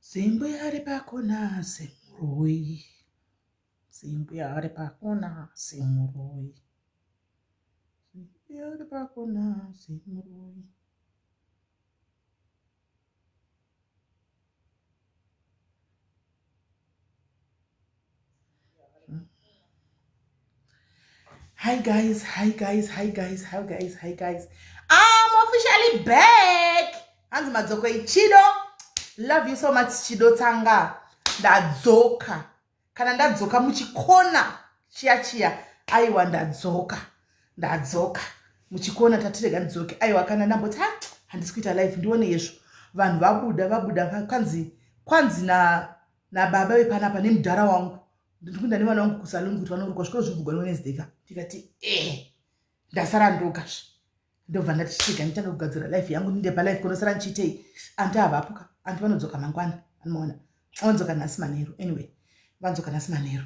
Zimbuya ari pakona semuroyi. Zimbuya ari pakona semuroyi. Zimbuya ari pakona semuroyi. Hi guys, hi guys, hi guys, hi guys, hi guys. I'm officially back. Hanzi madzoko ichido. Love you so much Chido Tsanga. Ndadzoka. Kana ndadzoka muchikona chiya chiya. Aiwa ndadzoka. Ndadzoka. Muchikona tatirega ndidzoke. Aiwa kana ndamboti ha handisi kuita live ndione yezvo. Vanhu vabuda vabuda kwanzi kwanzi na nababa vepanapa nemudhara wangu ndikuenda nevana vangu kusalon kuti vanorukwa zvikoro zvivhugwa newednesday ka ndikati e ndasara ndoga zve ndobva ndati chega nditanga kugadzira life yangu ndinde palife kunosara ndichiitei anti havapo ka anti vanodzoka mangwana anomaona vanodzoka nhasi manheru anyway vanodzoka nhasi manheru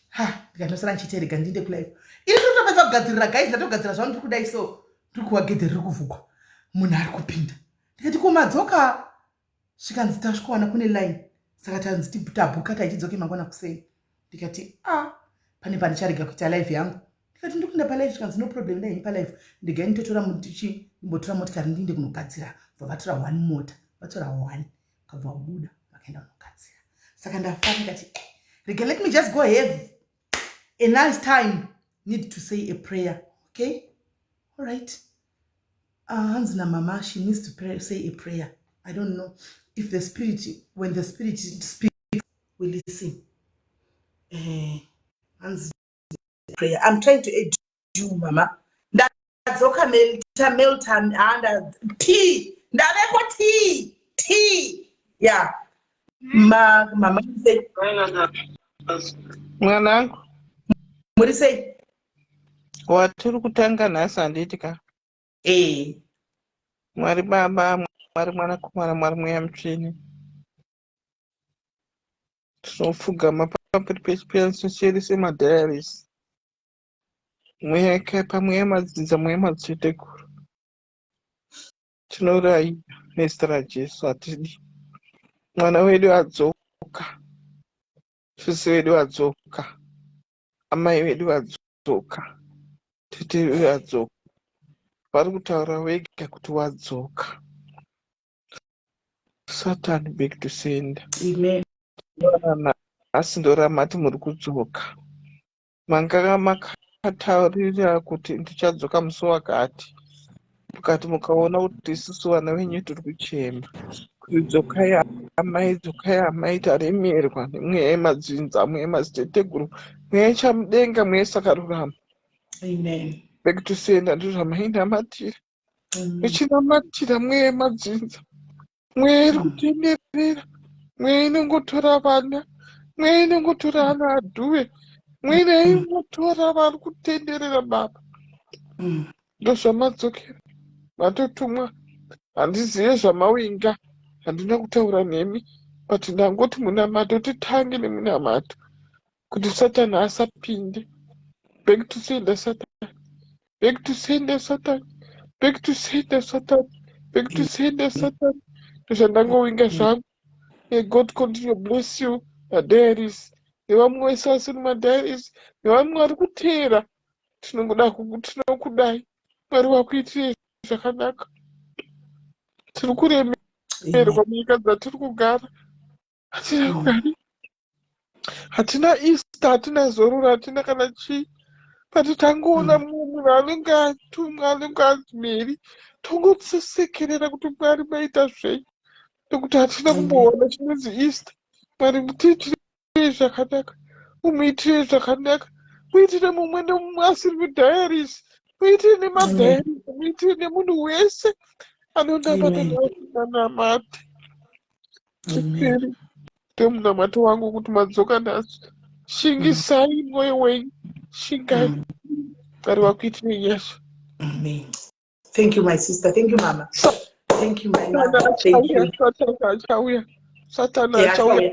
ha ndikati ndosara ndichiitei rega ndinde kulife ini ndotopedza kugadzirira guys ndatogadzira zvangu ndiri kudai so ndiri kuwa gedhe riri kuvhugwa munhu ari kupinda ndikati ko madzoka zvikanzi tasvikowana kune line saka tanzi tabhuka taichidzoke mangwana kuseni ndikati a ah, pane pandicharega kuita life yangu ndikati ndikuenda palife zvikanzi no problem ndaini palife ndigai nditotora mutichi ndimbotora motikari ndiinde kunogadzira bva vatora one mota vatora one kabva vabuda vakaenda kunogadzira saka ndafara ndikati eh, rega let me just go have a nice time need to say a prayer okay all right Hanzi namama she needs to pray, say a prayer. I don't know if the spirit, when the spirit speaks, we listen. Hanzi prayer. I'm trying to add you, mama. Ndadzoka melta melta anda tea. Ndaveko tea tea. Yeah. Ma mama say. Mwanangu. Muri sei? Watiri kutanga nhasi handiti ka? Eh. Mwari Baba, Mwari Mwanakomana, Mwari Mweya Mutsvene. Tinopfugama pamberi pechipiyaniso chedu semadiaries. Mweya yakaipa, mweya madzinza, mweya madziteteguru. Tinorayira nezita raJesu hatidi. Mwana wedu adzoka. Sisi vedu adzoka. Amai vedu vadzoka, tete vedu vadzoka. Vari kutaura vega kuti wadzoka. Satan back to sender. Amen. Nhasi ndoramati muri kudzoka. Manga makataurira kuti ndichadzoka musi wakati. Mukati mukaona kuti isusu vana venyu tiri kuchema. Kuti dzokai amai, dzokai amai taremerwa nemweya yemadzinza, mweya yemadziteteguru, mweya yechamudenga, mweya yesakarurama. Amen. Back to sender ndozvamainamatira. Muchinamatira mweya yemadzinza. Mweya iri kutenderera. Mweya inongotora vana. Mweya inongotora ana adhuve. Mweya inongotora vari kutenderera baba. Ndozvamadzokera. Matotumwa. Handizive zvamawinga. Handina kutaura nemi. But ndangoti munamato titange nemunamato. Kuti Satan asapinde. Back to sender Satan. Back to sender Satan. Back to sender Satan. Back to sender Satan. Ndozvandangowinga zvangu. May God continue bless you. Madiaries. Nevamwe vese vasiri madiaries. Nevamwe vari kuteera. Tinongoda tinokudai. Mwari vakuitirei zvakanaka. Tiri kuremerwa munyika dzatiri kugara. Hatina kugara. Hatina Easter, hatina zororo, hatina kana chii. But tangoona mumwe munhu anenge atumwa, anenge anzi Mary, tongosekerera kuti Mwari maita zvenyu. Nekuti hatina kumboona chinonzi Easter. Mwari mutiitirei zvakanaka, mumuitirei zvakanaka, muitire mumwe nemumwe asiri mudiaries, muitire nemadiaries, muitire nemunhu wese anonamata neasinganamate. Chipiri ndomunamato wangu kuti madzoka nhasi. Shingisai mwoyo wenyu. Shingai. Mwari vakuitirei nyasha. Amen. Thank you, my sister. Thank you, mama. Thank you, my mother. Thank you. Satan achauya. Satan achauya.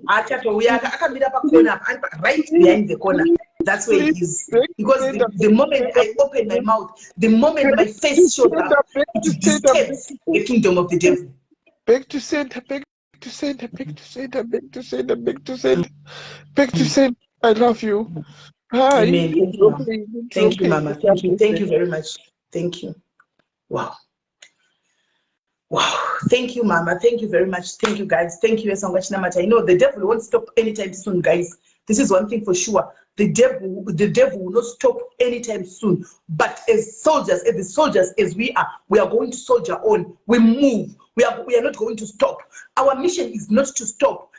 Achatouya akamira pakona apa right behind the corner. That's where he is. Because the moment I open my mouth, the moment my face shows up, it disturbs the kingdom of the devil. Back to center, back to sender, back to sender, back to sender, back to sender, back to sender. I love you. Hi. Amen. Thank you, Mama. Thank you, Mama. Thank you. Thank you very much. Thank you. Wow. Wow. Thank you, Mama. Thank you very much. Thank you, guys. Thank you, Esangwachinamata. I know the devil won't stop anytime soon, guys. This is one thing for sure. The devil will not stop anytime soon. But as soldiers, as the soldiers as we are going to soldier on. We move. We are not going to stop. Our mission is not to stop.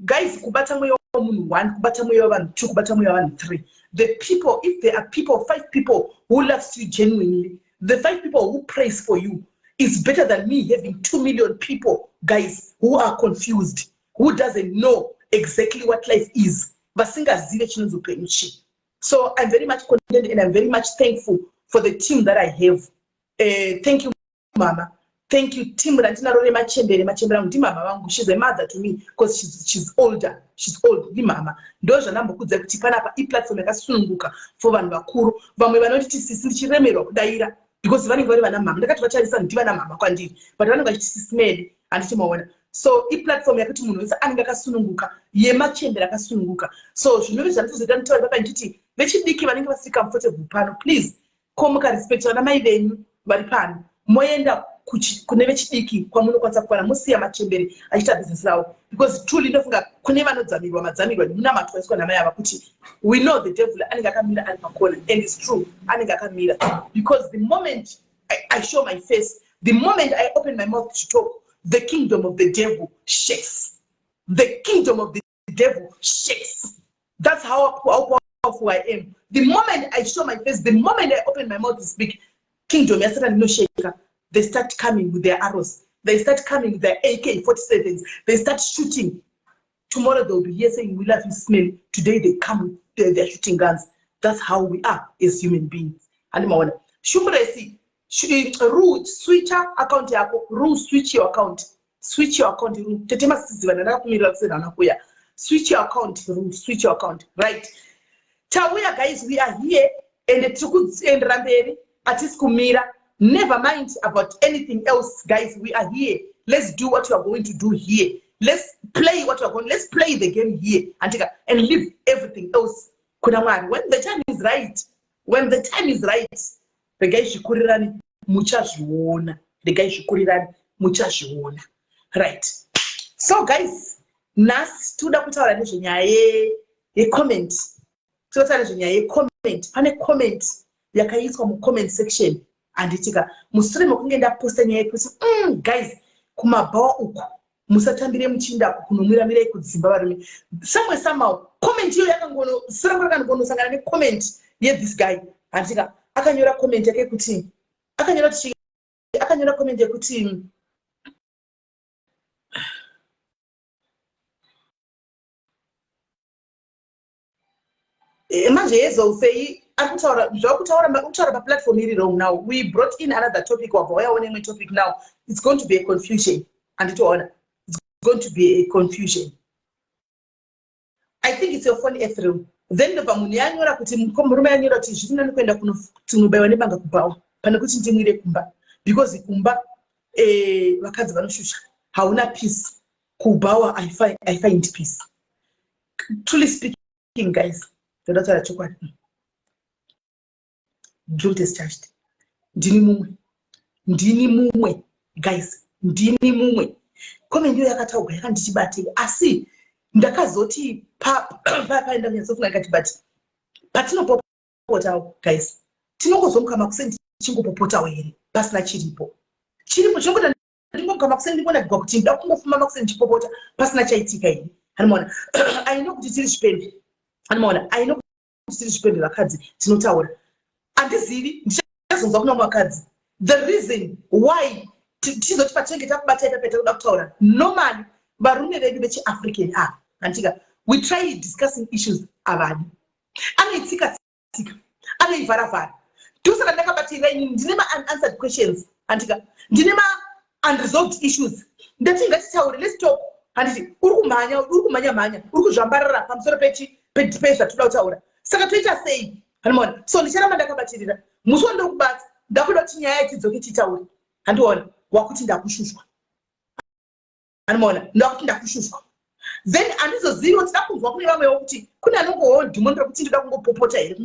Guys, kubata mweya wemunhu one, kubata mweya wevanhu two, kubata mweya wevanhu three. The people, if there are people, five people who loves you genuinely, the five people who prays for you, is better than me having 2 million people, guys, who are confused, who doesn't know exactly what life is. Vasingazive chinonzi upenyu chii. So I'm very much content and I'm very much thankful for the team that I have. Thank you, Mama. Thank you, team randinaro remachembere. Machembere angu ndimama vangu. She's a mother to me because she's older. She's old, ndimama. Ndo zvandambokudzai kuti panapa iplatform yakasununguka for vanhu vakuru. Vamwe vanoti sisi, ndichiremerwa kudaira because vanenge vari vana mama. Ndakati vatarisa, ndivana mama kwandiri, but vanenge vachiti sisi Medi, handiti maona? So iplatform yekuti munhu wese anenge akasununguka, yemachembere akasununguka. So zvinove zvanditozoita, nditaura papa ndichiti vechidiki vanenge vasiri comfortable pano, please, ko mukarespecta vana mai venyu vari pano, moenda kune vechidiki kwamunokwanisa kukwana, musiya machembere achiita bhizinesi ravo, because truly ndofunga kune vanodzamirwa, madzamirwa nemunamato waiswa namai ava, kuti we know the devil anenge akamira ari pakona. And it's true, anenge akamira, because the moment I show my face, the moment I open my mouth to talk, the kingdom of the devil shakes. The kingdom of the devil shakes. That's how powerful I am. The moment I show my face, the moment I open my mouth to speak, kingdom yasatan inosheka. They start coming with their arrows. They start coming with their AK-47s. They start shooting. Tomorrow they'll be here saying, "We love you, smell." Today they come, they're shooting guns. That's how we are as human beings. Handimaona shumresi ru switcha account yako ru, switch your account, switch your account ru. Tete masiziva, ndakakumirira kusenhana kuya. Switch your account ru, switch your account. Right, tauya, guys. We are here and tiri kuendera mberi, hatisi kumira. Never mind about anything else, guys. We are here. Let's do what we are going to do here. Let's play what we are going, let's play the game here andika, and leave everything else kuna Mwari. When the time is right, when the time is right, regai zvikurirani, muchazviona. Regai zvikurirani, muchazviona. Right, so guys, nhasi tinoda kutaura nezvenyaya yecomment. Tinoda kutaura nezvenyaya yecomment. Pane comment yakaiswa mucomment section, handitika? Mushure mekunge ndaposta nyaya yekuti, guys, kumabhawa uku musatambire muchinda kunomwiramirai kudzimba varume. Somewhere, somehow, comment iyo yakangono sirango rakangonosangana necomment yethis guy, handitika? Akanyora comment yake yekuti, akanyora kuti, akanyora comment yekuti manje yezofei ari kutaura zvakutaura, kutaura paplatform iri wrong. Now we brought in another topic, wabva wayaona imwe topic. Now it's going to be a confusion, handitoona? It's going to be a confusion. I think it's your phone, Ethrew. Then ndobva munhu yanyora kuti, murume yanyora kuti zviri nani kuenda kunobayiwa nebanga kubhawa pane kuti ndimwire kumba, because kumba vakadzi vanoshusha, hauna peace. Kubhawa I find peace. Truly speaking, guys, ndoda kutaura chokwadi, guilt is charged. Ndini mumwe, ndini mumwe, guys, ndini mumwe. Comment iyo yakataurwa yakandichibatei, asi ndakazoti paenda kunyatsofunga ndikati, but patinopopotawo, guys, tinongozomuka makuseni tichingopopotawo here pasina chiripo? Chiripo chinongoita ndingomuka makuseni ndingonakigwa kuti nda kungofuma makuseni ndichipopota pasina chaitika here? Handimaona? Aino kuti tiri zvipembe, handimaona? Aino kuti tiri zvipembe, vakadzi tinotaura. Handizivi, ndichazonzwa kuna vakadzi the reason why tichizoti patinenge takubata ipapo takuda kutaura. Normally varume vedu vechiAfrican ava, handitika, we try discussing issues, avadi, anoitsika tsika, anoivharavhara. Ndosaka ndakabatirira inini, ndine ma-unanswered questions, handika? Ndine ma-unresolved issues. Ndati ngatitaure, let's talk, handiti? Uri kumhanya, uri kumhanya mhanya, uri kuzvambarara pamusoro pechi pezvatoda kutaura. Saka toita sei, handimaona? So ndicharamba ndakabatirira. Musi wandokubata, ndakuda kuti nyaya yatidzoke titaure, handiona? Wakuti ndakushushwa. Anomaona ndakuti ndakushushwa, then handizoziviwo. Tida kunzwa kune vamwewo kuti kune anongowo dhimoni rekuti ndoda kungopopota here,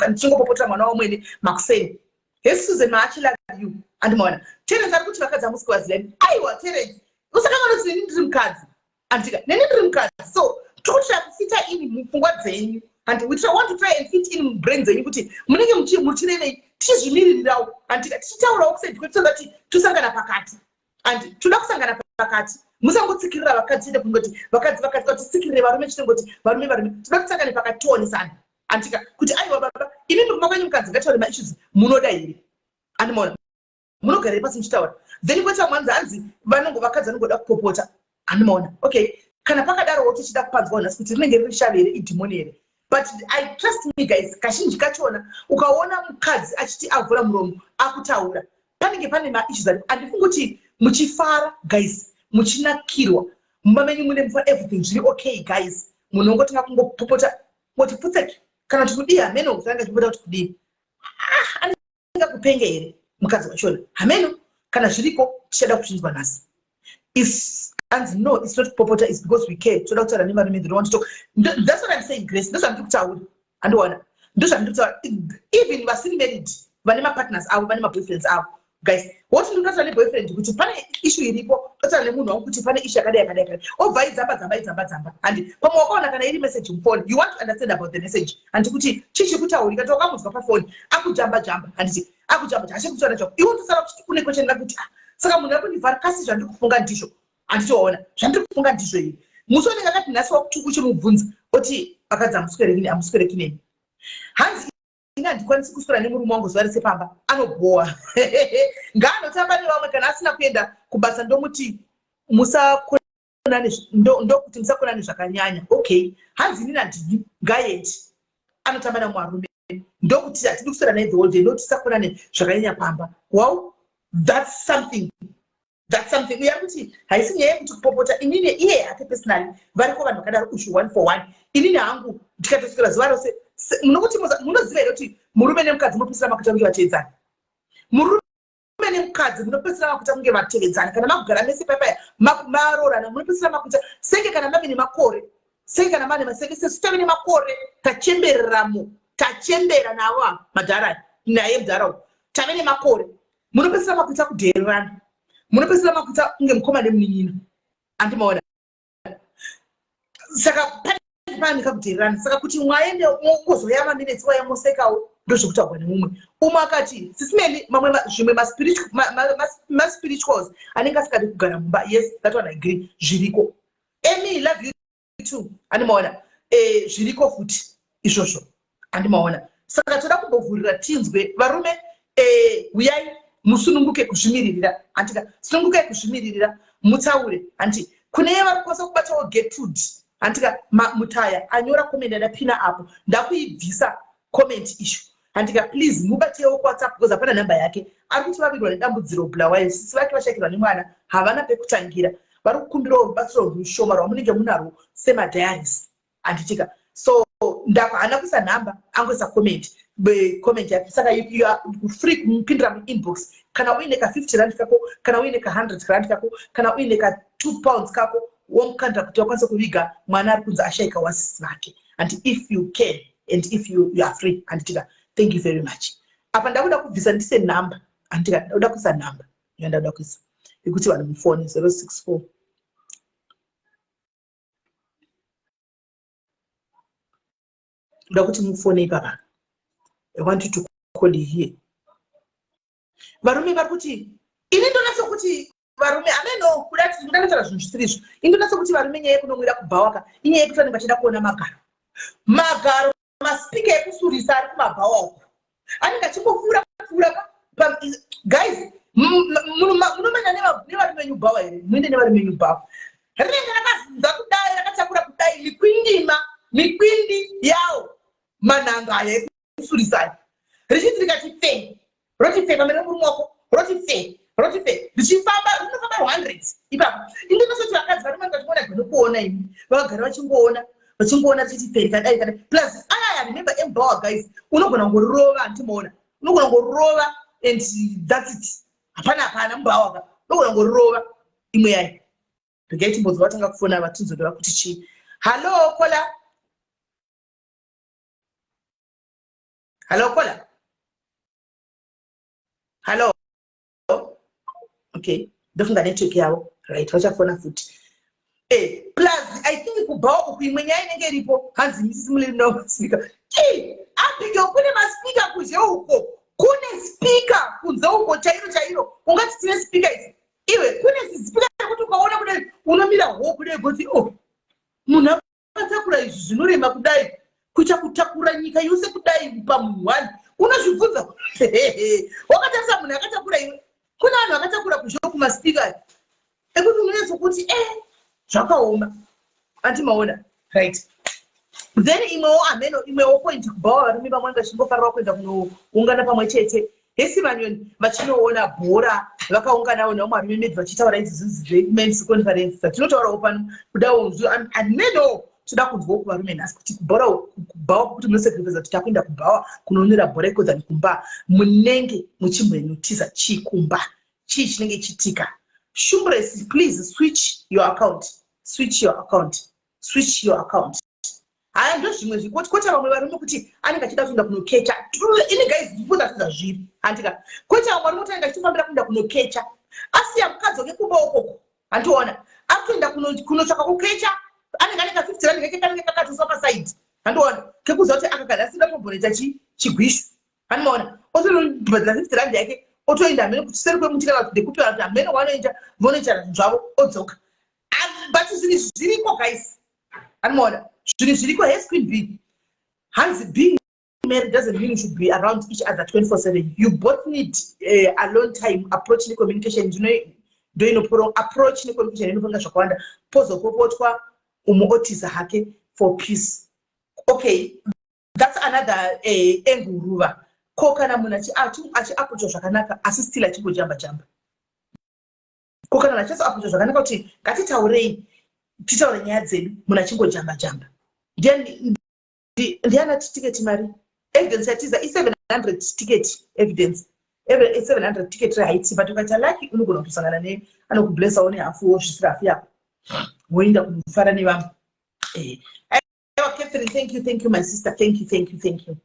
ndichingopopotera mwana wamwene makuseni. Hey Susan Maachi, love you. Andimaona Terence ari kuti vakadzi hamusi kuvazivani. Aiwa Terence, usakanganwa kuti neni ndiri mukadzi, andika neni ndiri mukadzi, so totry kufita in mupfungwa dzenyu, and we want to try and fit in mubrain dzenyu kuti munenge muchirevei, tichizvimiririrawo, andika tichitaurawo kuside kwedu, tisangati tosangana pakati, and toda kusangana pakati. Musangotsikirira vakadzi chete, kungoti vakadzi vakadzi, katitsikirire varume chete, ngoti varume varume. Toda kusangane pakati, tionesana, andika kuti aiwa baba, imimi kumba kwenyu mukadzi ngataure maissues munoda here? Andimaona munogarire pasi muchitaura. Then kweta mwanzi hanzi vanongo vakadzi vanongoda kupopota. Andimaona, okay, kana pakadarowo tichida kupanzwa nhasi kuti rinenge riri shavi here, idhimoni here? But I trust me guys, kazhinji kachona ukaona mukadzi achiti avhura muromo akutaura, panenge pane maissues aripo. Handifungi kuti muchifara guys, muchinakirwa mumba menyu, mune mufa, everything zviri okay guys, munhu ongotanga kungopopota, ngoti pfutseki kana kuti kudii, hameno kuti anga achipopota kuti kudii. Ah, anenge kupenge here mukadzi wachona? Hameno kana zviriko, tichada kuzvinzwa nhasi. Is anzi no, it's not kupopota, is because we care. Toda kutaura nevarume, they don't want to talk. That's what I'm saying, Grace, ndozvandiri kutaura. Andiona ndozvandiri kutaura. Even vasiri married vane mapartners avo, vane maboyfriends avo guys, woti ndinotaura neboyfriend kuti pane issue iripo, totaura nemunhu wangu kuti pane issue yakadai yakadai yakadai, obva idzamba dzamba idzamba dzamba. Handi pamwe wakaona kana iri message mufoni, you want to understand about the message, handi kuti chii chiri kutaurika, tokamunzwa pafoni akujamba jamba, handiti akujamba jamba, achikutaura chako, iwe tosara kuti une question rakuti, ah, saka munhu ari kundivhara kasi zvandiri kufunga ndizvo? Handitoona zvandiri kufunga ndizvo here? Musi unenge akati nhasi wakuti uchimubvunza, oti vakadzi hamuswereki neni. Hanzi ini handikwanisi kuswera nemurume wangu zuva rese pamba, anobhowa, ngaanotamba nevamwe. Kana asina kuenda kubasa ndomuti musakonane, ndokuti musakonane zvakanyanya. Okay, hanzi inini handidi, ngaendi anotamba namwarume, ndokuti hatidi kuswera naye the whole day, ndokuti tisakonane zvakanyanya pamba. Well, that's something, that's something. Uya kuti haisi nyaya yekuti kupopota. Inini iye hake personally, variko vanhu vakadaro, ushu one for one. Inini hangu ndikatoswera zuva rose, munokuti munoziva here kuti murume nemukadzi munopedzisira makuita kunge vateedzana? Murume nemukadzi munopedzisira makuita kunge vatevedzana kana makugara mese paipaya, maroorana, munopedzisira makuita senge kana mave nemakore, senge kana mane masenge. Sesu tave nemakore, tachembereramo, tachembera navo ava madhara, naye mudhara uyu tave nemakore. Munopedzisira makuita kudhererana, munopedzisira makuita kunge mukoma nemunin'ina. Andimaona, saka pane pane kakudhererana. Saka kuti mwaende ungozoya maminetsi waya mosekawo, ndozvekutaurwa nemumwe. Umwe akati sisimeli mamwe zvimwe maspirituals anenge asingadi kugara mumba. Yes, that one I agree, zviriko. Emy, love you too. Andimaona, zviriko futi izvozvo. Andimaona, saka toda kumbovhurira tinzwe varume. Uyai musununguke kuzvimiririra, handika sunungukai kuzvimiririra, mutaure. Handi kune vari kukwanisa kubatawo Gertrude, handika Mutaya anyora comment yandapina apo, ndakuibvisa comment ishu, handika please mubatewo kuWhatsApp because hapana nhamba yake. Ari kuti vavirwa nedambudziro Bulawayo, sisi vake vashakirwa nemwana, havana pekutangira, vari kukumbirawo rubatsiro rushoma rwamunenge munarwo semadiaries, handitika? So haana kuisa nhamba, angoisa comment, comment yake. Saka you are free kumupindira muinbox kana uine ka50 rand kako, kana uine ka100 rand kako, kana uine ka2 pounds kako, womukandira kuti vakwanise kuviga mwana ari kunzi ashayika wasisi vake. And if you can and if you are free, handitika? Thank you very much. Apa ndakuda kubvisa ndise nhamba, handitika? Ndakuda kuisa nhamba yandakuda kuisa yekuti vanhu mufoni 064. Ndoda kuti mufone ipapa. I want you to call here. Varume vari kuti ini ndonatsa kuti varume ameno kuda ndanotaura zvinhu zvisiri izvo. Ini ndonatsa kuti varume, nyaya yekunomwira kubhawaka inyaya yekuti vanenge vachida kuona magaro, magaro, masipika ekusurisa ari kumabhawa uku, anenge achingopfuura pfuura. Guys, munomanya nevarume venyu bhawa here? Muende nevarume venyu bhawa, rinenge rakazunza kudai, rakatakura kudai mikwindima, mikwindi yawo manhanga aya ekusurisai, richiti rikati fe, roti fe pamberi pemurume wako, roti fe, roti fe, richifamba, rinofamba 100 ipapo. Indonosoti vakadzi varume vachikuona nokuona imi, vakagara vachingoona, vachingoona, richiti fe rikadai rikadai. Plus ayaya, remember embawa guys, unogona kungorova, handimoona, unogona kungorova and that's it. Hapana, hapana mubhawa ka, unogona kungorova imwe yayo. Regai timbonzwa vatanga kufona vatinzodova kuti chii. Hallo kola. Hallo kola. Hallo. Okay, ndofunga network yavo. Right, vachafona futi. Eh, plus I think kubhawa uku imwe nyaya inenge iripo hanzi misisi mulino maspeaker. Eh, Abigail kune maspeaker kuzhe uko. Kune speaker kunze uko chairo chairo. Ungati tine speaker idzi. Iwe kune speaker rekuti ukaona kudai unomira ho kudai goti oh. Munhu akatakura izvi zvinorema kudai kuita kutakura nyika yose kudai pamunhu one unozvibvunza wakatarisa munhu akatakura iwe kune vanhu vakatakura kuzho kumaspeaker ekuti unonyatsokuti e eh, zvakaoma anti maona right then imwewo ameno imwewo point kubhawa varume vamwe vange vachingofarira kuenda kunoungana pamwe chete hesi vanyoni vachinoona bhora vakaunganawo nevamwe varume maybe vachitaura idzi zvinhu dzemens conference dzatinotaurawo pano kudawo ameno toda kunzwawo kuvarume nhasi kuti kubhora kubhawa kuti munosacrifice kuti takuenda kubhawa kunoonera bhora iko than kumba munenge muchimboinotiza chii kumba chii chinenge chitika shumbres please switch your account switch your account switch your account haya ndozvimwe zvikoti kwete vamwe varume kuti anenge achida kuenda kunokecha ini guys ndikuda seza zviri handika kwete vamwe varume kuti anenge achitofambira kuenda kunokecha asiya mukadzi wake kumba ukoko handiona akutoenda kunotsvaka kukecha anenge anenge 50 rand keke kanenge kakatoswa pasaidi handiona kekuziva kuti aka kana asina tombonoita chigwishu handimaona otobhadhara 50 rand yake otoenda hamene kuseri kwemuti kana kuti ndekupi kana kuti hamene wanoita vonoita zvinhu zvavo odzoka but zvinhu izvi zviriko guys Anoona zvinhu zviriko hes queen b hanzi being married doesn't mean you should be around each other 24/7 you both need alone time approach necommunication ndoinoporo approach necommunication inoponga zvakawanda pozopopotwa umwe otiza hake for peace okay that's another angle ruva ko kana munhu achiapproachwa zvakanaka asi still achingojamba jamba ko kana munhu achiapproachwa zvakanaka kuti ngatitaurei titaure nyaya dzedu munhu achingojamba jamba ndiani ati tiketi mari evidence yatiza i700 ticket evidence 700 ticket rehaiti but ukaita lucky unogona kutosangana ne anokublessawo nehafu wozvisira hafu yako woenda kunofara nevamwe eh. Aiwa Catherine, thank you, thank you my sister, thank you, thank you, thank you.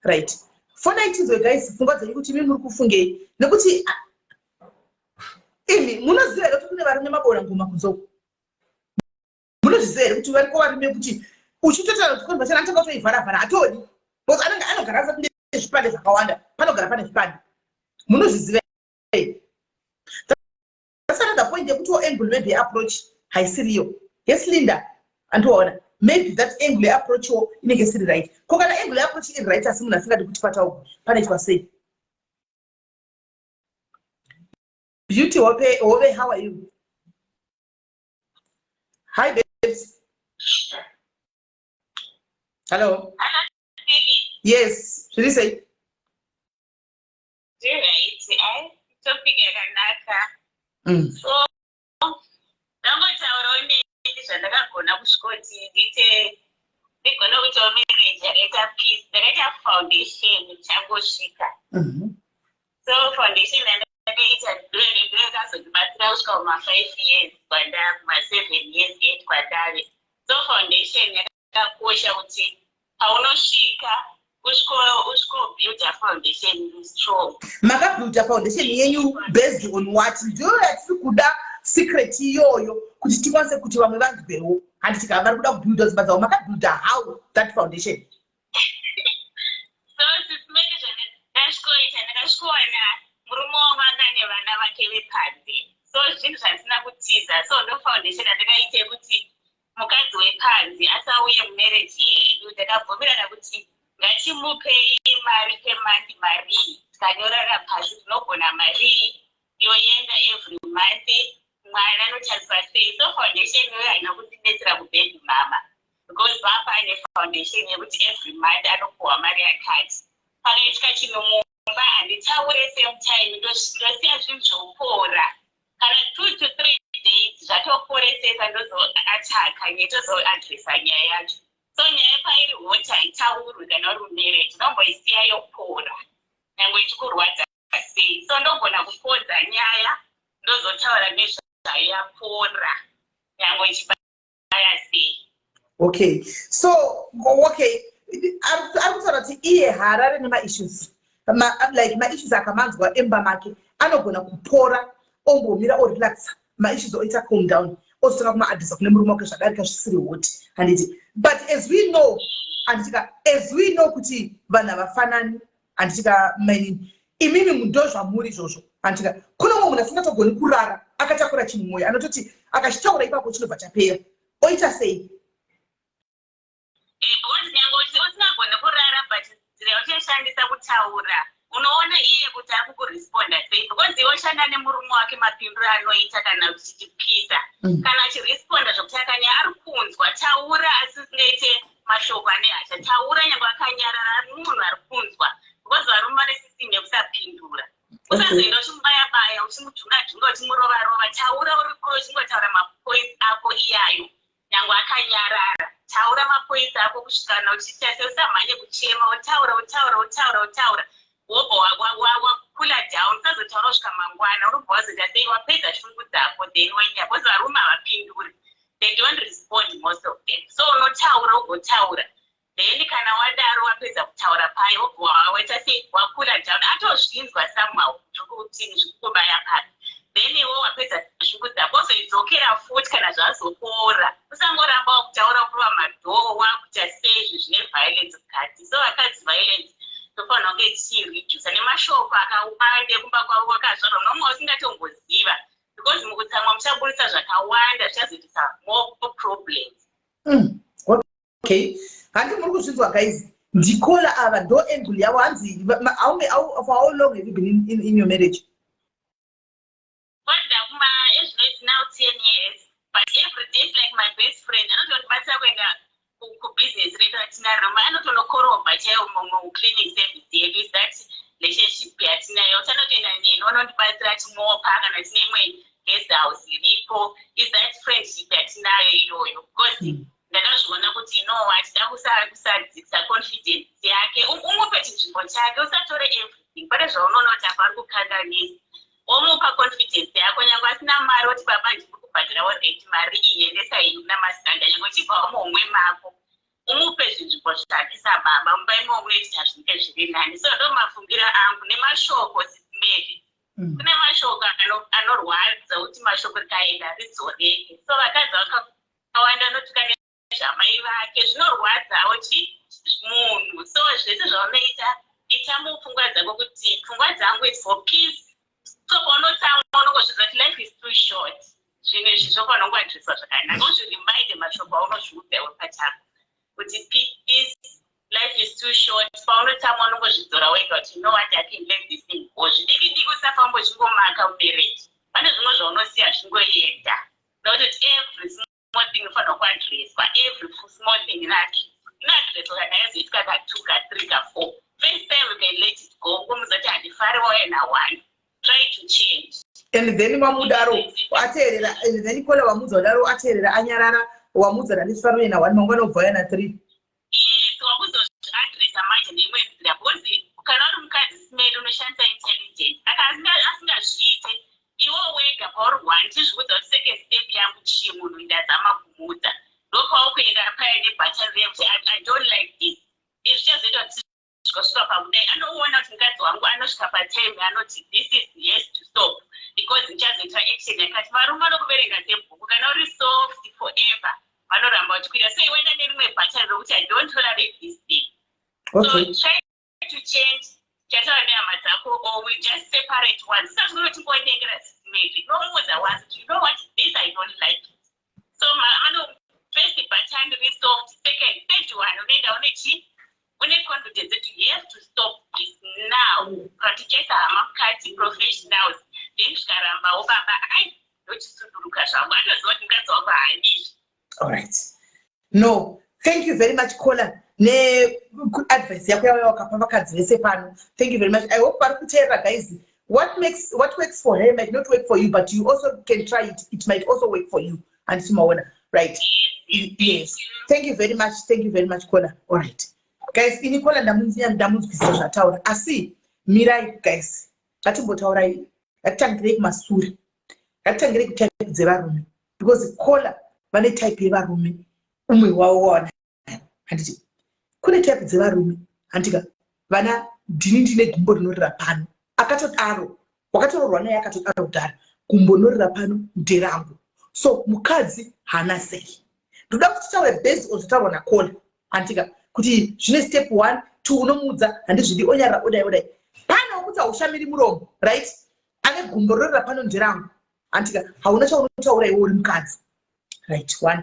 Right. Fona itinzwe guys, pfungwa dzenyu kuti imi muri kufungei nekuti imi munoziva here kuti kune varume mabora ngoma kunze uko? Munozviziva here kuti variko varume kuti uchitotaura kuti conversation anotanga kutoivhara vhara hatodi because anenge anogara asati nezvipande zvakawanda panogara pane zvipande munozviziva here? That's another point yekuti wo angle maybe approach haisiriyo. Yes Linda, andiwaona maybe that angle yeapproach wo inenge isiri right. Ko kana angle yeapproach iri right asi munhu asingadi kuti pataurwe panoitwa sei? Beauty Hope, Hove, how are you? Hi babes. Hello. Hello, Yes, zviri sei? Right, ai topic yakanaka. So ndangotaurawo neni zvandakagona kusvikoti ndiite ndigone kuitawo marriage yakaita peace ndakaita foundation ndichangosvika. So foundation yandakaita ndoyakazondibatsira kusvika kuma 5 years kwandave kuma 7 years 8 kwandave. So foundation yakakosha kuti paunosvika usvikobuilda foundation iri strong. Makabuilda foundation yenyu based on what? Ndiyo yatiri kuda secret iyoyo kuti tikwanise kuti vamwe vanzwewo. Handiti ka vari kuda kubuilda dzimba dzavo makabuilda how that foundation? So sisimene zvandakasvikoita ndakasvikowana murume wangu anga ane vana vake vepanze so zvinhu zvandisina kutiza so ndo foundation yandakaita yekuti mukadzi wepanze asauye mumarriage yedu takabvumirana kuti ngatimupei mari pemonth marii tikanyorana pasi tinogona marii yoenda every month mwana anotariswa sei so foundation iyoyo haina kutibetsera kubaby mama because papa ane foundation yekuti every month anopuhwa mari yakati pakaitika chinhu mumba handitaure same time ndosiya zvinhu zvopora kana 2 to 3 days zvatoporesesa ndozoataka netozoadresa nyaya yacho so nyaya pairi hot haitaurwi kana uri mumarriage unomboisiya yopora nyangwe ichikurwadza sei so ndogona kupodza nyaya ndozotaura nezvayo yapora Nyange ichibaya sei. Okay, so okay, ari kutaura kuti iye haarare nemaissues, like maissues akamanzwa emba make anogona kupora, ombomira, orelaxa, maissues oita calm down, ozotanga kumaadresa kune murume wake zvadarika zvisiri hot, handiti? But as we know, handitika, as we know kuti vanhu havafanani, handitika mainini? Imimi ndo zvamuri izvozvo, handitika? Kune mumwe munhu asingatogoni kurara akatakura chinhu mwoyo, anototi akachitaura ipapo chinobva chapera. Oita sei? Because nyange usingagoni kurara, but nzira yauchashandisa kutaura, unoona iye kuti ari kukuresponda sei, because iwe ushanda nemurume wake, mapinduro anoita kana uchichipisa. Kana achiresponda zvokuti akanya ari kunzwa, taura, asi usingaite mashoko ane hasha. Taura nyange akanyarara, ari munhu ari kunzwa, because varume vane system yekusapindura. Usazoenda uchimubaya baya, uchimudhunga dhunga, uchimurova rova. Taura uriko, uchingotaura mapoints ako iyayo. Nyange akanyarara, taura mapoints ako kusvikana uchiita seusamhanye kuchema. Utaura, utaura, utaura, utaura, wobva wacoola down. Usazotaura kusvika mangwana, unobva wazoita sei, wapedza shungu dzako, then wenya, because varume havapinduri. They don't respond, most of them. So unotaura, ugotaura, then kana wadaro, wapedza kutaura paye, wobva waita sei, wacoola down, atozvinzwa somehow kuti zvikubaya papi. Then iwe wapedza shungu dzako, ozoidzokera futi kana zvazopora. Usangoramba wakutaura, kurova madhoo, wakuita sei, zvi zvine violence mukati. So vakadzi, violence tofanira kunge tichiredusa nemashoko akawanda ekumba kwavo kwakazvarwa nomwe usingatomboziva, because mukutsamwa muchaburisa zvakawanda zvichazoitisa more problems. Okay, handi muri kuzvinzwa guys? Ndikola ava, ndo angle yavo. Hanzi for how long have you been in your marriage? Kwanza kuma ezvino, it's now 10 years, but every day is like my best friend. Anotondibatsira kuenda kubusiness redu ratinaro, anotonokorobha chaiwo mucleaning service yedu. Is that relationship yatinayo kuti anotoenda neni, unondibatsira achimopa kana tine imwe guest house iripo. Is that friendship yatinayo iyoyo, because ndakazviona kuti no, hatida kusadzikisa confidence yake. Umupe chinzvimbo chake, usatore everything. Pane zvaunoona kuti apa ari kukanganisa, womupa confidence yako. Nyange asina mari, woti, "Baba, ndiri kubhadhirawo rent, mari iyi endesa iyi kuna masanda." Nyange uchibvawo muhomwe mako, umupe zvinzvimbo zvake sababa mumba imomo, unoitita zvinenge zviri nani. So ndo mafungiro angu nemashoko, Sis Melly. Kune mashoko anorwadza kuti mashoko rikaenda ridzoreke. So vakadzi vakawanda vanotuka nezvamai vake, zvinorwadzawo chi munhu. So zvese zvaunoita, ita mupfungwa dzako kuti pfungwa dzangu is for peace. So paunotsamwa, unongozvidza kuti life is too short. Zvinhu izvi zvofanira kungoaddresswa zvakanaka. Uzviremind mashoko aunozviudza iwe pachako kuti peace, life is too short. Paunotsamwa, unongozvidzora wega kuti, "You know what, I can let this thing go." Zvidiki diki, usafamba uchingomaka mumarriage. Pane zvimwe zvaunosiya zvingoenda, nokutoti every small thing inofanira kuaddresswa. Every small thing inoaddresswa kana yazoitika ka2, ka3, ka4. First time you can let it go, ngomuza kuti handifari, wauya na1, try to change. And then mamudaro ateerera, and then kola wamudza kudaro, ateerera, anyarara. Wamudza handifari na1, mangwana ubva uya na3. Yes, wakuzozviaddressa manje neimwe nzira, because kana uri mukadzi simeli, unoshandisa intelligence. Aka asingazviite, iwo wega pauri one, chizviudza kuti second step yangu chii? Munhu ndazama kumuudza, ndopaukuenda paya nebhatani riya kuti I don't like this. Izvi zvichazoita kuti zvikasvika pakudai, anoona kuti mukadzi wangu anosvika patime anoti this is yes to stop, because ndichazoita action yakati. Varume vanokuverenga sebhuku. Kana uri soft forever, vanoramba vachikwira. So iwenda nerimwe bhatani rokuti I don't tolerate this thing. So try to change. Chataura nehama dzako, or we just separate once. Usati unotimbonyengera, Sis Melly, unomuudza once kuti, "You know what, this I don't like it." So ano first button resoft, second, third one, unoenda une chi une confidence that you have to stop this now. Kana tichaisa hama mukati, professionals, then zvikarambawo, baba, ai, ndochisuduruka zvangu. Anoziva kuti mukadzi wangu haadizvi. Alright, no, thank you very much, caller, neadvice yako yauya wakapa vakadzi vese pano. Thank you very much. I hope vari kuteerera guys. What works for her might not work for you, but you also can try it. It might also work for you, handiti maona? Right, yes, thank you very much. Thank you very much, caller. Alright guys, ini caller ndamunzwisisa zvataura, asi mirai guys, ngatimbotaurai, ngatitangirei kumasure, ngatitangirei kutype dzevarume, because caller Vane type yevarume umwe wavo wawana, handiti? Kune type dzevarume, handika? Vana ndini ndine gumbo rinorira pano, akatodaro, wakatoroorwa naye akatodaro kudhara, gumbo rinorira pano nderangu. So mukadzi haana sei. Ndoda kuti titaure based on zvataurwa nakola, handika, kuti zvine step one, two. Unomuudza handizvidi, onyarara, odai odai. Pane wekuti haushamiri muromo, right? Ane gumbo rinorira pano nderangu, handika? Hauna chaunotaura iwe uri mukadzi, right? One.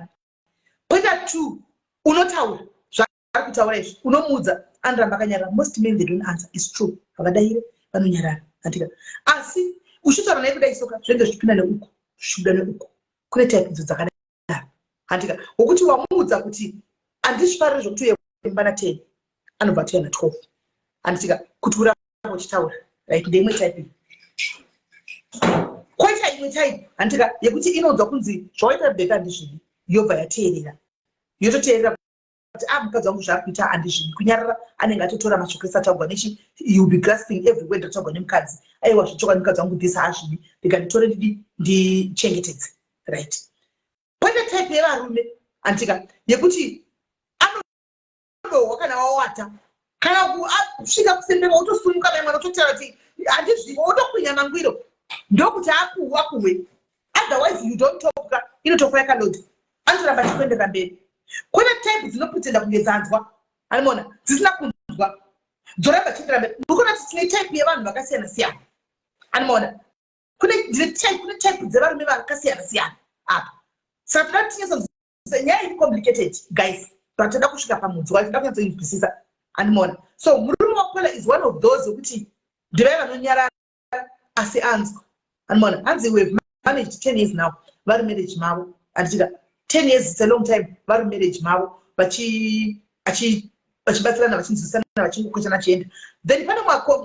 Poita two, unotaura zvaari kutaura izvi, unomuudza, anoramba akanyarara. Most men, they don't answer, is true, havadaire, vanonyarara, handika? Asi uchitaura naye kudai soka, zvinenge zvichipinda neuku, zvichibuda neuku. Kune type idzo dzakadaro, handika? Wokuti wamuudza kuti handizvifariri zvokuti uye kumba na10, anobva atoya na12, handitika? Kuti uramba uchitaura, right? Ndeimwe type. Koita imwe type, handika, yekuti inonzwa kunzi zvawaita bheka handizvidi, yobva yateerera, yototeerera kuti a ah, mukadzi wangu zvaari kuita handizvidi. Kunyarara, anenge atotora mashoko ese ataurwa nechi, you be grasping every word rataurwa nemukadzi. Aiwa, zvichokwadi, mukadzi wangu this haazvidi, ndika nditore, ndidi ndichengetedze, right? Poita type yevarume, handika, yekuti anodohwa kana wawata, kana kusvika kusembera, wotosumuka mai mwana, ototaura kuti handizvivo, wotokwinya mangwiro, ndokuti akuwa kuwe. Otherwise you don't talk, inotofa yakalodha, anotoramba achikuenderera mberi. Kune type dzinopretenda kunge dzanzwa, animona, dzisina kunzwa, dzoramba chienderera mberi. Urikuona kuti tine type yevanhu vakasiyana siyana, animona? Kune type dzevarume vakasiyana siyana apa. Saka toda kuti tinyatso, nyaya iri complicated, guys, but toda kusvika pamudzi wacho, toda kunyatsoinzwisisa, andimona? So murume wakola is one of those wekuti ndivai vanonyarara asi anzwa, andimona? Hanzi we have managed 10 years now, vari marriage mavo, handitika? 10 years, it's a long time. Vari marriage mavo vachibatsirana, vachinzwisana, vachingokwechana chienda. Then pane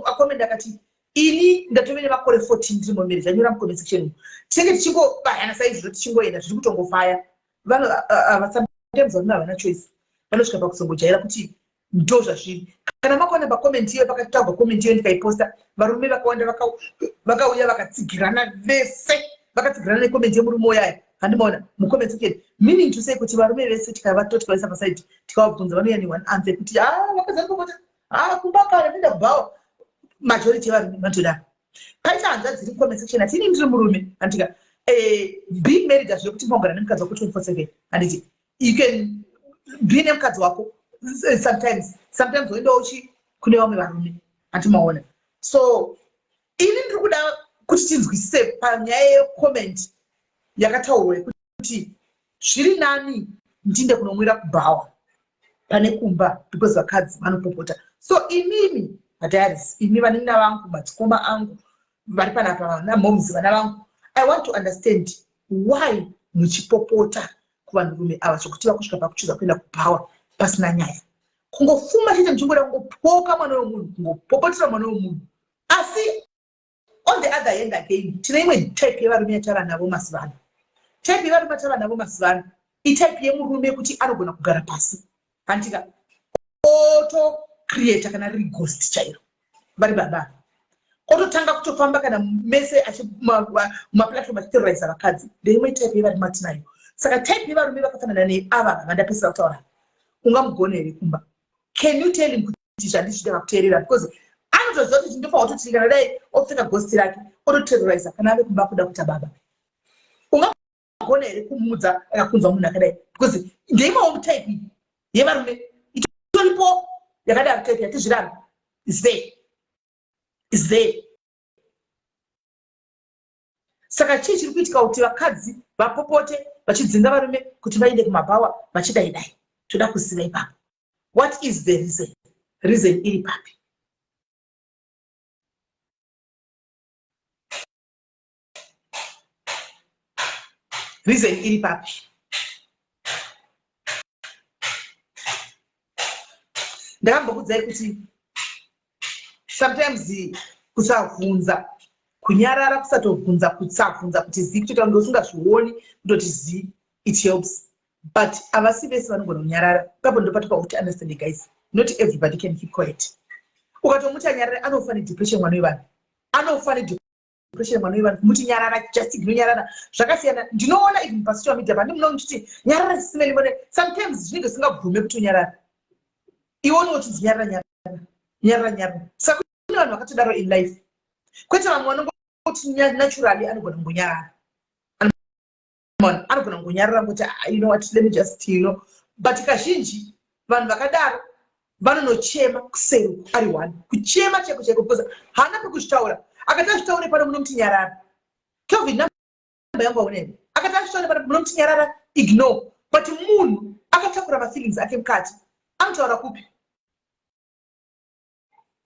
acomment akati, "Ini ndatove nemakore 14 ndiri mumarriage." Anyora mucomment section. Tinenge tichingobayana saizvozvo, tichingoenda, zviri kutongofaya. Sometimes varume havana choice, vanosvika pakuzongojaira kuti ndo zvazviri. Kana makaona pacomment iyo, pakataurwa comment iyo, ndikaiposta, varume vakawanda vakauya vakatsigirana vese, vakatsigirana necomment yemurume uyaya, handimaona mucomment section? Meaning to say kuti varume vese tikavato, tikavaisa pasaidi, tikavabvunza, vanouya neone answer yekuti a ah, vakadzi vanopopota, a kumba kare ndinda kubhawa. Majority yevarume vanotodaro. Paita hanzvadzi dziri mucomment section ati, "Ini ndiri murume," handika? Being married hazvino kuti maugara nemukadzi wako 24/7, handiti? You can be nemukadzi wako sometimes, woendawo chi kune vamwe varume, handimaona? So ini ndiri kuda kuti tinzwisise panyaya yecomment yakataurwa yekuti zviri nani ndinde kunomwira kubhawa pane kumba because vakadzi vanopopota. So imimi madiaries, imi vanin'ina vangu, madzikoma angu vari panapa, vana moms, vana vangu, I want to understand why muchipopota kuvanhurume ava zvokuti vakusvika pakuchuza kuenda kubhawa pasina nyaya, kungofuma chete, muchingoda kungopoka mwana wemunhu, kungopopotera mwana wemunhu. Asi on the other hand again, tine imwe type yevarume yatava navo mazuva ano. Type yevarume yatava navo mazuva ano itype yemurume yekuti anogona kugara pasi, handika, otocreata kana riri ghost chairo, vari baba, ototanga kutofamba kana mese mumaplatform achiterroriza vakadzi. Ndeimwe type yevarume atinayo. Saka type yevarume vakafanana neava vandapesera kutaura, ungamugone here kumba? Can you tell him kuti zvandizvida vakuteerera? Because anotoziva kuti ndinofanwa kutoti kana dai opfeka ghost rake, ototerroriza kana ave kumba kuda kuita baba. Ungagona here kumuudza akakunzwa munhu akadai? Because ndeimwewo type yevarume itoripo yakadaro. Type yatizviramba is there, is there. Saka chii chiri kuitika kuti vakadzi vapopote vachidzinga varume kuti vaende kumabhawa vachidai dai? Toda kuziva ipapo, what is the reason? Reason iri papi? Reason iri papi? Ndakambokudzai kuti sometimes kusabvunza, kunyarara, kusatobvunza, kusabvunza kuti zii, kutoita kunge usingazvioni, kutoti zii, it helps. But havasi vese vanogona kunyarara. Ipapo ndo patopa kuti understand, guys, not everybody can keep quiet. Ukatomuti anyarare, anofa nedepression. Mwana wevanhu anofa. depression mwana wevanhu, kumuti nyarara, just ignore, zvakasiyana. Ndinoona even pasocial media pane muno muchiti nyarara Sis Melly. Sometimes zvinenge zvisingabvume kuti unyarara. Iwe unochinzi nyarara, nyarara, nyarara, nyarara. Saka kune vanhu vakatodaro in life, kwete vamwe vanongoti naturally anogona kungonyarara, anogona kungonyarara ngoti, "Ah, you know what, let me just." But kazhinji vanhu vakadaro vanonochema kuseri ari one, kuchema chaiko chaiko, because haana pekuzvitaura. Akati azvitaure pano, munomuti nyarara. Kelvin, namba yangu aunene. Akati azvitaure pano, munomuti nyarara, ignore. But munhu akatakura mafeelings ake mukati, anotaura kupi?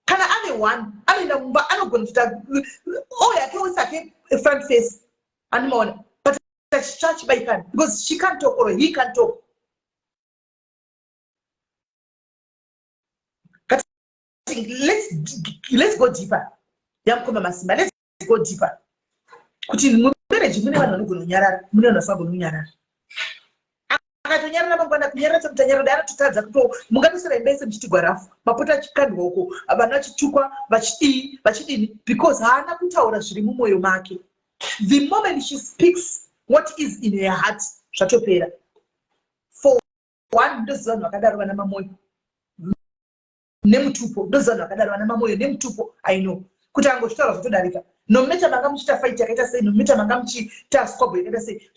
Kana ave one, anoenda mumba, anogona kuita oyo ake wese ake front face, andimaona, but achibaikana because she can't talk or he can't talk. Let's go deeper. Yamukoma Masimba, let's go deeper kuti mumarriage mune vanhu vanogona kunyarara, mune vanhu vasingagoni kunyarara. Akatonyarara mangwana, kunyarara sekuti anyarara, anototadza kuto. Mungatosera imba yese muchiti gwarafu, mapoto achikandwa uko, vana vachitukwa, vachidii, vachidini, because haana kutaura zviri mumwoyo make. The moment she speaks what is in her heart, zvatopera. For one, ndoziva vanhu vakadaro, vana Mamoyo nemutupo. Ndoziva vanhu vakadaro, vana Mamoyo nemutupo. I know kuti angozvitaura, zvotodarika. No matter manga muchiita fight yakaita sei, no matter manga muchiita squabble yakaita sei,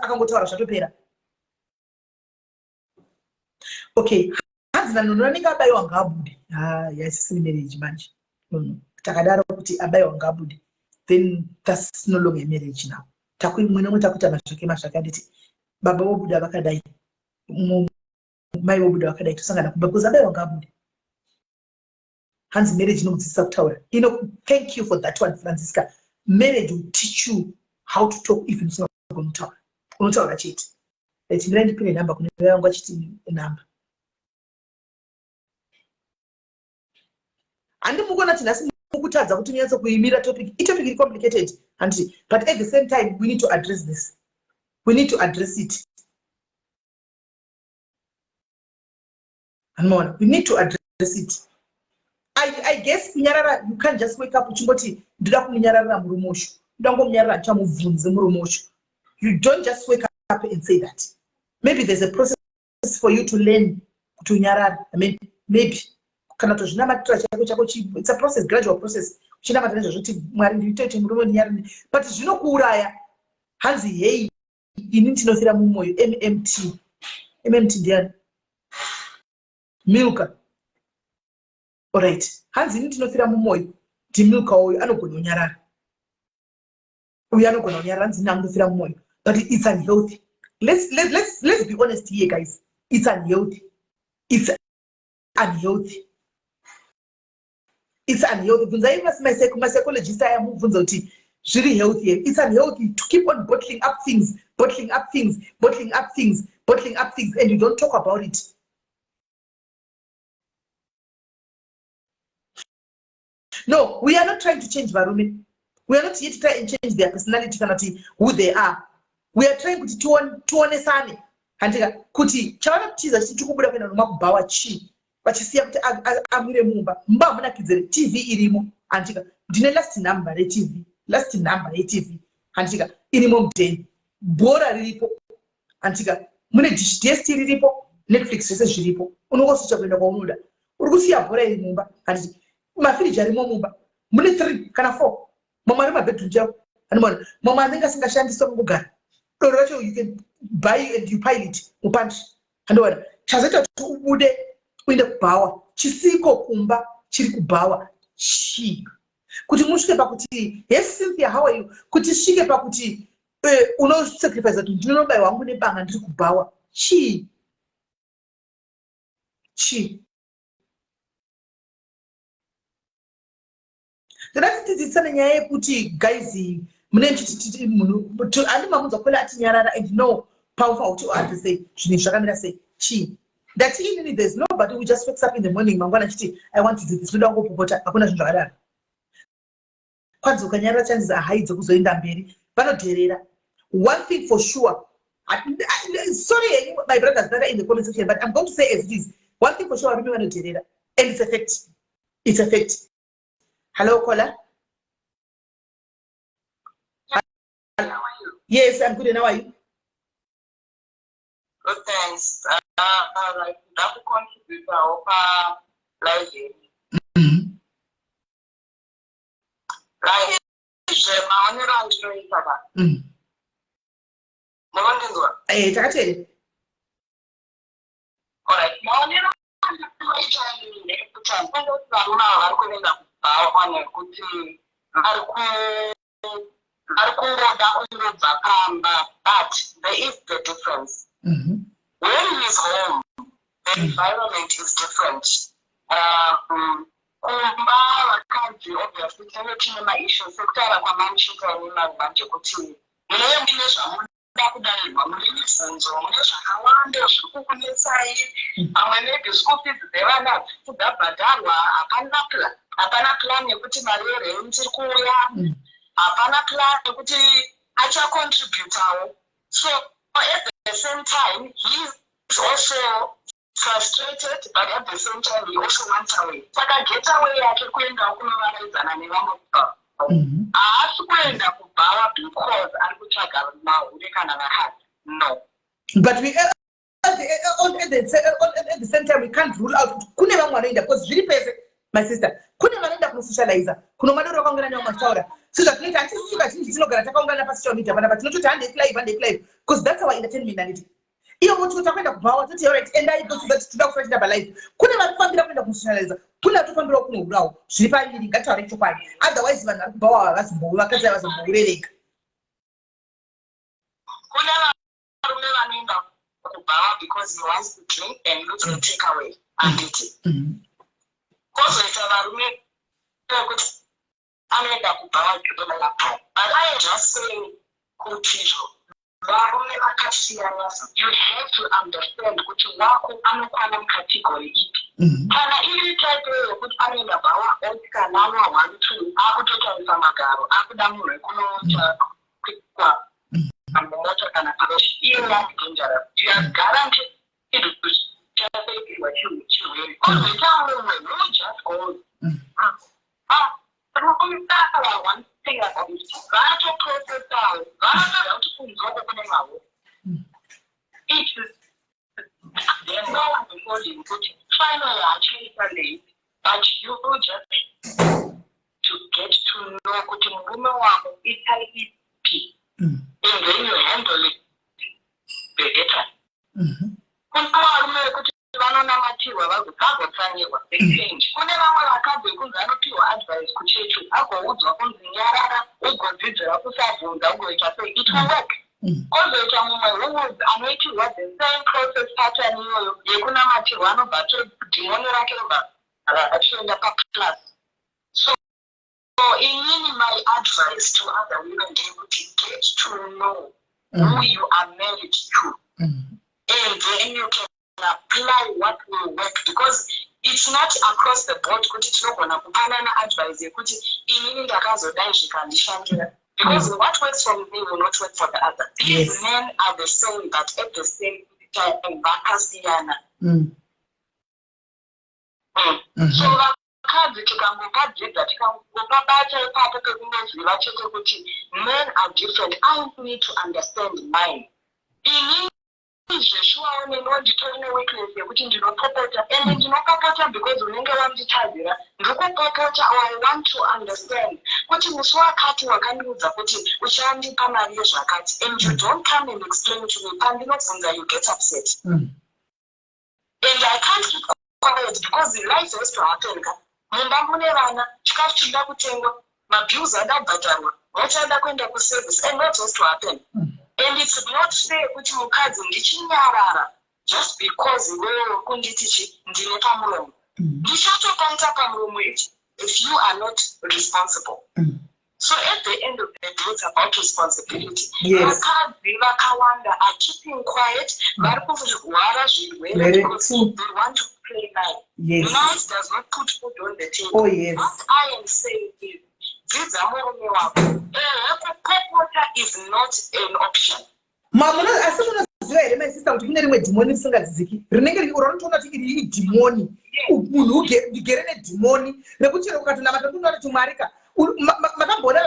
akangotaura, zvatopera. Okay, hanzi naNono anenge abayiwa ngaabude. Ha, yaisisiri marriage manje. No, takadaro kuti abayiwa ngaabude, then that's no longer a marriage now. Mwe nomwe takuita mazvake mazvake, anditi? Baba vobuda vakadai, mai vobuda vakadai, tosangana kumba, because abayiwa ngaabude. Hanzi marriage inomudzidzisa kutaura. Thank you for that one, Francisca. Marriage will teach you how to talk. Even usingagoni kutaura, unotaura chete. Chimirai ndipine nhamba kune vangu achiti nhamba. Handi mukuona kuti nhasi mukutadza kuti munyatso kuimira topic? Itopic iri complicated, handiti? But at the same time we need to address this, we need to address it. Anoona, we need to address it. I guess kunyarara, you can't just wake up uchingoti ndoda kumunyararira murume ucho, ndoda ngomunyarara, ndichamubvunze murume ucho. You don't just wake up and say that. Maybe there's a process for you to learn kuti unyarare. I mean, maybe kana kutozvinamatira chako chako, it's a process, gradual process, uchinamata nezvazvo kuti Mwari, nditoite murume ndinyarare, but zvinokuuraya. Hanzi, hei, ini ndinofira mumwoyo. MMT, MMT ndiani? Milka. Alright, hanzi ini ndinofira mumwoyo, ndimilka. Uyu anogona kunyarara, uyu anogona kunyarara. Hanzi ini anondofira mumwoyo, but it's unhealthy. Let's be honest here, guys. It's unhealthy, it's unhealthy, it's unhealthy. Bvunzai mapsychologist aya, mubvunza kuti zviri healthy here. It's unhealthy to keep on bottling up things, bottling up things, bottling up things, bottling up things, and you don't talk about it. No, we are not trying to change varume. We are not here to try and change their personality kana kuti who they are. We are trying kuti tionesane, handika, kuti chavanokutiza chiti tikubuda kuenda nomakubhawa chii, vachisiya kuti amwire mumba. Mumba hamunakidzere, TV irimo, handika? Ndine last number reTV, last number yeTV, handika, irimo mudheni. Bhora riripo, handika? Mune dish, DST riripo, Netflix, zvese zviripo. Unongoswicha kuenda kwaunoda. Uri kusiya bhora iri mumba, handiti? Mafiriji arimo mumba, mune three kana four. Mamwe ari mabedroom chavo, anomaona, mamwe anenge asingashandiswa, kungogara. Doro racho you can buy and you pile it mupantry, andoona. Chazoita kuti ubude uende kubhawa, chisiko kumba chiri kubhawa chii, kuti musvike pakuti, yes, Cynthia, how are you, kuti svike pakuti unosacrifice kuti ndinonobayiwa hangu nebanga, ndiri kubhawa, chii chii? Ndoda tidzidzisane nyaya yekuti, guys, mune muchiti munhu handi mamunzwa kwela atinyarara and no paufa kuti uadrese zvinhu zvakamira sei, chii. Ndati inini there's nobody who just wakes up in the morning mangwana achiti, "I want to do this." Ndoda kungopopota. Hakuna zvinhu zvakadaro. Kwanzi ukanyarara, chances are dzekuzoenda mberi vanodherera. One thing for sure, sorry henyu, my brothers that are in the comment section, but I'm going to say as it is. One thing for sure, varume vanodherera, and it's a fact, it's a fact. Hello, caller. How are you? Yes, I'm good, and how are you? Good, thanks. Like, ndakucontributawo palive yenyu. Like, zvemaonero andinoita ka. Munondinzwa? Eh, takateerera. Alright, maonero andinoita inini ndekuti handinge kuti varume ava vari kuenda kubhawa nekuti vari kungoda kungobva pamba, but there is the difference. When he is home, the environment is different. Kumba vakadzi obviously tinenge tine maissues, sekutaura kwamanchita imi manje kuti munenge muine zvamunoda kudairwa, mune mibvunzo, mune zvakawanda zviri kukunetsai. Pamwe maybe school fees dzevana hadzisi dzabhadharwa, hapana plan yekuti mari yerent iri kuuya, hapana plan yekuti achacontributawo. So at the same time he is also frustrated, but at the same time he also wants away. Saka getaway yake kuendawo kunovaraidzana nevamwe kubhawa. Haasi kuenda kubhawa because ari kutsvaga mahure kana vakadzi, no. But we at the same time we can't rule out kuti kune vamwe vanoenda, because zviri pese, my sister. Kune vanoenda kunosocializa, kunomadoro, vakaungana nevamwe vachitaura sezvatinoita. Hatisusu kazhinji tinogara takaungana pasocial media panapa, tinototi handei live, handei live, because that's our entertainment, handiti? Iyo voti takuenda kubhawa, toti alright, endai, because that toda kufa tichita palive. Kune vari kufambira kuenda kunosocializa, kune vatofambirawo kunohurawo. Zviri paviri, ngatitaure chokwadi. Otherwise vanhu vari kubhawa vakadzi havazombourereka. Kune varume vanoenda kubhawa because he wants to drink and look for take away, handiti? Kwozoita varume vekuti anoenda kubhawa, but I am just saying kuti izvo varume vakasiyana. You have to understand kuti wako anokwana mucategory ipi. Kana iri type yekuti anoenda bhawa oti kana anwa one two akutotarisa magaro, akuda munhu wekunoita kwikwa mumota kana iye ari dangerous, you are guaranteed kuchasaipirwa chirwere. Kozoita mumwe who just goes. Ava, one thing about it, vatoprocessawo, vanotoziva kuti kunzoko kune maho. It's then no one will call him kuti finally hachaita late, but you just to get to know kuti murume wako itype ipi, and then you handle it better. Kune varume vekuti vanonamatirwa, vagotsanyirwa, they change. Kune vamwe vakadzi vekunzi anopiwa advice kuchechi, agoudzwa kunzi nyarara, ugodzidzira kusabvunza, ugoita sei, it will work. Kwozoita mumwe who anoitirwa the same process, pattern iyoyo yekunamatirwa, anobva dhimoni rake robva achienda paplus. So inini my advice to other women ndeyekuti get to know who you are married to, and then you can apply what will work, because it's not across the board kuti tinogona kupanana advice yekuti inini ndakazodai zvikandishandira, because what works for me will not work for the other. These men are the same, but at the same time vakasiyana. So vakadzi tikangopadzidza, tikangopabata ipapo pekungoziva chete kuti men are different, I need to understand mine. Inini zveshuwawo neniwo nditori neweakness yekuti ndinopopota, and ndinopopota because unenge wanditadzira. Ndikupopota or I want to understand kuti musi wakati wakandiudza kuti uchandipa mari yezvakati, and you don't come and explain to me. Pandinobvunza, you get upset, and I can't keep quiet because life has to happen ka. Mumba mune vana, chikafu chinoda kutengwa, mabills ada kubhadharwa, mota ada kuenda kuservice, and what has to happen. And it's not fair kuti mukadzi ndichinyarara just because iwewe kunditi chi ndine pamuromo. Ndichatopaita pamuromo if you are not responsible. So at the end of the day it's about responsibility. Vakadzi vakawanda are keeping quiet, vari kurwara zvirwere Very because true. they want to play nice. Nice does not put food on the table. What I am saying is, dzidza murume wako. Ehe, kupopota is not an option. Asi munoziva here, my sister, kuti kune rimwe dhimoni risingadzidziki rinenge raunotoona kuti iri idhimoni? Munhu ndigere nedhimoni rekuti chero ukatonamata, kunoona kuti Mwari ka. Makamboona,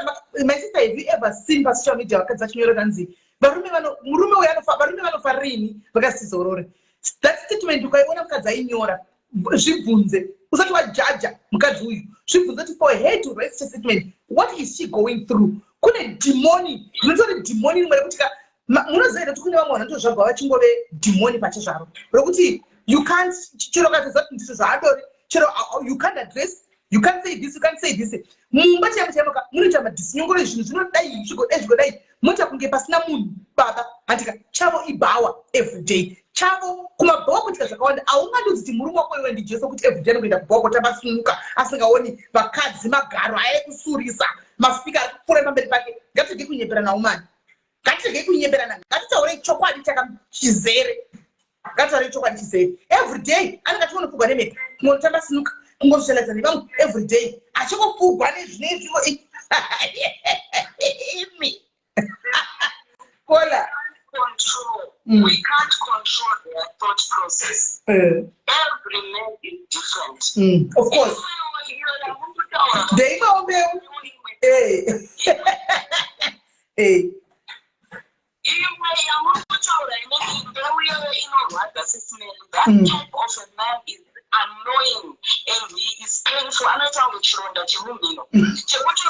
my sister, have you ever seen pasocial media vakadzi vachinyora kanzi varume vano, murume uyo anofa, varume vanofa rini vakasizorore? That statement ukaiona mukadzi ainyora, zvibvunze usati wajaja mukadzi uyu. Zvibvunze kuti for her to write such a statement, what is she going through? Kune dhimoni rinotori dhimoni rimwe rekuti ka munoziva here kuti kune vamwe vanhu vanotozvagwa vachingove dhimoni pachezvaro, rokuti you can't, chero ukatoziva kuti ndizvo zvaadori, chero you can't address, you can't say this, you can't say this. Mumba chaimo chaimo ka munoita madhisinyongoro, zvinhu zvinodai, zvigodai, zvigodai, moita kunge pasina munhu baba handika. Chavo ibhawa everyday, chavo kumabhawa kuitika zvakawanda. Haungandiudzi kuti murume wako iwe ndiJesu, kuti everyday anokuenda kubhawa kotamba snooker, asingaoni vakadzi, magaro aya ekusurisa, maspeaker ari kupfuura pamberi pake. Ngatirege kunyeperana umani, ngatirege kunyeperana, ngatitaurei chokwadi chakachizere, ngatitaurei chokwadi chizere. Everyday anenge achingonopfugwa nemhepo, kungotamba snooker, kungosocializa nevamwe everyday, achingopfugwa nezvinezvino imi kola. Control. We can't control their thought process. Every man is different. Of course. Ndeimwewo mbeu. Imwe yamuri kutaura inenge mbeu iyoyo inorwadza, Sis Melly. That type of a man is annoying and he is painful. Anoita kunge chironda chemumhino chekuti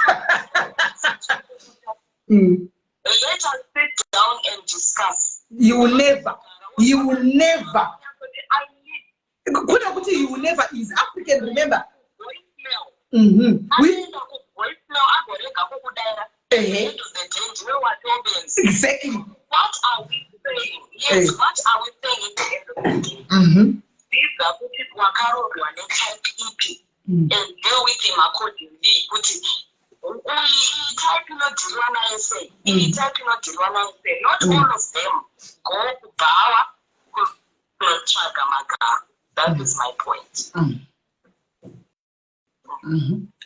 let us sit down and discuss. You will never, you will never. I need Kune kuti you will never is African, remember. Voicemail. We Anoenda kuvoicemail, agorega kukudaira. End of the day ndiwe watobenzi. What are we saying? Yes. What are we saying at the end of the day? Dzidza kuti wakaroorwa netype ipi and deal with him accordingly, kuti uyu iyi type inodhiriwa naye sei, iyi type inodhiriwa naye sei. Not all of them go kubhawa kunotsvaga magaro. That is my point.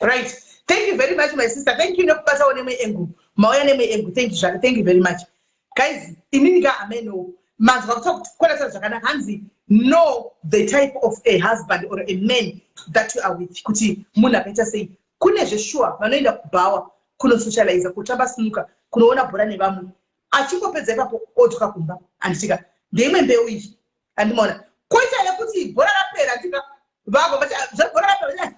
Right, thank you very much, my sister. Thank you nekubatawo nemwe angle, mauya nemwe angle. Thank you zvake, thank you very much, guys. Inini ka ameno manzwa kuti kwanataura zvakanaka, hanzi know the type of a husband or a man that you are with, kuti munhu akaita sei. Kune zveshuwa vanoenda kubhawa kunosocializa, kutamba snooker, kunoona bhora nevamwe, achingopedza ipapo odzoka kumba, handitika? Ndeimwe mbeu iyi, handimaona? Koita yekuti bhora rapera, handika? Vavo zvebhora rapera,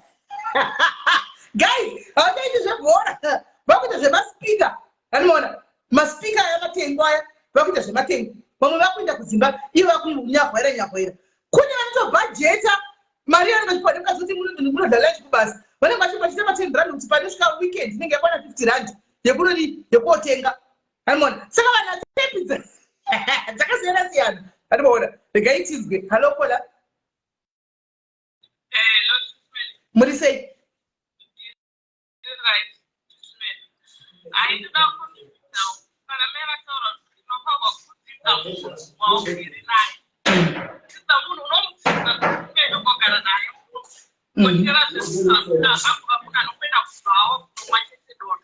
guys, havachaiti zvebhora, vakuita zvemaspeaker, handimaona? Maspeaker aya matengo aya, vakuita zvematengo. Vamwe vakuenda kudzimba ivo vakunyahwaira nyahwaira. Kune vanotobhajeta mari yanenge vachipa nemukadzi kuti munodya lunch kubasa, vanenge vachibhajeta ma10 rand, kuti panosvika weekend inenge yakwana 50 rand yekunodi yekuotenga, handimaona? Saka vanhu vatype dzakasiyana siyana, handimaona? Regai tinzwe. Hallo caller. Hello, Sis Melly. Muri sei? Right, Sis Melly. Haindida kudzidza kana mai vataura kuti unofanirwa kudzidza munhu waugere naye. Kudzidza munhu, unomudzidza kuti ugogara naye munhu. Otyera zvekuda agova munhu anokuenda kubvawo kunomwa chete doro.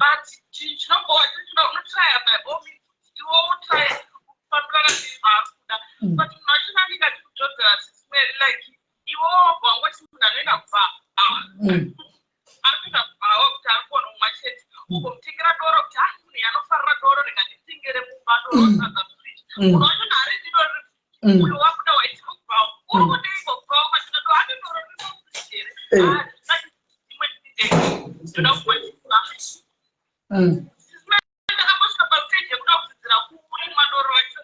But chinhu chinobhowa chochinoda unotraya by all means kuti iwe utraye kufambirana nezvaari kuda. But munhu wacho anenge achikujodzera, Sis Melly, like iwe wobva wangoti munhu anoenda kubva ari kuenda kubhawa kuti ari kuona umwa chete, ugomutengera doro kuti hai, munhu yanofarira doro, rega nditengere mumba doro sadza fridge. Munhu wacho naaridi doro riri, uyo wakuda waiti kubhawa uri kudeiko kubhawa kwachona do ati doro riri mufridge here? Imwe ndoda kugwadzisa. Ndakambosvika pastage yekuda kudzidzira kurimwa doro racho,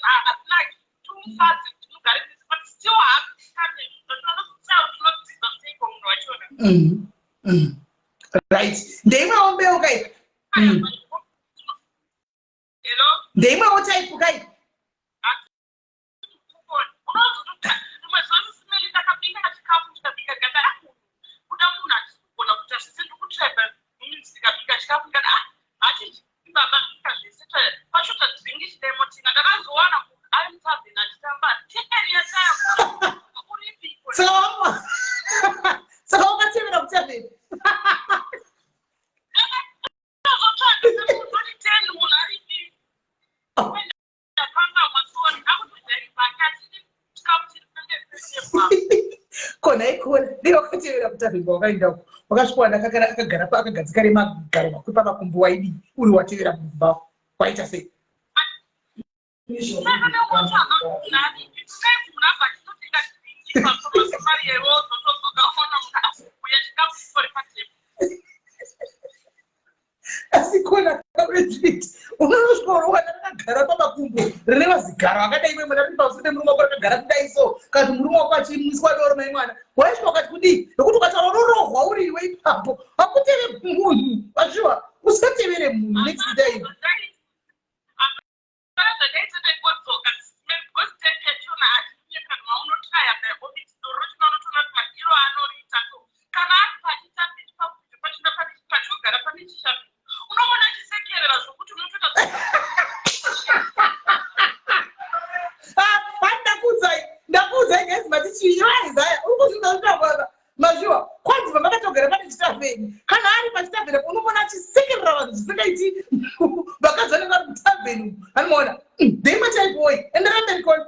like tumufadzi kuti mugare mese, but still haakane. Tinodzidza seiko munhu wachona? Right, ndeimwewo mbeu kai. Hello? Ndeimwewo type kai. Rimwe zuva, Sis Melly, ndakabika chikafu, ndikabika, ndikati a munhu kuda munhu hatisi kugona kuita zvese, ndikutry means ndikabika chikafu, ndikati a hachidyi baba, bika zvese pashota drink chidaimotinga. Ndakazowana munhu ari mutavheni achitamba 10 yachaya, uripiko? Saka wakatevera kutavheni? Azotsvaga sekundoti 10, munhu aripi? Ndakanga masori akutojaivhaki achidi chikafu chiri pamberi petebwa. Kona ikona, dei wakatevera kutavheni kwawakaendako. Wakasvikowana akagara akagadzika remagaro makuru pamakumbo, waidii uri watevera mubhawa? Waita sei? Asi kona karetreat unonosvika unowana rakagara pamakumbo rine mazigaro akadai, imwe mwana riri pamusoro pemurume wako rakagara kudai. So kana kuti murume wako achimwiswa doro, mai mwana, waisvika ukati kudii? Nokuti ukataura unorohwa uriwe ipapo. Hakuteve munhu vasviwa, usatevere munhu next time. Zvakaita ndangodzoka because tent yachona hatinyepa, maunotraya diabetes, doro rachona unotoona kuti madiro aanoriita. So kana ari pachitapiti pachina pachogara pane chishapi, unoona achisekerera zvokuti unotoita. Ndakuudzai, ndakuudzai guys, mati chii Isaya uri kuzvinza mazviwa? Kwanzi vamakatogara pane chitavheni, kana ari pachitavheni apo unoona achisekerera vanhu zvisingaiti. Vakadzi vanenge vari kutavheni, anomaona ndeimwe type. Endera mberi, Kona.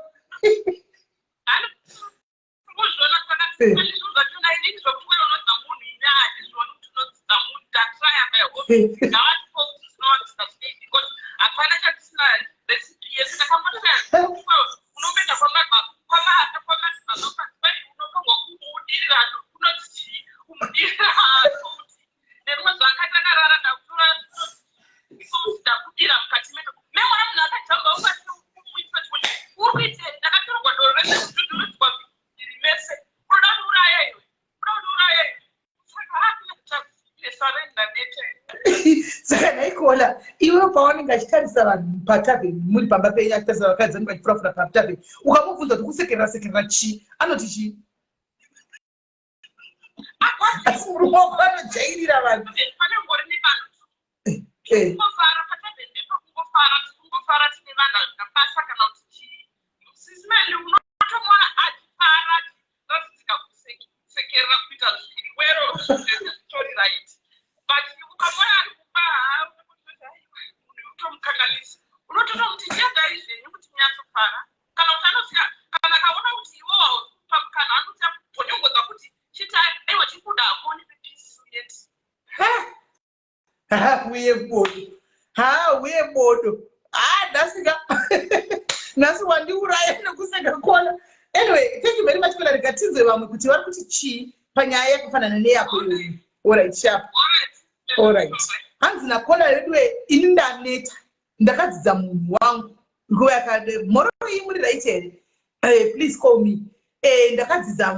Kuzviona saka zvinhu zvachona inini zvokuti wewe unodza munhu, ini handizvioni kuti unodzidza munhu. Tatraya my hope ngavatipo kuti tinowanzisa sei, because hapana chatisina recipe yedu. Ndakambotraya unomboenda kwamadzibaba, unofanirwa kumudirira, kunoti chii, kumudirira salt. Nerimwe zuva akati akarara, ndakutora salt, ndakudira mukati memwana. Munhu akajamba ukati kumuitisa chimwe, uri kuitei? Ndakatorwa doro rese kudhudhurudzwa miviri mese. Unoda kundiuraya iwe, unoda kundiuraya iwe. Saka hakuna nete. Saka naikola iwe pawanenge achitarisa vanhu patavheni, muri pamba penyu, achitarisa vakadzi vanenge vachifurafura patavheni, ukamubvunza kuti kusekerera sekerera chii, anoti chii? Asi murume wako anojairira vanhu. Panengori nevanhu kungofara patavheni, ndepekungofara, tikungofara tine vanhu, hazvina basa kana kuti chii. Sisimeli unotomuona achifara, achiratidzika kusekerera, kuita zviri wero zvese zvitori right, but ukamuona ari kumba, munhu utomukanganisa, unototomuti chiendai zvenyu kuti munyatsofara. Kana kuti anosiya, kana akaona kuti iwo haupa mukana, anosiya kubvonyongodza kuti chiti aiwa, chikuda hakuoni peace yet. Ha, uye bodo, ha, uye bodo. Ha, nhasika nhasi wandiuraya nekuseka, Kona. Anyway, thank you very much, Kona. Rega tinzwe vamwe kuti vari kuti chii panyaya yakafanana neyako iyoyi. Alright, sharp. Alright. Hanzi naKona yeduwe, ini ndaneta, ndakadzidza munhu wangu nguva yakade. Mhoro iyi, muri right here? Please call me. Ndakadzidza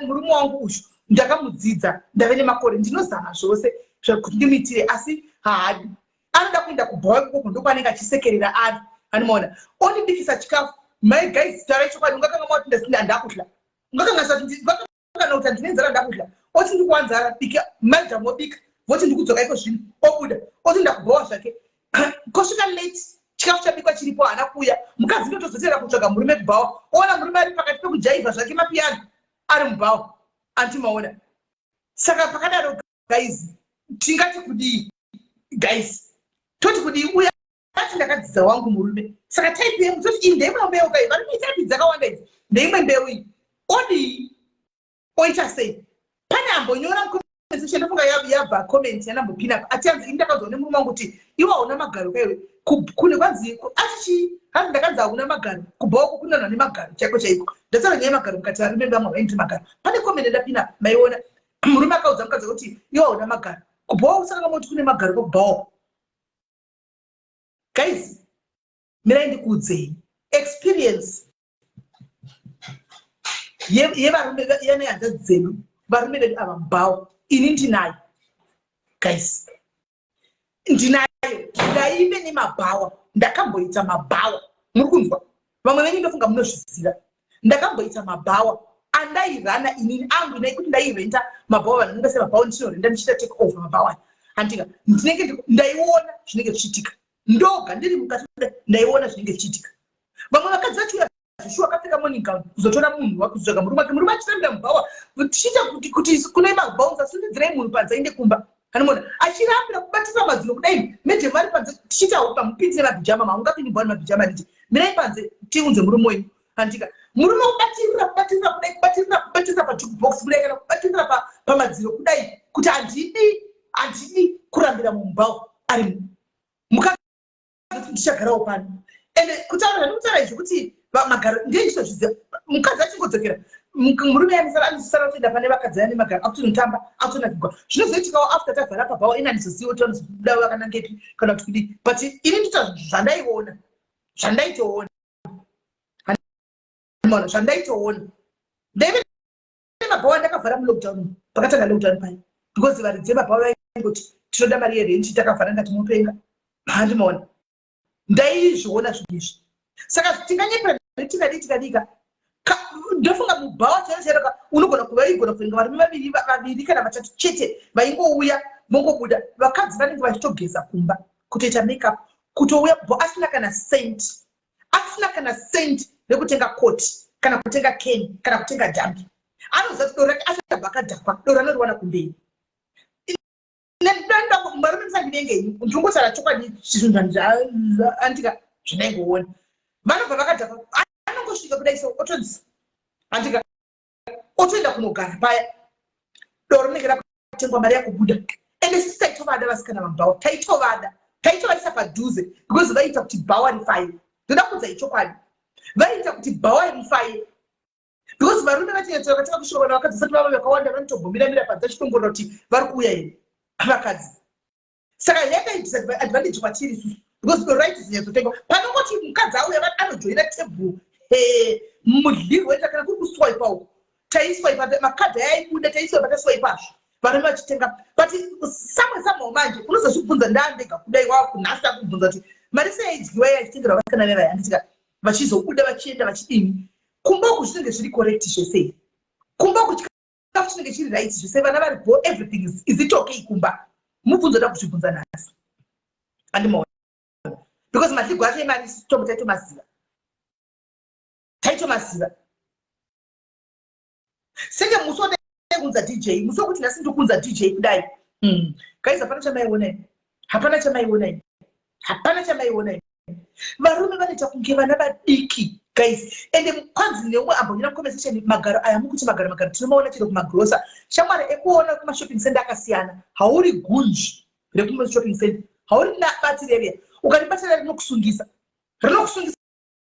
murume wangu uyu, ndakamudzidza ndave nemakore. Ndinozama zvose kuti ndimuitire, asi haadi. Anoda kuenda kubhawa ikoko, ndokwaanenge achisekerera ari. Anomaona ondibikisa chikafu. My guys, tarai chokwadi, ungakanga mawati ndakudla, ungakanganisa kana kuti handine nzara, ndakudla. Oti ndikuwanzara, bika madam, obika, voti ndikudzoka iko zvino, obuda, oti ndakubhowa zvake. Kosvika late, chikafu chabikwa chiripo, haana kuuya. Mukadzi ndotozotera kutsvaga murume kubhawa, oona murume ari pakati pekujaivha zvake mapiyano ari mubhawa. Antimaona? Saka pakadaro guys, tingati kudii guys? Toti kudii? Uya ati ndakadzidza wangu murume. Saka type yemu toti iyi ndeimwe mbeu kai. Varume, type dzakawanda idzi, ndeimwe mbeu iyi. Odii? Oita sei? Pane ambonyora mucomment section, ndofunga yabva comment yandambopina, ati anzi ini ndakaudzwa nemurume wangu kuti iwe hauna magaro kaiwe. Kune kwanzi ati chii? Hanzi ndakanzi hauna magaro, kubhawa kunanwa nemagaro chaiko chaiko. Ndataura nyaya yemagaro, mukati varume vamwe havaendi magaro. Pane comment yandapina, maiona? Murume akaudza mukadzi kuti iwe hauna magaro, kubhawa usakanga moti kune magaro kwakubhawa. Guys, mirai ndikuudzei experience yevarume yenehanzvadzi dzedu. Varume vedu ava mubhawa, ini ndinayo guys, ndinayo. Ndaive nemabhawa, ndakamboita mabhawa. Muri kunzwa? Vamwe venyu ndofunga munozviziva. Ndakamboita mabhawa andairana inini angu nekuti ndairenta mabhawa. Vanhu vanenge semabhawa, ndichinorenda, ndichiita take over mabhawa. Handika ndinenge ndaiona zvinenge zvichiitika ndoga ndiri mukati, ndaiona zvinenge zvichiitika. Vamwe vakadzi vachiuya zvishuwa akapfeka morning gown kuzotora munhu wakuzotsvaga murume wake, murume achitambira mubhawa. Tichiita kuti kune mabouncer, sundidzirai munhu panze aende kumba. Anomona achirambira kubatisa madziro kudai, madam vari panze. Tichiita pamupinzi nemabhijama, maungapindi mubhawa nemabhijama nditi mirai panze tiunze murume wenyu. Handika murume kubatirira, kubatirira kudai, kubatirira, kubatirira pajukebox kudai, kana kubatirira pamadziro kudai. Kuti handidi kurambira mumba ari mukadzi, ndichagarawo pano. Ende kutaura zvandikutaura izvi, kuti magaro ndiye ndichitozviziva. Mukadzi achingodzokera, murume anosara kutoenda pane vakadzi ane magaro, akutonotamba, akutonakigwa. Zvinozoitikawo after tavhara pabhawa, ina handizozivi kuti vanozobuda vakanangepi kana kuti kudii, but ini ndita zvandaiona, zvandaitoona, maona, zvandaitoona. Ndaive nemabhawa ndakavhara mulockdown, pakatanga lockdown pai, because varidzi vemabhawa vaingoti tinoda mari yerent, takavhara. Ngati mupenga, handimaona. Ndaizviona zvinhu izvi. Saka tinganyepera, tikadii, tikadika. Ndofunga mubhawa chaivo chairoka unogona kuva igona kuverenga varume vaviri, vaviri kana vatatu chete vaingouya vongobuda. Vakadzi vanenge vachitogeza kumba, kutoita makeup, kutouya bo asina kana cent, asina kana cent rekutenga koti kana kutenga can kana kutenga dhambi. Anoziva kuti doro rake asabva akadhakwa, doro anoriwana kumberi. Varume, musandinenge, ndingotaura chokwadi. Zvinhu andika zvandaingoona, vanobva vakadhakwa, anongosvika kudai so, otonzi, handika, otoenda kunogara paya, doro rinenge rakutengwa, mari yakubuda. Ende sisi taitovada vasikana vamubhawa, taitovada, taitovaisa padhuze because vaiita kuti bhawa rifaye. Ndoda kuudzai chokwadi, vaiita kuti bhawa rifaye because varume vachinyatsora katanga kusvika vana vakadzi vasati vava vakawanda, vanotogomira-mira panze achitongorora kuti vari kuuya here vakadzi. Saka yakaitisa advantage kwatiri isusu because doro raiti zinyatsotengwa. Panongoti mukadzi auya, anojoina tebhuru, mudlirwo ita. Kana kuri kuswipa uko, taiswipa makadhi ayaibuda, taiswipa, taswipazvo, varume vachitenga. But samwe somehow manje unozozvibvunza, ndaandega kudai, wakunhasi takubvunza kuti mari sei yaidyiwa, yachitengerwa vasikana vevaya, handitika, vachizobuda vachienda vachidini. Kumba uku zvinenge zviri correct zvese, kumba uku chikafu chinenge chiri right zvese, vana vari bo, everything is it okay kumba? Mubvunzo da kuzvibvunza nhasi, andimaona, because madligo acho emari tombo taitomaziva, taitomaziva. Senge musi wandaiunza DJ, musi wekuti nhasi ndikuunza DJ kudai, Guys, hapana chamaiona ini, hapana chamaiona ini, hapana chamaiona ini. Varume vanoita kunge vana vadiki, guys. Ende kwanzi neumwe ambonyora muconversation, magaro aya mukuti magaro, magaro tinomaona chero kumagrosa, shamwari, ekuona kumashopping center akasiyana. Hauri gunji rekumashopping center, hauri bati reriya, ukaribatira rinokusungisa, rinokusungisa.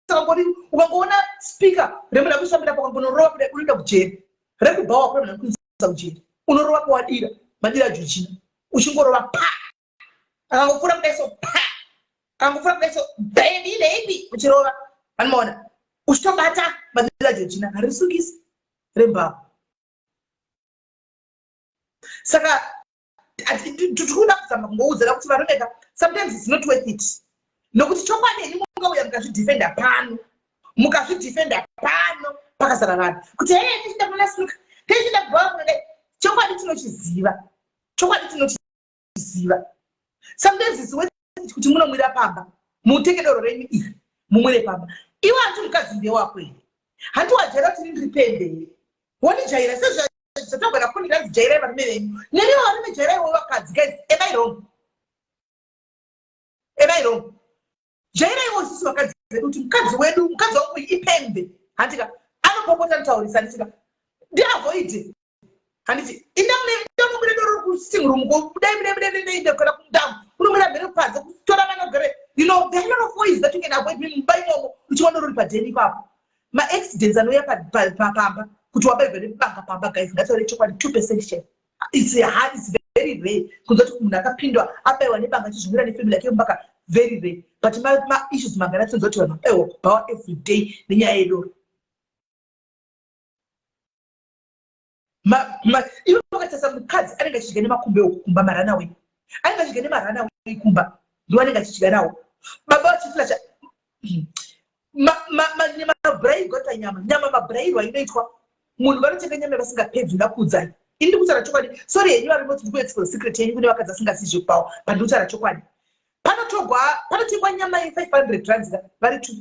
Kangori ukangoona speaker remunhu akusvambira, pakangonorova kudai, unoenda kujeri. Rekubhawa kure, munhu akuisa kujeri. Unorova pawadira madira Georgina, uchingorova pa akangopfuura kudai so, pa akangopfuura kudai so, baby, baby, uchirova, anomaona, uchitobata madira Georgina, harisungisi rembao. Saka tikuda kuzama kungoudzira kuti varume ka, sometimes it's not worth it, nokuti chokwadi henyu mungauya mukazvidefenda pano, mukazvidefenda pano pakazara vanhu kuti hee, tichida kuna snooker, tichida kubhawa kunodai. Chokwadi tinochiziva, chokwadi tinochiziva. Sometimes it's worth it kuti munomwira pamba, mutenge doro renyu iri, mumwire pamba. Iwe hanti mukadzi ndewako here? Hanti wajaira kuti ndiri pembe here? Wonijaira sezvatagona kuni, jairai varume venyu. Neniwo varume, jairaiwo vakadzi. Guys, am I wrong? Am I wrong? Jairaiwo isusu vakadzi vedu kuti mukadzi wedu, mukadzi wangu ipembe, handika, anopopota, notaurisa, handitika, ndiavoide, handiti. Indamunomwira doro kusitting room, kudai, budai, budai, budai, kana kundamu unomwira mhere panze, kutora vanogere. There are a lot of ways that you can avoid me mumba imomo uchiona ruri padheni ipapo. Maaccidents anouya pamba kuti wabairwa nebanga pamba, guys, ngataure chokwadi, 2% chete. It's hard, it's very rare kunzwa kuti munhu akapindwa, abayiwa nebanga, achizvimwira nefamily yake mubaka. Very rare. But maissues mangana tinonzwa kuti vanhu vabayiwa kubhawa every day nenyaya yedoro. Ivo vakatarisa, mukadzi anenge achidya nemakumbe okukumba, marunaway, anenge achidya nemarunaway kumba, ndiwo anenge achidya nawo. Baba vachiflasha mabhurairwa, nyama, nyama mabhurairwa inoitwa munhu, vanotenga nyama vasingapedzi. Uda kuudzai, ini ndikutaura chokwadi. Sorry henyu varume kuti ndikuexpose secret yenyu kune vakadzi vasingasii zvekupawa, but ndikutaura chokwadi. Panotogwa, panotengwa nyama ye500 rands, vari two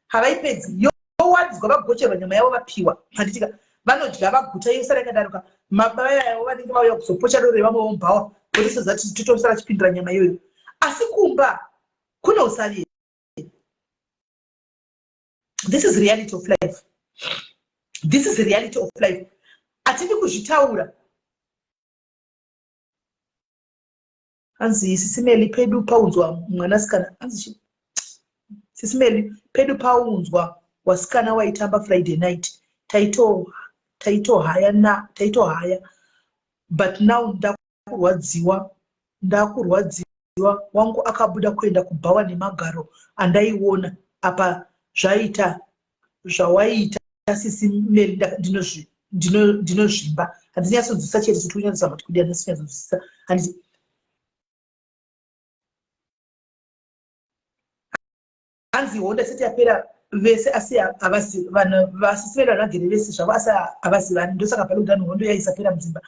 havaipedzi, yowadzwa, vagocherwa nyama yavo, vapiwa, handitika, vanodya vaguta, yosara yakadaroka. Mababa yavo vanenge vauya kuzopocha doro revamwe vomubhawa, votisozati totosara chipindura nyama iyoyo. Asi kumba kune usavi. This is reality of life, this is reality of life. Hatidi kuzvitaura. Hanzi Sisi Melly, pedu paunzwa mwanasikana. Hanzi Sisi Melly, pedu paunzwa wasikana waitamba Friday night. Taitohaya na taitohaya, but now ndakurwadziwa, ndakurwadziwa. Wangu akabuda kuenda kubhawa nemagaro andaiona apa. Zvaita zvawaiita, Sisi Melly, ndinozvimba. Handinyatsonzwisisa chete kuti unyatsozama kuti kudi. Handinyatsonzwisisa, handiti? Hanzi honda isati yapera vese, asi havasi vanhu vasisi vedu. Vanhu vagere vese zvavo, asi havazivani. Ndosaka palockdown hondo yaisapera mudzimba.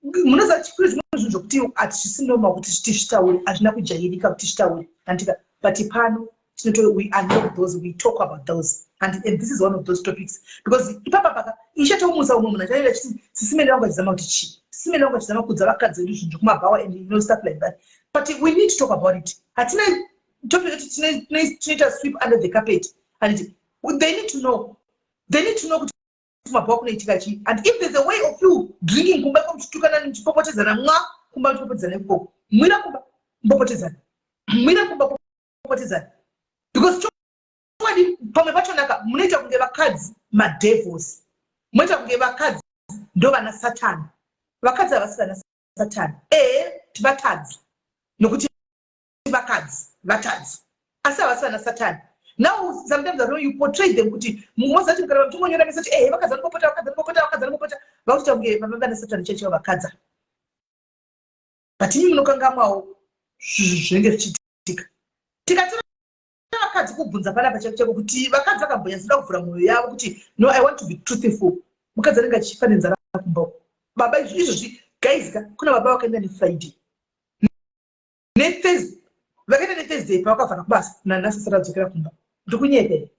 Munoziva, kune zvimwe zvinhu zvokuti hatizvisi normal kuti tizvitaure, hazvina kujairika kuti tizvitaure, handika? But pano tinoto, we unlock those, we talk about those, and this is one of those topics, because ipapa paka ichatomusa umwe munhu achaenda achiti Sisi Melly vangu vachizama kuti chii, Sisi Melly vangu vachizama kudza vakadzi vedu zvinhu zvekumabhawa and stuff like that. But we need to talk about it. Hatina topic kuti tinoita sweep under the carpet, and they need to know, they need to know kuti kumabhawa kunoitika chii. And if there's a way of you drinking kumba iko, muchitukana, muchipopotedzana, mwa kumba, muchipopotedzana ikoko, mwira kumba, mupopotedzana, mwira kumba, popotedzana, because chokwadi pamwe pachonaka munoita kunge vakadzi madevils, munoita kunge vakadzi ndo vana Satani. Vakadzi havasi vana Satani. Ehe, tivatadzi nokuti vakadzi vatadzi, asi havasi vana Satani. Now sometimes, I know you portray them kuti mozati kana muchingonyora message, ehe, vakadzi vanopopota, vakadzi vanopopota, vakadzi vanopopota, vakuita kunge vana Satani chaichaivo vakadzi. But imi munokangamwawo zvinenge zvichiitika. Tikatora vakadzi kubvunza panapa chaiko chaiko kuti vakadzi vakambonyatsoda kuvhura mwoyo yavo kuti, "No, I want to be truthful," mukadzi anenge achifa nenzara kumba uko. Baba izvozvi, guys ka, kuna baba vakaenda neFriday, neThursday, vakaenda neThursday pavakavhara kubasa, nanhasi asati adzokera kumba. Ndikunyepere?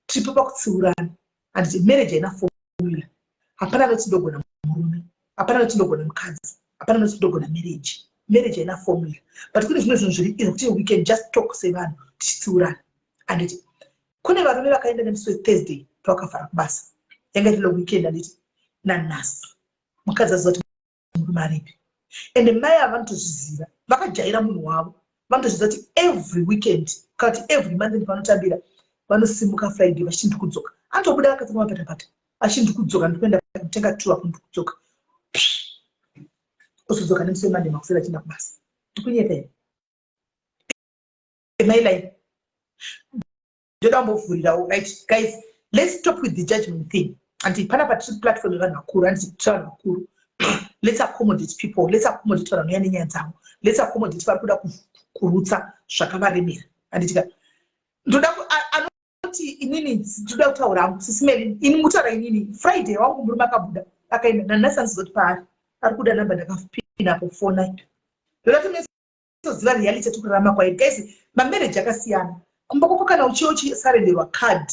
Tiripo pakutsiurana, handiti? Marriage haina formula. Hapana anoti ndogona murume, hapana anoti ndogona mukadzi, hapana anoti ndogona marriage. Marriage haina formula, but kune zvimwe zvinhu zviri izvo kuti we can just talk sevanhu tichitsiurana, handiti? Kune varume vakaenda nemusi weThursday pavakavhara kubasa, yanga iri long weekend, handiti? Nanhasi mukadzi aziva kuti murume aripi. Ende mai ava vanotozviziva, vakajaira munhu wavo, vanotozviziva kuti every weekend kana kuti every month panotambira vanosimuka Friday vachiti ndikudzoka. Anotobuda akatsenga mapatapata achiti ndikudzoka, ndikuenda kutenga tuapo, ndikudzoka. Ozodzoka nemusi weMonday makuseri achienda kubasa. Ndikunyepa here? Am I lying? Ndoda kumbovhurirawo. Right guys, let's stop with the judgment thing. Anti panapa tiri platform yevanhu vakuru, handiti? Tiri vanhu vakuru. Let's accommodate people, let's accommodate vanhu vanouya nenyaya dzavo, let's accommodate vari kuda kurutsa zvakavaremera, handitika? Ndoda anoti inini ndoda kutaura hangu, Sisi Melly, ini mutaura inini. Friday wangu murume akabuda akaenda, nanhasi andizoti paari ari kuda namba ndakapina apo fona. Ndoda kuti munyatsoziva reality yatikurarama kwairi. Guys, mamarriage akasiyana kumba kwako. Kana uchiyo uchisarenderwa card.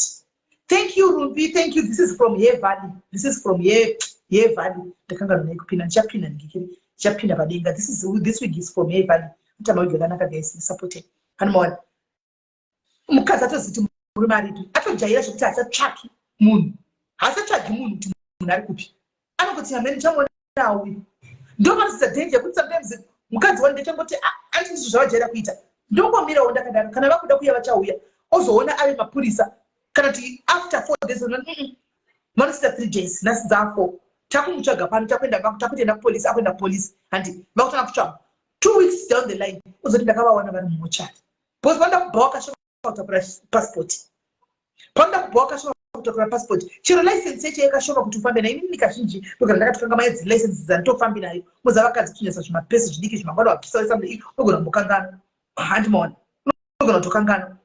Thank you, Rumbi, thank you. This is from Ye Valley, this is from Ye Valley. Ndakanga kupinda, ndichapinda ndikiri, ndichapinda padenga. This week is from Ye Valley. Kuti mawigi akanaka, guys, support. Anomaona mukadzi atoziti murume aripi, atojaira zvekuti hachatsvaki munhu, haachatsvagi munhu kuti munhu ari kupi. Anongoti hamene ndichamuona auya. Ndopanodzidza danger yekuti sometimes mukadzi wani ndechangoti andi ndizvo zvavajaira kuita, ndongomirawo ndakadaro, kana vakuda kuuya vachauya. Ozoona ave mapurisa kana kuti after 4 days, vanosita 3 days, nhasi dzaa4, takumutsvaga pano, takuenda, takutoenda kupolisi, akuenda kupolisi, handi vakutanga kutsvaga. 2 weeks down the line ozoti ndakavawana vari mumochari, because vanoda kubva wakasvika kutakura passport, panoda kubva wakasvika kutakura passport, chero license yacho yakashoma kuti ufambe nayo. Inini kazhinji ndogara ndakatokanga maedzi license dzanditofambi nayo. Moza vakadzi kunyasa zvimapesi zvidiki zvimangwana wabvisa something, unogona kumbokanganwa, handimaona? Unogona kutokanganwa.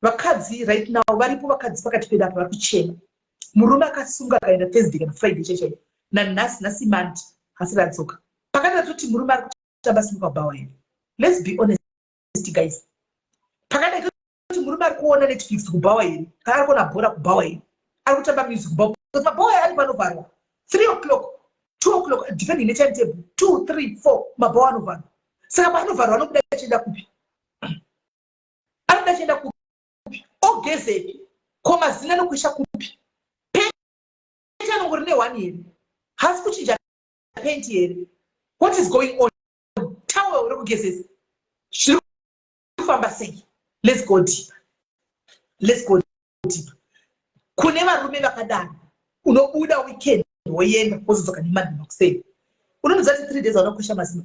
Vakadzi right now varipo, vakadzi pakati pedu apa vari kuchema. Murume akasunga akaenda Thursday kana Friday chaichaiyo, nanhasi, nhasi Monday, hasiri adzoka. Pakati atoti murume ari kutamba simuka bhawa here? Let's be honest, guys. Pakadai toti murume ari kuona Netflix kubhawa here, kana ari kuona bhora kubhawa here, ari kutamba music kubhawa? Because mabhawa aya ari panovharwa 3 o'clock, 2 o'clock, depending netimetable, 2, 3, 4 mabhawa anovharwa. Saka paanovharwa anobuda achienda kupi? Anobuda achienda kupi? Ogezepi? Ko mazina anokwesha kupi? Penti anongori neone here? Haasi kuchinja penti here? What is going on? Towel rekugezesa zviri kufamba sei? Let's go deep, let's go deep. Kune varume vakadaro, unobuda weekend, woenda, wozodzoka neMonday makuseni. Unonudza kuti 3 days aunokwesha mazino,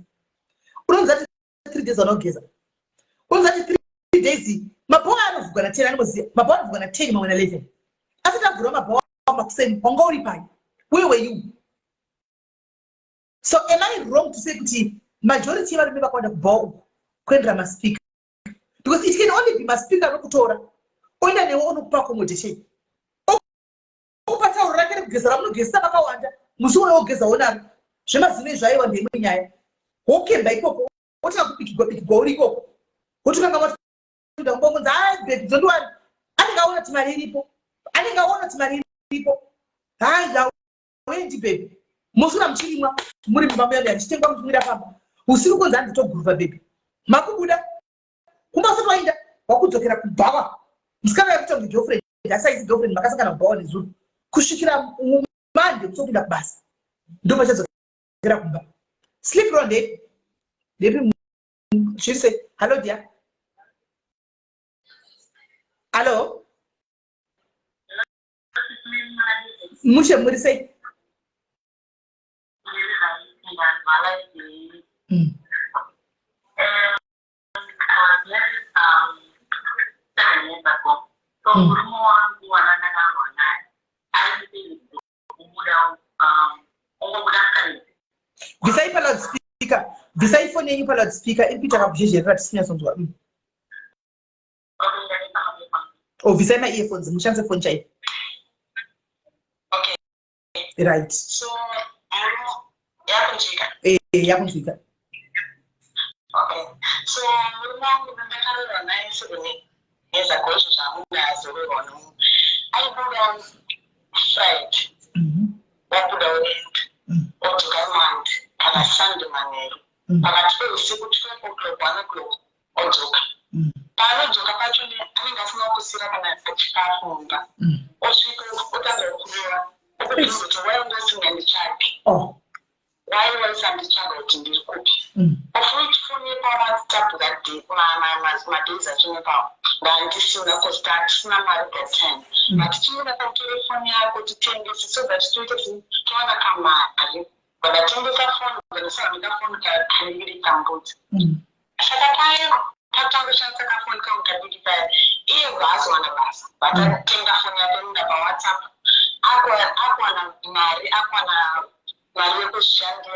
unonudza kuti 3 days aunogeza, unonudza kuti 3 days mabhowa anovhugwa na10. Anomoziva mabhowa anovhugwa na10, mamwe na11. Asati avhurwa mabhowa makuseni, wanga uri pai? Where were you? So am I wrong to say kuti majority yevarume vakawanda kubhawa uku kuendera maspeaker? Because it can only be maspeaker anokutora, oenda newe, onokupa accommodation, okupa tauro rake rekugeza ramunogezesa vakawanda musi uyo, wogezawo naro. Zvemazino izvo aiwa, ndeimwe nyaya. Wokemba ikoko, wotanga kubikigwa bikigwa uri ikoko, wotokanga watoda kumbongonza, "Ai baby, dzondiwani." Anenge aona kuti mari iripo, anenge aona kuti mari iripo. Hai, hauendi baby. Moswera muchirimwa muri mumba muya, muchitengwa, muchimwira pamba usiku, kunzi handitoguruvha baby. Makubuda kumba, usati wainda, wakudzokera kubhawa. Musikana yakuita kunge girlfriend, asaisi girlfriend, makasangana kubhawa nezuro, kusvikira Monday kusopinda kubasa, ndo pachadzokera kumba. Sleep round ndepi ndepi? Zviri sei? Hallo dear, hallo, mushe, muri sei? So murume wangu wandakarwa naye aikubuda, ongobuda Friday. Bvisai paloudspeaker, bvisai foni yenyu paloudspeaker, iri kuita kakuzhezherera, tisinyatsonzwa. O bvisai maearphones, mushandise foni chaiyo. Okay. Right. So murume, yakunzwika? Eh, yakunzwika. Okay, so murume wangu ndakarorwa naye 7 years ago. Izvo zvamunhu azororwa nomunhu, aibuda Friday, wabuda, woenda, odzoka Monday kana Sunday manheru, pakati peusiku, 12 o'clock, 1 o'clock odzoka. Paanodzoka pacho anenge asina kusira kana chikafu mumba. Osvika, otanga kurova, okubvunza kuti, "Wainge usinganditsvagi? Wai waisanditsvaga kuti ndiri kupi?" Of which foni yepaWhatsApp that day, madays acho nepawo ndandisina, cause tatisina mari that time. But chimuda kautore foni yako titengese so that toite towana kamari. Vandatengesa foni, vandasara foni kadiki kambudzi. Saka paya patangoshandisa kafoni kangu kadiki paya, iye bva azowana basa, vatatenga foni yake, inoenda paWhatsApp, akuwana mari, akuwana mari yekushanda,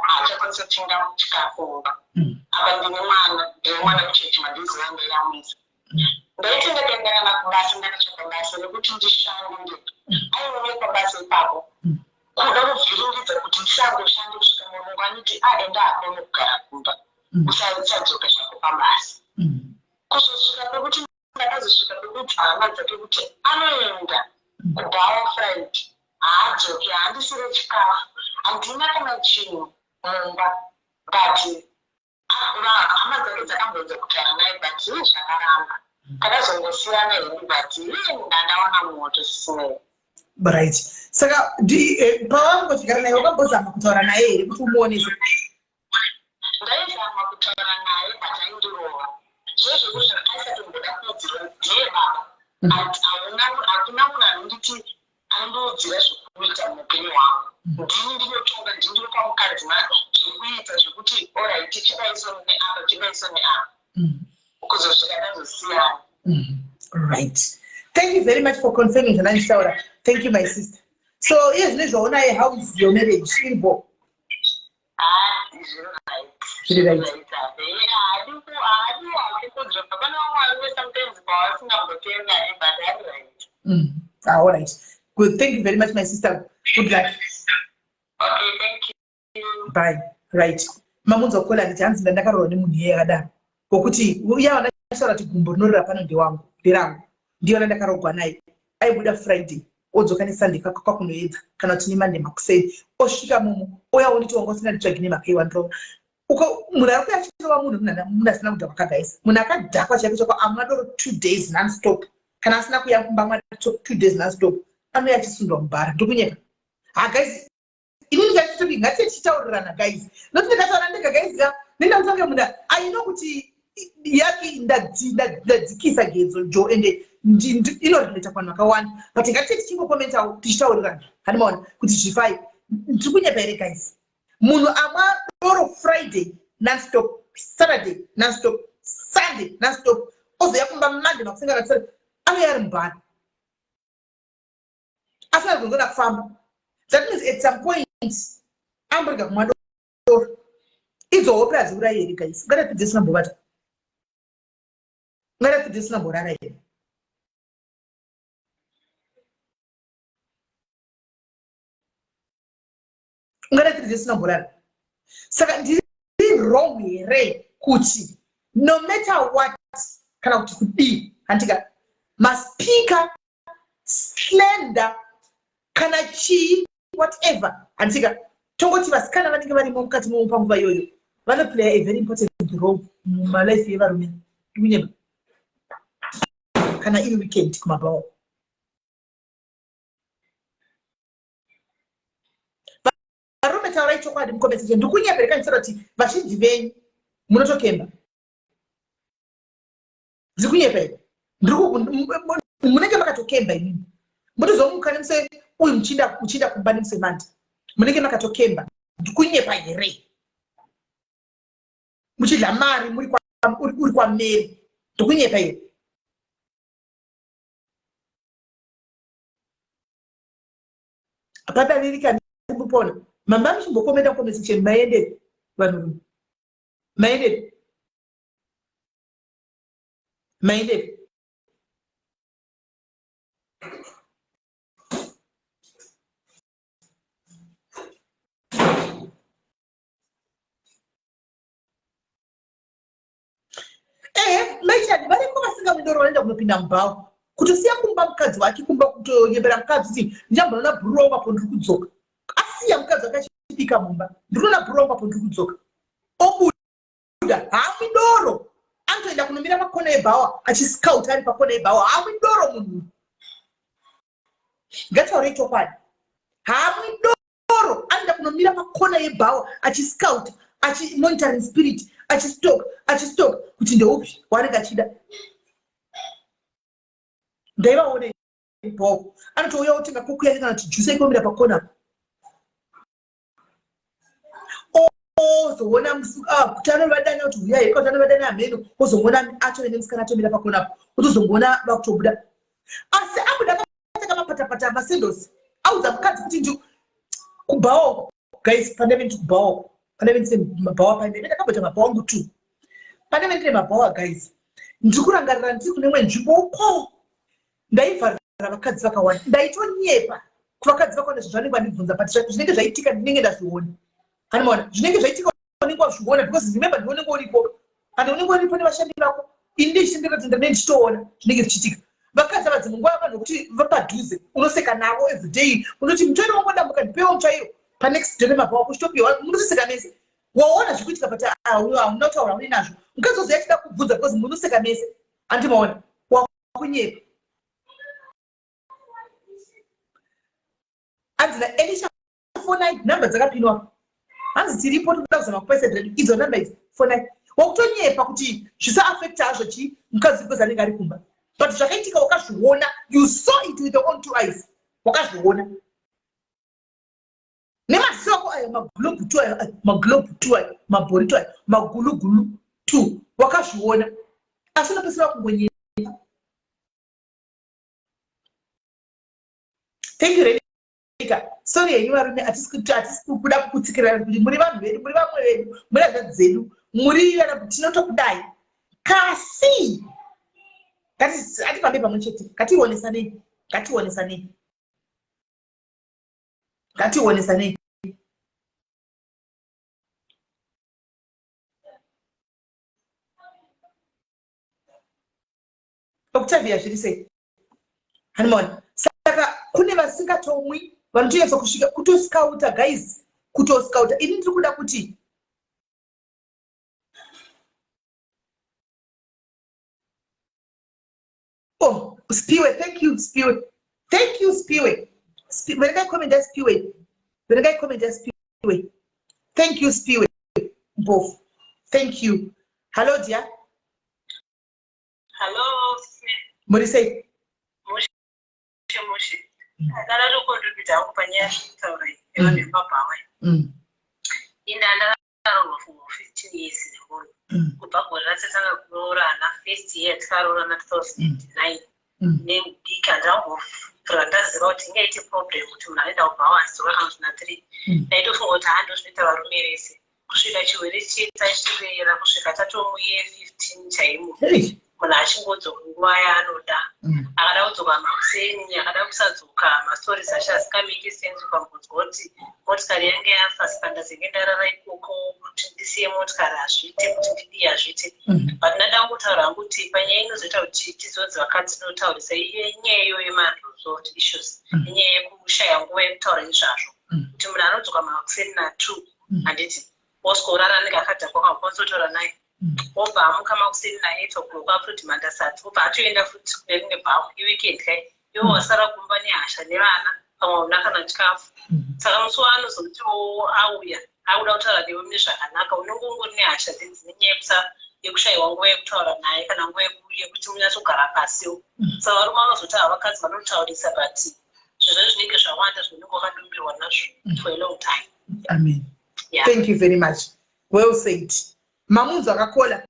haachakwanisa kutenga chikafu mumba. Apa ndine mwana, ndine mwana mucheche, mandiziva ndairamwisa. Ndaiti ndakaenda kana kubasa, ndakatsvaka basa rekuti ndishande ndega, aionekwa basa ipapo, kuda kuvhiringidza kuti ndisangoshande, kusvika murungu aniti, "Aenda hako nokugara kumba, usadzoka zvako pabasa." Kuzosvika pekuti ndakazosvika pekuti hama dzake kuti anoenda kubhawa Friday, haadzoki, haandisire chikafu, handina kana chinhu mumba. But hama dzake dzakambodza kutaura naye, but iye zvakaramba. Takazongosiyana hedu, but iye ndandaona moto sisinei. Right, saka pawangochigara naye, wakambozama kutaura naye here kuti umuonese? Ndaizama kutaura naye, but aindirova zvezvekuti aisatomboda kuudzira. Ndiye baba. Hakuna munhu anonditi, anondiudzira zvekuita muupenyu hwangu. Ndini ndinotonga, ndini ndinopa mukadzi zvekuita, zvekuti alright, chidaiso neapa, chidaiso neapa, kuzosvika tazosiyana. Right, thank you very much for confirming zvandanditaura. Thank you, my sister. So iye zvino zvaonaye, how is your marriage? Iribo? Zviri right. Zviri right. Haadi hake kudzoka. Pane vamwe varume sometimes pavasingamboteerani, but ari right. Ah, all right, good. Thank you very much, my sister. Good luck. Okay, thank you. Bye. Right, mamunzwa kukola nditi hanzi ndandakarohwa nemunhu iyeye akadaro, wokuti uya wandataura kuti gumbo rinorira pano ndewangu, nderangu, ndiyona ndakarogwa naye. Aibuda Friday, odzoka neSunday kwakunoedza, kana kuti neMonday makuseni, osvika mumo, ouya wonditi, "Wanga usinganditsvagi nemhaka iwandirova." Uko munhu ari kuya achirova munhu, munhu asina kudhakwa kagaisa, munhu akadhakwa chaiko chaiko, amwa doro 2 days nonstop. Kana asina kuya kumba mwa 2 days nonstop, anouya achisundwa mubhara. Ndikunyeka? Hagaisi. Inini ndachitoti ngatiye tichitaurirana guys, not ndikataura ndega guys ka nenda kutange munda. I know kuti yaki ndadzikisa gedzo jo ende inorelata kuvanhu vakawanda, but ngatiye tichingokomentawo tichitaurirana. Handimaona kuti zvifai. Ndiri kunyepa here guys? Munhu amwa doro Friday nonstop, Saturday nonstop, Sunday nonstop, ozoya kumba Monday makusenga katisare, anouya ari mubhara asina kuzongoda kufamba. That means at some point amborega kumwa doro. Idzo hope hadziurai here guys? Ungatapidze usina mbovata, ungatapidze usina mborara here? Ungatapidze usina mborara. Saka ndiri wrong here kuti no matter what kana kuti kudii, handika maspeaker slender kana chii, whatever, handika tongoti vasikana vanenge varimo mukati momo panguva iyoyo vanoplaya a very important role mumalife yevarume? Ndikunyema kana iri weekend kumabhawa? Varume, taurai chokwadi mucomment section. Ndikunyepere kanisara kuti vazhinji venyu munotokemba? Ndiri kunyepa here? Munenge makatokemba imimi, mutozomuka nemuse uyu muchiinda kumba nemuse mandi, munenge makatokemba. Ndikunyepa here? Muchidya mari muri uri kwameri. Ndikunyepa here? Padaririka ndikupona mamba muchimbokomenda comment section. Maendepi vanhurume? Maendepi? Maendepi? Ehe, maichadi variko vasingamudoro, vanoenda kunopinda mubhawa, kutosiya kumba mukadzi wake kumba, kutonyembera mukadzi kuti ndichambonoona bhuru wangu apo ndiri kudzoka. Asiya mukadzi wake achibika mumba, ndinoona bhuru wangu apo ndiri kudzoka. Obuda, haamwi doro, anotoenda kunomira pakona yebhawa achiscout ari pakona yebhawa. Haamwi doro munhu, ngataurei chokwadi, haamwi doro, anoenda kunomira pakona yebhawa achiscout, achimonitoring spirit, achistok, achistok kuti ndeupi waanenge achida. Ndaivaone bho, anotouya otenga kuku yake kana kuti juice ikomira pakona, ozoona kuti anovadana kuti huyai, kuti anovadana hameno, ozomuona atove nemusikana atomira pakona apo, otozongoona vakutobuda. Asi abuda akapfeka mapatapata, masendosi, audza mukadzi kuti ndi kubhawa. Guys, pandaive ndiri kubhawa, pandaive ndine mabhawa, pandaive ndakamboita mabhawa angu two, pandaive ndine mabhawa guys, ndiri kurangarira ndiri kune imwe nzvimbo uko ndaivharira vakadzi vakawanda. Ndaitonyepa kuvakadzi vakawanda zvinhu zvanenge vandibvunza, but zvinenge zvaitika ndinenge ndazviona. Anomaona zvinenge zvaitika unenge wazviona, because remember, ndiwe unenge uripo and unenge uripo nevashandi vako. Ini ndichitenderera ndine ndichitoona zvinenge zvichiitika. Vakadzi ava dzimwe nguva vanhu vekuti vapadhuze, unoseka navo everyday, unoti mutsvairo wangu wadambuka, ndipewo mutsvairo panext day nemabhawa kuchitopiwa, munotoseka mese. Waona zvikuitika, but hauna kutaura une nazvo. Mukadzi ozoya achida kubvunza because munoseka mese, andimaona wakunyepa. Hanzi naElisha, fonai, namba dzakapinwa. Hanzi tiripo, tikuda kuzama kupaisa dread. Idzo namba idzi, fonai. Wakutonyepa kuti zvisaafecta hazvo chi mukadzi because anenge ari kumba, but zvakaitika wakazviona. You saw it with your own two eyes, wakazviona nemaziso ako ayo, maglobe two ayo, maglobe two ayo, mabhorito ayo, magulugulu two, wakazviona, asi unopesera kungonyepa. Thank you, Renika. Sorry henyu varume, hatisi kuda kukutsikirana kuti muri vanhu vedu, muri vamwe vedu, muri hanzvadzi dzedu, muri vana, tinotokudai. Kasi ngatifambe pamwe chete, ngationesanei, ngationesanei, ngationesanei. Octavia, zviri sei? Hanimona saka kune vasingatomwi vanotonyatsa kusvika kutoscouta guys, kutoscouta. Ini ndiri kuda kuti oh, Spiwe, thank you Spiwe, thank you Spiwe. Verengai comment yaSpiwe. Verengai comment yaSpiwe. Thank you Spiwe Mpofu. Thank you. Hello dear. Hello. Muri sei? Mushe mushe. Ndada tokontribute hangu panyaya zvekutaura iyi. Yevanhu vemabhawa. Inda ndakaroorwa for 15 years nemunhu. Kubva gore ratatanga kuroorana first year tikaroorana 2009. Nemudiki handambobvira ndaziva kuti ingaite problem kuti munhu anoenda kubhawa achidzoka kana kuti na 3. Ndaitofunga kuti haa ndozvinoita varume vese. Kusvika chirwere chitachirera kusvika tatomuye 15 chaimo. Munhu achingodzoka nguva yaanoda. Akada kudzoka makuseni, akada kusadzoka, mastories acho asingameki sense. Ukangonzwa kuti motikari yange yafa saka ndazenge ndarara ikoko, kuti ndisiye motikari hazviite, kuti ndidii hazviite. But ndada kungotaura hangu kuti panyaya inozoita kuti tizonzi vakadzi tinotaurisa inyaya iyoyo yemaunresolved issues, inyaya yekushaya nguva yekutaura izvazvo, kuti munhu anodzoka makuseni na2, handiti, osworara anenge akadhakwa, kakukwanisa kutaura naye, obva amuka makuseni na8 o'clock akutodhimanda sadza, obva atoenda futi kune rimwe bhawa. Iweekend kai, iwe wasara kumba nehasha nevana, pamwe hauna kana chikafu. Saka musi waanozotiwo auya akuda kutaura newe mune zvakanaka, unenge ungori nehasha dzidzi nenyaya yekushayiwa nguva yekutaura naye kana nguva yekuti munyatsogara pasiwo. Saka varume vanozoti havakadzi vanotaurisa, but zvezvo zvinenge zvawanda zvinenge wakadumbirwa nazvo for a long time. Amen. Thank you very much. Well said. Mamunzo akakola.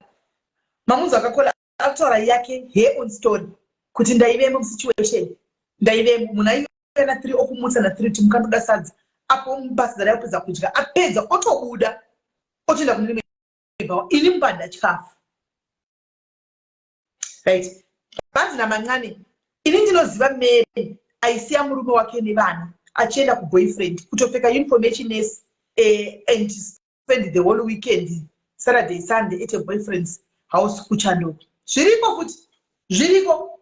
Mamunzo akakola akutaura yake, her own story, kuti ndaivemo musituation, ndaivemo. Munhu aiuya na3 okumutsa na3 kuti mukandoda sadza apo mubasadza raipedza kudya, apedza otobuda otoenda kune rimwe bhawa, ini mubanda chikafu. Right, panzi namancane, ini ndinoziva Mary aisiya murume wake nevana achienda kuboyfriend, kutopfeka uniform yechinesi and spend the whole weekend, Saturday, Sunday, at a boyfriend's house kuchandoko. Zviriko futi, zviriko,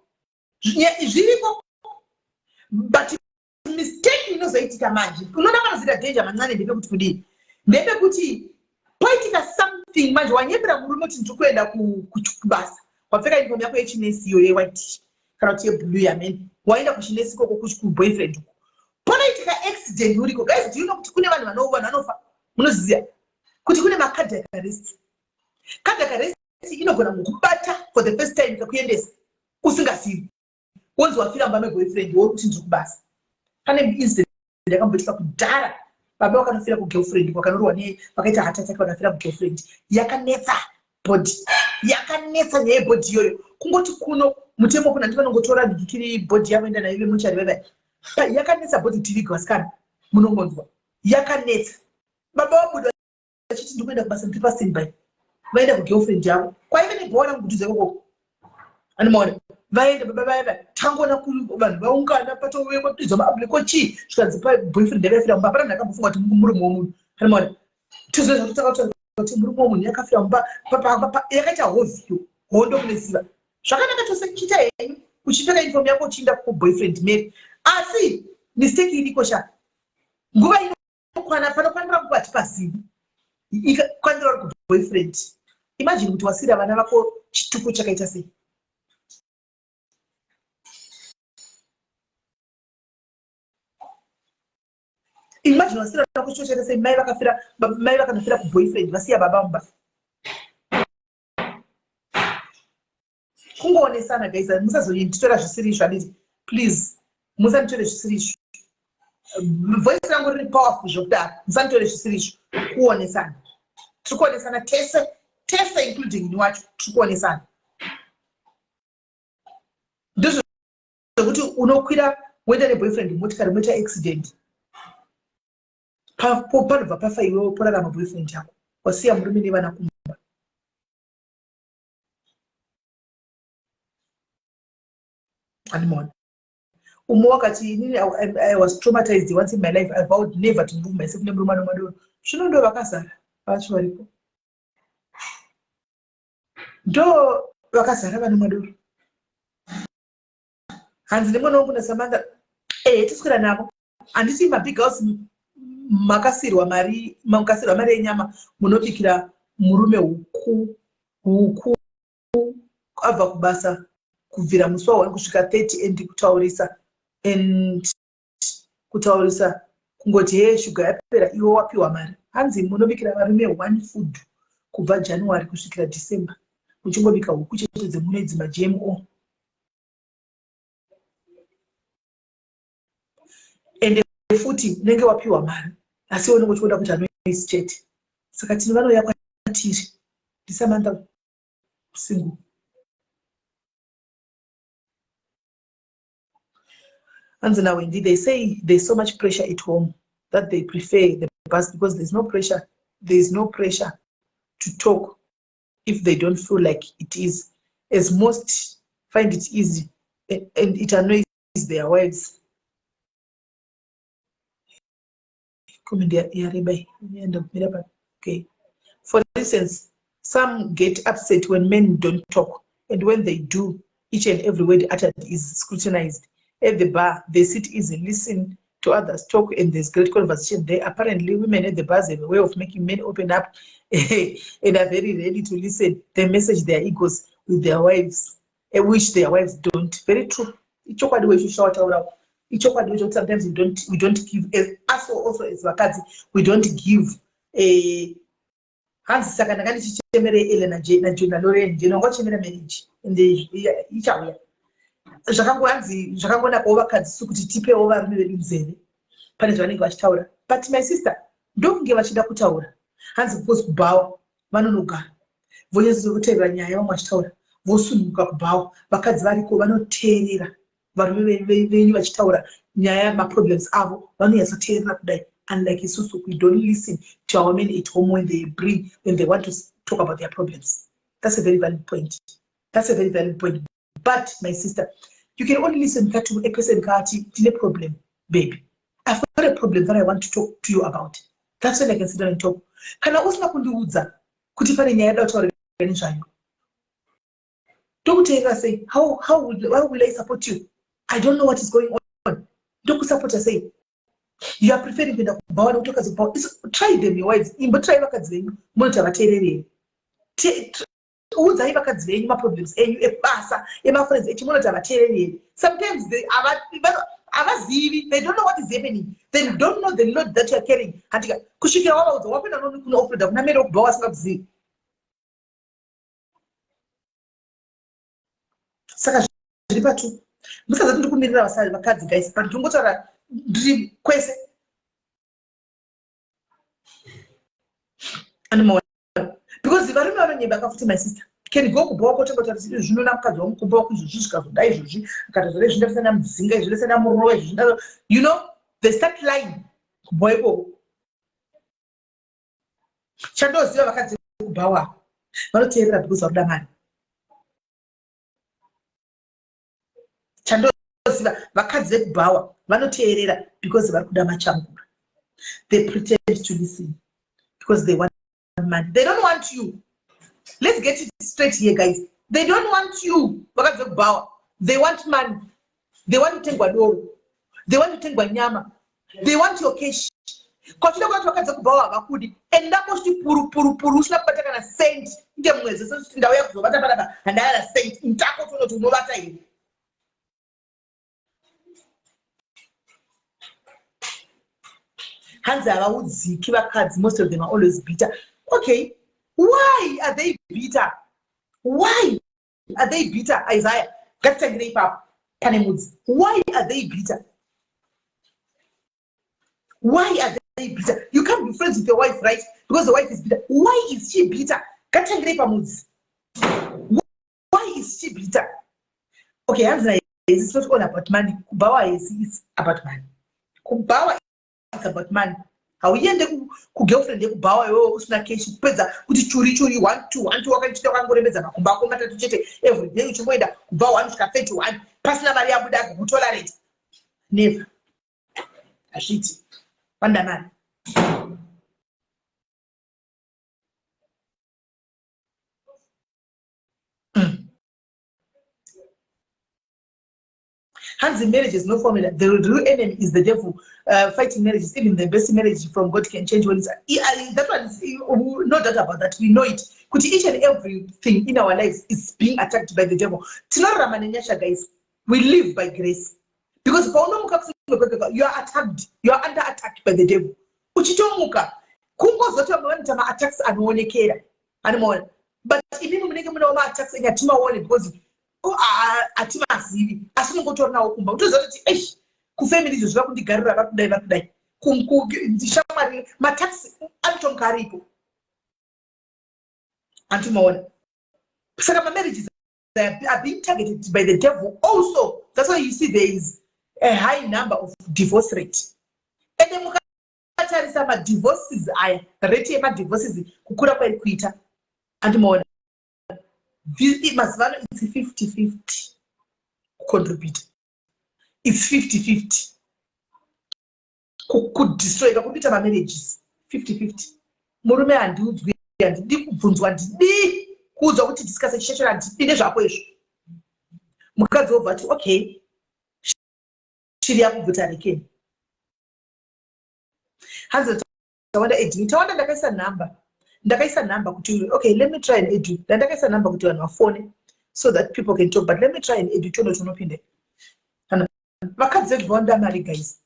zviriko. But mistake inozoitika manje, unoona panozoita danger mancane, ndepekuti kudii? Ndepekuti poitika something manje, wanyepera murume kuti ndiri kuenda kubasa, wapfeka uniform yako yechinesi iyo yewhite kana kuti yeblue yamene, waenda kuchinesi ikoko kuboyfriend uko, panoitika accident uriko. Guys, do you know kuti kune vanhu vanofa? Munoziziva kuti kune macardiac arrest? Cardiac arrest inogona kukubata for the first time, ikakuendesa usingazivi, wonzi wafira mumba meboyfriend, wori kuti ndiri kubasa. Pane incident yakamboitika kudhara, baba vakanofira kugirlfriend, vakanorohwa ne vakaita heart attack, vakafira kugirlfriend. Yakanetsa body, yakanetsa nyaya yebody iyoyo. Kungoti kuno mutemo kuna ndi vanongotora nhikiri body yavo enda nayo vemochari vevai. Yakanetsa body tiviga, vasikana munongonzwa yakanetsa. Baba vabuda vachiti ndikuenda kubasa, ndiri pastandby, vaenda kugirlfriend yavo kwaive nebhora kudhuze ikoko. Anomaona vaenda baba vaya, tangoona vanhu vaungana, patove kwapinzwa maambulance, ko chii? Zvikanzi boyfriend yakaifira mumba. Hapana munhu akambofunga kuti murume womunhu. Anomaona tozozva kutanga kuti murume womunhu yakafira mumba, yakaita hovhiyo hondo. Munoziva zvakanaka chose, chiita henyu uchipfeka uniform yako uchiinda kuboyfriend, Mary, asi mistake iriko sha. Nguva inokwana panokwanira nguva tipazivi ikwanira uri kuboyfriend. Imagine kuti wasiyira vana vako chituko chakaita sei. Imagine wasiyira vana vako chituko chakaita sei. Mai vakafira, mai vakanofira kuboyfriend, vasiya baba mumba. Kungoonesana guys, musazonditora zvisiri izvo, handiti? Please musanditore zvisiri izvo. Voice rangu riri powerful zvokudaro, musanditore zvisiri izvo. Kuonesana, tiri kuonesana tese tese, including ini wacho, tiri kuonesana. Ndizvo zvekuti unokwira woenda neboyfriend motikari, moita accident, panobva pafa iwewo, porarama boyfriend yako, wasiya murume nevana kumba. Animona umwe wakati, inini I was traumatized once in my life. I vowed never to move myself nemurume anomadoro. Zvino ndo vakazara vacho varipo, ndo vakazara vane madoro. Hanzi nemwana wangu naSamantha, ehe, tiswera navo, handiti? Mabig house makasirwa mari, makasirwa mari yenyama, munobikira murume huku, huku abva kubasa kubvira musi wa1 kusvika 30 and kutaurisa and kutaurisa. Kungoti hee shuga yapera iwe wapiwa mari. Hanzi munobikira varume one food kubva January kusvikira December muchingobika huku chete dzemuno idzi maGMO. Ende futi unenge wapiwa mari asi iwe unenge uchingoda kuita noise chete. Saka tine vanouya kwatiri ndiSamantha single. Hanzi naWendy, they say there's so much pressure at home that they prefer the bus because there's no pressure. There's no pressure to talk if they don't feel like it is, as most find it easy and it annoys their wives. Comment yareba iyi, ndakumira pa. Okay. For instance, some get upset when men don't talk, and when they do, each and every word uttered is scrutinized. At the bar, they sit easy, listen to others talk, and there's great conversation there. Apparently, women at the bars have a way of making men open up and are very ready to listen. They message their egos with their wives, which their wives don't. Very true. Ichokwadi wechishawataura. Ichokwadi wechoti sometimes we don't give, as us also as vakadzi, we don't give a hanzi saka ndanga ndichichemerei Ellen naLoren Jane wanga uchemera marriage ende ichauya zvakango hanzi zvakangonakawo vakadzi su kuti tipewo varume vedu nzeve pane zvavanenge vachitaura but my sister ndokunge vachida kutaura hanzi because kubhawa vanonogara vonyatsokuteerera nyaya vamwe vachitaura vosununguka kubhawa vakadzi variko vanoteerera varume venyu vachitaura nyaya maproblems avo vanonyatsoteerera kudai unlike isusu we don't listen to our men at home when they bring when they want to talk about their problems. That's a very valid point. That's a very valid point. But my sister, you can only listen to a person kati tine problem, baby, I've got a problem that I want to talk to you about. That's when I can sit down and talk. Kana usina kundiudza kuti pane nyaya yada kutaura nezvayo, ndokuteerera sei? How will I support you? I don't know what is going on. Ndokusapota sei? You are preferring kuenda kubhawa nekuti vakadzi kubhawa. Try them, your wives. Imbotry vakadzi venyu munoti havateereri here. Udzai vakadzi venyu maproblems enyu ebasa, emafriends echi, munoti havateereri here. Sometimes havazivi, they don't know what is happening. They don't know the load that you are carrying. Handika kusvikira wavaudza wakuenda kuno offloada kuna mere wekubhawa asingakuzivi. Saka zviri patu musazati ndiri kumirira vasari vakadzi guys, but ndingotaura ndiri kwese animoona because varume vanonyeba kafuti. My sister can go kubhawa kotenga kuti zvino namukadzi wamukumba wako izvozvi zvikazodai izvozvi akatozodai izvi ndafisa ndamudzinga izvi ndafisa ndamurova izvi, they start lying kubhawa ikoko. Chandoziva, vakadzi vekubhawa vanoteerera because vakuda mari. Chandoziva, vakadzi vekubhawa vanoteerera because vari kuda machangura. They pretend to listen because they want money. They don't want you. Let's get it straight here, guys. They don't want you. Vakadzi vekubhawa, they want money. They want kutengwa doro, they want kutengwa nyama, they want your cash. Kwachida kuti vakadzi vekubhawa havakudi. Endako uchiti puru puru puru usina kubata kana cent inge mwedzi sekuti ndauya kuzovata panapa handayana cent intako tonoti unovata here. Hanzi havaudziki vakadzi, most of them are always bitter. Okay, why are they bitter? Why are they bitter? Isaiah, ngatitangire ipapo pane mudzi. Why are they bitter? Why are they bitter? You can't be friends with your wife, right? Because the wife is bitter. Why is she bitter? Ngatitangirei pamudzi. Why is she bitter? Okay, hanzi it's not all about money. Kubhawa hesi is about money. Kubhawa it's about money. Hauende kugirlfriend yekubhawa iwewe usina keshi kupedza kuti churi churi one two one two wakachita wakangorembedza makumbo ako matatu chete every day uchingoenda kubva 1 kusvika 31 pasina mari yabuda kutolerate. Never, hazviti vanoda mari. Hanzi marriage is no formula. The real enemy is the devil fighting marriages. Even the best marriage from God can change when it's that one is no doubt about that. We know it kuti each and everything in our lives is being attacked by the devil. Tinorarama nenyasha, guys. We live by grace because paunomuka kwega, you are attacked, you are under attack by the devil. Uchitomuka kungozoti vamwe vanoita maattacks anoonekera, anomaona, but imimi munenge munewo maattacks enyu atimaone because hatimazivi, asi unongotori nawo kumba, utoziva kuti eish, kufamily izvo zviva kundigarira, vari kudai, shamwari, maattacks anotomuka aripo, andimaona. Saka mamarriages are being targeted by the devil also. That's why you see there is a high number of divorce rate. Ende mukatarisa madivorces aya, rate yemadivorces kukura kwairi kuita, andimaona, mazuva ano it's 50-50 kucontribute, it's 50-50 kudestroyika kuri kuita mamarriages, 50-50. Murume handiudzwi, handidi kubvunzwa, handidi kuudzwa kuti discuss chichachora, handidi nezvako izvo. Mukadzi wobva ati, "Okay, shiri yakubvuta rekeni." Hanzi Tawanda add. Tawanda, ndakaisa nhamba, ndakaisa nhamba kuti, okay, let me try and add you. Ndandakaisa nhamba kuti vanhu vafone so that people can talk, but let me try and add you. Tono tonopinde kana vakadzi vedu vawanda mari. Guys,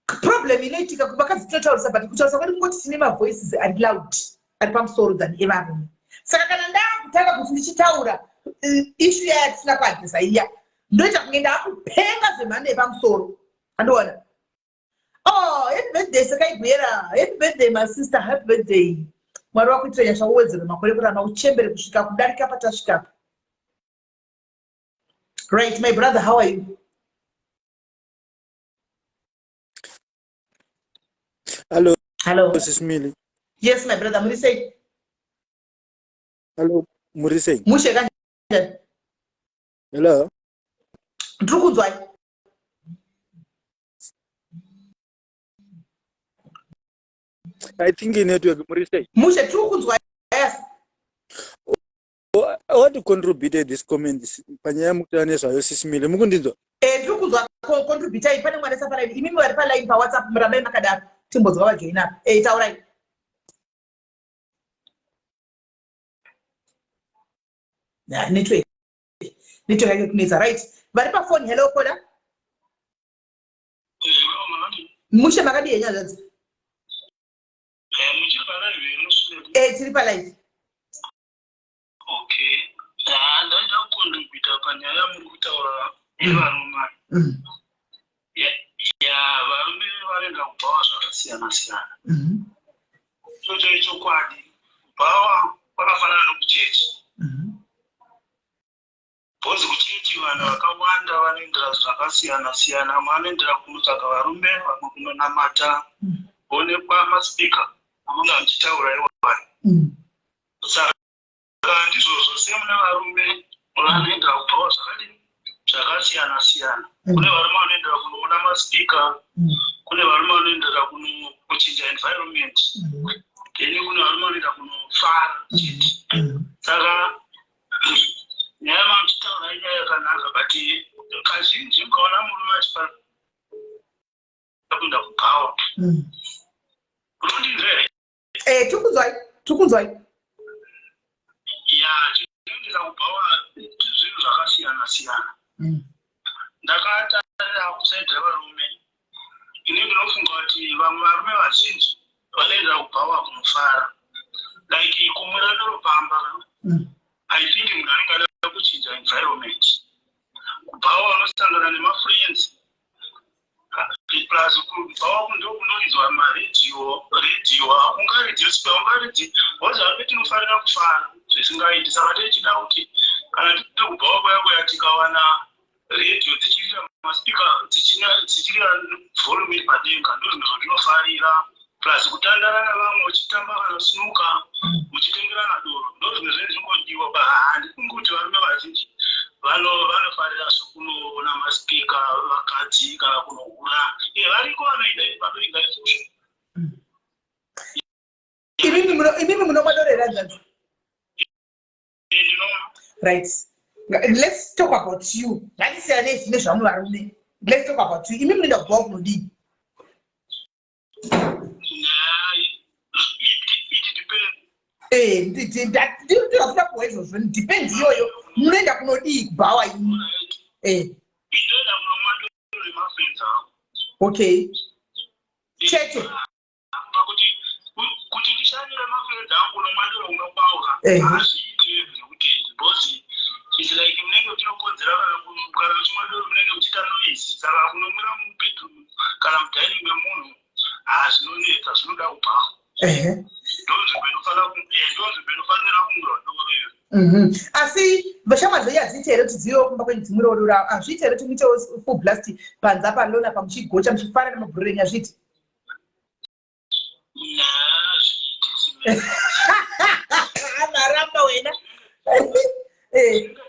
problem inoitika, vakadzi tinotaurisa, but kutaurisa kwedu kungoti tine mavoices ari loud, ari pamusoro than evarume. Saka kana ndakutanga kuti ndichitaura issue yaya tisina kuaddressa iya, ndoita kunge ndaakupenga zvemhando yepamusoro, andiona. Oh, happy birthday, Sakaigwera. Happy birthday, my sister. Happy birthday. Mwari wakuitira nyasha, uwedzere makore kurama, uchembere kusvika kudarika patasvikapo. Right, my brother, how are you? Hello. Hello. Sis Mili. Yes, my brother, muri sei? Hello, muri sei? Mushe kanjani? Hello. Ndiri kunzwai. I think network, muri sei? Mushe, tiri kunzwa, yes. I want to contribute this comment panyaya mukutaura nezvayo, Sis Mili. Mukundinzwa? Eh, tiri kunzwa, contributai. Pane mwana esa paline. Imimi vari paline paWhatsApp, murambai makadaro, timbonzwa vajoina apa. Eh, taurai. Yeah, network yake kunetsa. Right, vari pafoni. Hello, caller. Mushe, makadi henyu hanzvadzi? Eh, tiri palive. Okay, ndaida kucontributa panyaya yamuri kutaura yevarume. Ya, varume vanoenda kubhawa zvakasiyana siyana. Chocho ichokwadi, kubhawa kwakafanana nokuchechi, because kuchechi vanhu vakawanda vanoendera zvakasiyana siyana. Vamwe vanoendera kunotsvaga varume, vamwe kunonamata, kuonekwa maspeaker amunge amuchitaura iwayo. Saka ndizvozvo, semune varume vanoendera kubhawa zvakadini, zvakasiyana siyana. Kune varume vanoendera kunoona maspeaker, kune varume vanoendera kuchinja environment, then kune varume vanoenda kunofara chete. Saka nyaya mamuchitaura inyaya yakanaka, but kazhinji mukaona murume achifanira kuenda kubhawa, unondinzwa here? Eh, tiri kunzwai, tiri kunzwai. Ya, chinoendesa kubhawa zvinhu zvakasiyana siyana. Ndakatarira kuside revarume, ini ndinofunga kuti vamwe varume vazhinji vanoenda kubhawa kunofara, like kumwira doro pamba. I think munhu anenge ada kuchinja environment. Kubhawa unosangana nemafriends, plus kubhawa ndo kunoridzwa maredhiyo, redhiyo haungaridzi ungaridzi because varume tinofarira kufara zvisingaiti. Saka tichida kuti kana tiri kubhawa kuya kuya, tikawana redhiyo dzichirira, maspeaker dzichirira, volume iri padenga, ndo zvinhu zvandinofarira, plus kutandara navamwe uchitamba kana snooker, muchitengerana doro, ndo zvimwe zvinenge zvingodiwa. Handifungi kuti varume vazhinji vanofarira zvokunoona maspeaker, vakadzi, kana kunohura. Variko vanoenda, vanoinga izvozvo. Imimi munomwa doro here, hanzvadzi? Ndinomwa. Right, let's talk about you. Ngatisiyanei zvine zvamwe varume, let's talk about you. Imi munoenda kubhawa kunodii? It depends. Eh, ndinoda kuwa izvozvo, depends iyoyo. Munoenda kunodii kubhawa imi? Indoenda kunomwa. angu. Okay, chete. Kuti ndishanyire mafriends angu nomwandiro unobauka, hazviiti every weekend, because it's like munenge uchinokonzera, kana uchimwa doro munenge uchiita noise. Saka kunomwira mubedroom kana mudining memunhu, hazvinonetsa, zvinoda kubhawa. Ndonzvimbo inofanira kumwirwa doro iyo. Asi shamwari dzenyu hadziiti here kuti dzivewo kumba kwenyu dzimwirewo doro? Hazviiti here kuti muitewo full blast panze apa lona pamuchigocha, muchifara nemabhuru renyu? Hazviiti? Hazviiti. Maramba wena.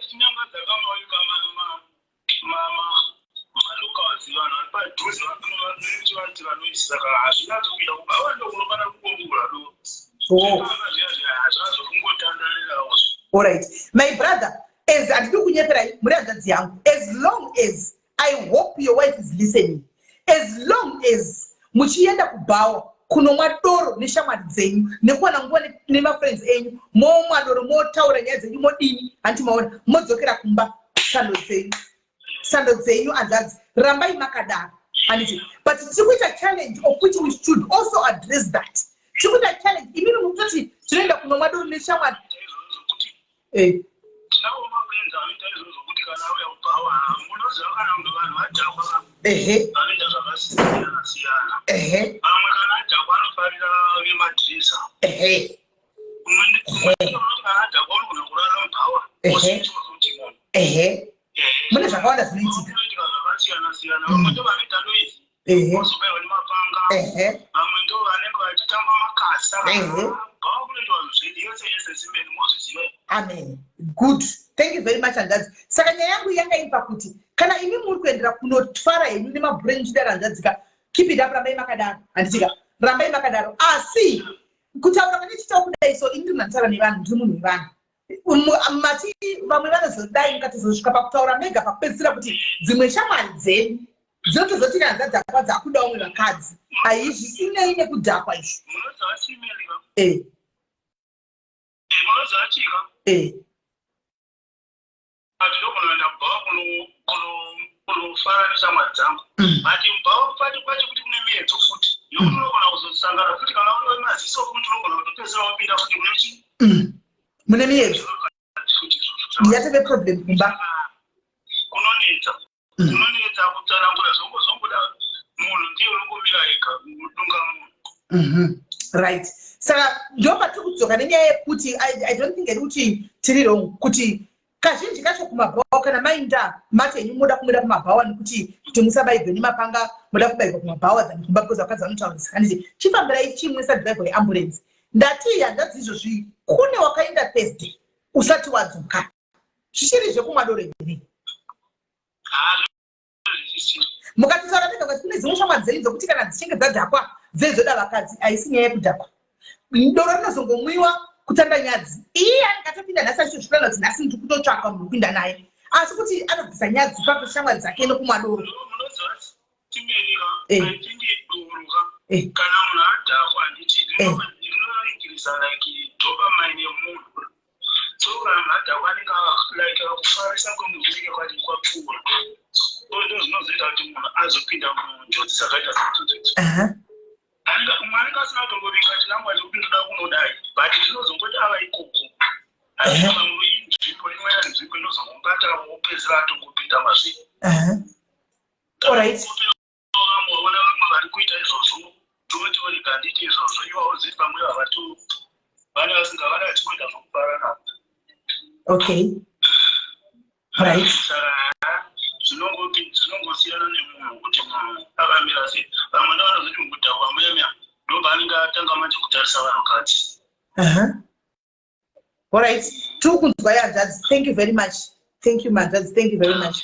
Chinyangadza kamauka malocals, vanhu vari padhuze vanoti vanoisi, saka hazvinatso kuita kubawa. Ndo kunofanira kungomura doro zviya zviya, hazvazokungotandarirawo. Alright, my brother, as handidi kunyeperai, muri hanzvadzi yangu. As long as, I hope your wife is listening, as long as muchienda kubhawa kunomwa doro neshamwari dzenyu nekuwana nguva nemafriends enyu, momwa doro, motaura nyaya dzenyu, modini, hanti maona, modzokera kumba, sando dzenyu, sando dzenyu hanzvadzi, rambai makadaro, handiti? But tiri kuita challenge of which we should also address that. Tiri kuita challenge, imimi mukutoti tinoenda kunomwa doro neshamwari. Kuti tinavo mafriends anoita izvozvo, kuti kana auya kubhawa, munoziva, kana kunge vanhu vadhakwa, vanoita zvakasiyana siyana. Vamwe kana adhakwa anofarira vemadhirisa. Umwe unoti kana adhakwa unogona kurara mubhawa, osvitwa futi munhu. Ehe, mune zvakawanda zvinoitika. Zvinoitika zvakasiyana siyana. Vamwe ndo vanoita noise, vozobaiwa nemapanga. Vamwe ndo vanenge vachitamba makasa. Bhawa kunoitwa zvinhu yese yese, simeni mozviziva. Amen, good, thank you very much, hanzvadzi. Saka nyaya yangu yanga iri pakuti kana imi muri kuendera kunotwara henyu nemabhuru enyu chidaro, hanzvadzika, keep it up, rambai makadaro, handitika? Rambai makadaro. Asi kutaura kwandichitawo kudai, so ini ndiri nditaura nevanhu, ndiri munhu wevanhu. Mati vamwe vanozodai mukatozosvika pakutaura mega pakupedzisira kuti dzimwe shamwari dzedu dzinotozoti hanzvadzi dzakwa dzakuda vamwe vakadzi. Haizvisinei nekudhakwa izvi. Munoziva simeni, Eh. Munoziva chika, ndinogona kuenda kubhawa kunofara neshamwari dzangu, but mubhawa pati kwacho kuti kune miedzo futi yokuti unogona kuzosangana futi, kana uri wemaziso futi unogona kutopedzisira wapinda futi mune chi Mune miedzo. Futi izvozvo. Yatove problem kumba. Kunonetsa. Kunonetsa kutsanangura, zvongoda munhu ndiye unongomira ega dunga munhu. Right, saka ndo patiri kudzoka nenyaya yekuti I don't think eri kuti tiri wrong kuti kazhinji kacho kumabhawa, kana mainda mati henyu moda kumwira kumabhawa nekuti kuti musabaigwe nemapanga, moda kubaigwa kumabhawa than kumba because vakadzi vanotaurisa, handiti? Chifambirai chimwe sadhiraivha weambulance. Ndati hanzvadzi, izvozvi kune wakaenda Thursday usati wadzoka, zvichiri zvekumwa doro here? Hazvisisiri. Mukatitaura mega kuti kune dzimwe shamwari dzenyu dzokuti kana dzichinge dzadhakwa dzezoda vakadzi. Haisi nyaya yekudhakwa, doro rinozongomwiwa kutanda nyadzi. Iye anenge atopinda nhasi achitozviplanira kuti nhasi ndiri kutotsvaka munhu wekuinda naye, asi kuti anobvisa nyadzi papo shamwari dzake nokumwa doro. Munoziva timeni, I think doro ka, kana munhu adhakwa, handiti, rinoingirisa like dopamine yemunhu. So kana munhu adhakwa anenge like kufarisa kwemunhu kunenge kwati kwapfuura. So ndo zvinozoita kuti munhu azopinda munjodzi dzakaita seidzodzo. Umwe anenge asina kutombobika chinangwa chekuti ndoda kunodai, but zvinozongoti ava ikoko, vamwe nzvimbo imwe nzvimbo inozongomubata, wopedzisira atongopinda mazviri. Alright. Vamwe vamwe vari kuita izvozvo, toti orega handiti izvozvo, iwawo ziri pamwe havato vane vasinga vane vachingoita zvokufara navo. Okay, right. Saka zvinongoti zvinongosiyana nemunhu kuti munhu akamira sei. Vamwe ndavanozoti mukudhakwa muyamya ndopaanenge atanga manje kutarisa vanhukadzi. Alright, tiri kunzwa, hanzvadzi. Thank you very much, thank you, manzvadzi, thank you very much.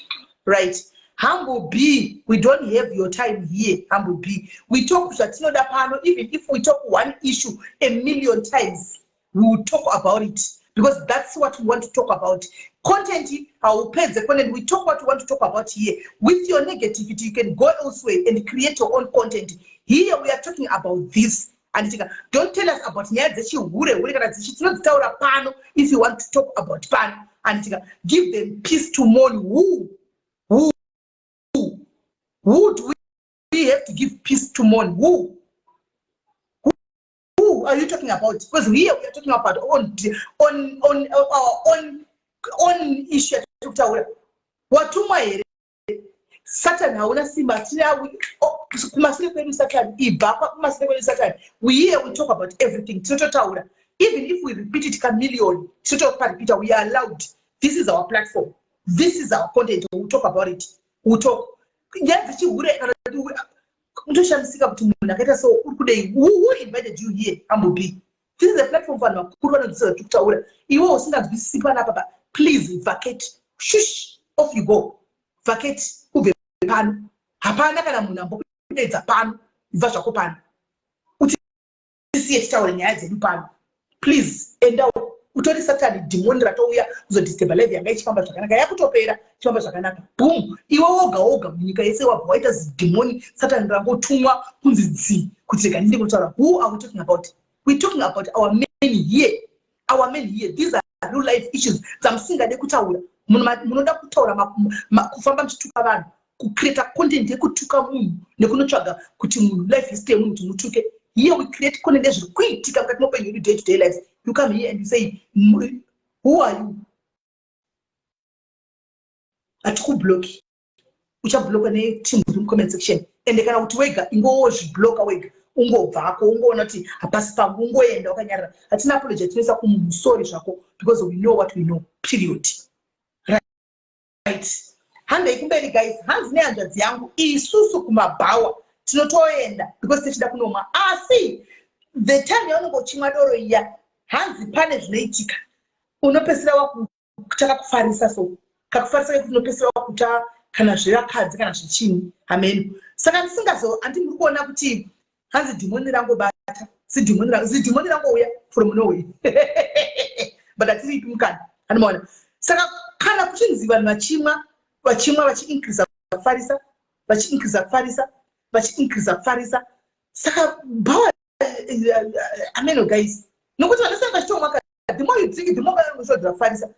Right, Humble B, we don't have your time here. Humble B, we talk zvatinoda pano. Even if we talk one issue a million times, we will talk about it because that's what we want to talk about. Content haupedze content. We talk what we want to talk about here. With your negativity, you can go elsewhere and create your own content. Here we are talking about this, anditika? Don't tell us about nyaya dzechihure hure kana dzichi, tinodzitaura pano if you want to talk about pano, anditika? Give them peace to mourn. Who do to give peace to mourn? Who? Who are you talking about? Because here we are talking about on issue yatiri kutaura. Watumwa here? Satan, hauna simba. Kumasure kwedu, Satan, ibva kumasure kwedu, Satan. We here, we talk about everything. Tinototaura even if we repeat it kamillion, tinotoparipita. We are allowed. This is our platform, this is our content. We talk about it, we talk nyaya dzechihure. Kana unotoshamisika kuti munhu akaita so uri kudei. Who invited you here, Humble B? This is a platform for vanhu vakuru vanonzwisisa zvatiri kutaura. Iwe usinganzwisisi panapa pa, please vacate. Shush, off you go. Vacate, ubve pano. Hapana kana munhu ambokudedza pano. Ibva zvako pano, utisiye titaure nyaya dzedu pano. Please, enda utori Satani, dhimoni ratouya kuzodisturba life yanga ichifamba zvakanaka, yakutopera ichifamba zvakanaka. Boom, iwe woga woga munyika yese wabva waita zidhimoni, Satani rangotumwa kunzi dzi kuti rega ndinde kutaura. Who are we talking about? We're talking about our men here, our men here. These are real life issues dzamusingade kutaura. Munoda kutaura kufamba muchituka vanhu, kucreata content yekutuka munhu nekunotsvaga kuti munhu life history yemunhu kuti mutuke. Here we create content yezviri kuitika mukati meupenyu hwedu, day to day life. You come here and you say, "Who are you?" Hatikubloki. Uchabloka neteam iri mucomment section. Ende kana kuti wega ingowozvibloka wega, ungobvako, ungoona kuti hapasi pangu, ungoenda wakanyarara. Hatina apology atinoisa kumunhu. Sorry zvako, because we know what we know, period. Right, handei kumberi, guys. Hanzi nehanzvadzi yangu, isusu kumabhawa tinotoenda because tichida kunomwa, asi the time yaunenge uchimwa doro iya, hanzi pane zvinoitika, unopedzisira wakutaka kufarisa. So kakufarisa kekuti unopedzisira wakuta kana zvevakadzi kana zvechini, hameno. Saka ndisingazo handi muri kuona kuti hanzi dhimoni rangobata, zidhimoni rangouya from nowhere, but hatiripi mukana, handimaona. Saka kana kuchinzi vanhu vachimwa, vachimwa, vachiincreasa kufarisa, vachiincreasa kufarisa, vachiincreasa kufarisa, saka bhawa, ameno, guys, nokuti vanosanga vachitomwa. The more you drink, the more vanongoshodza kufarisa.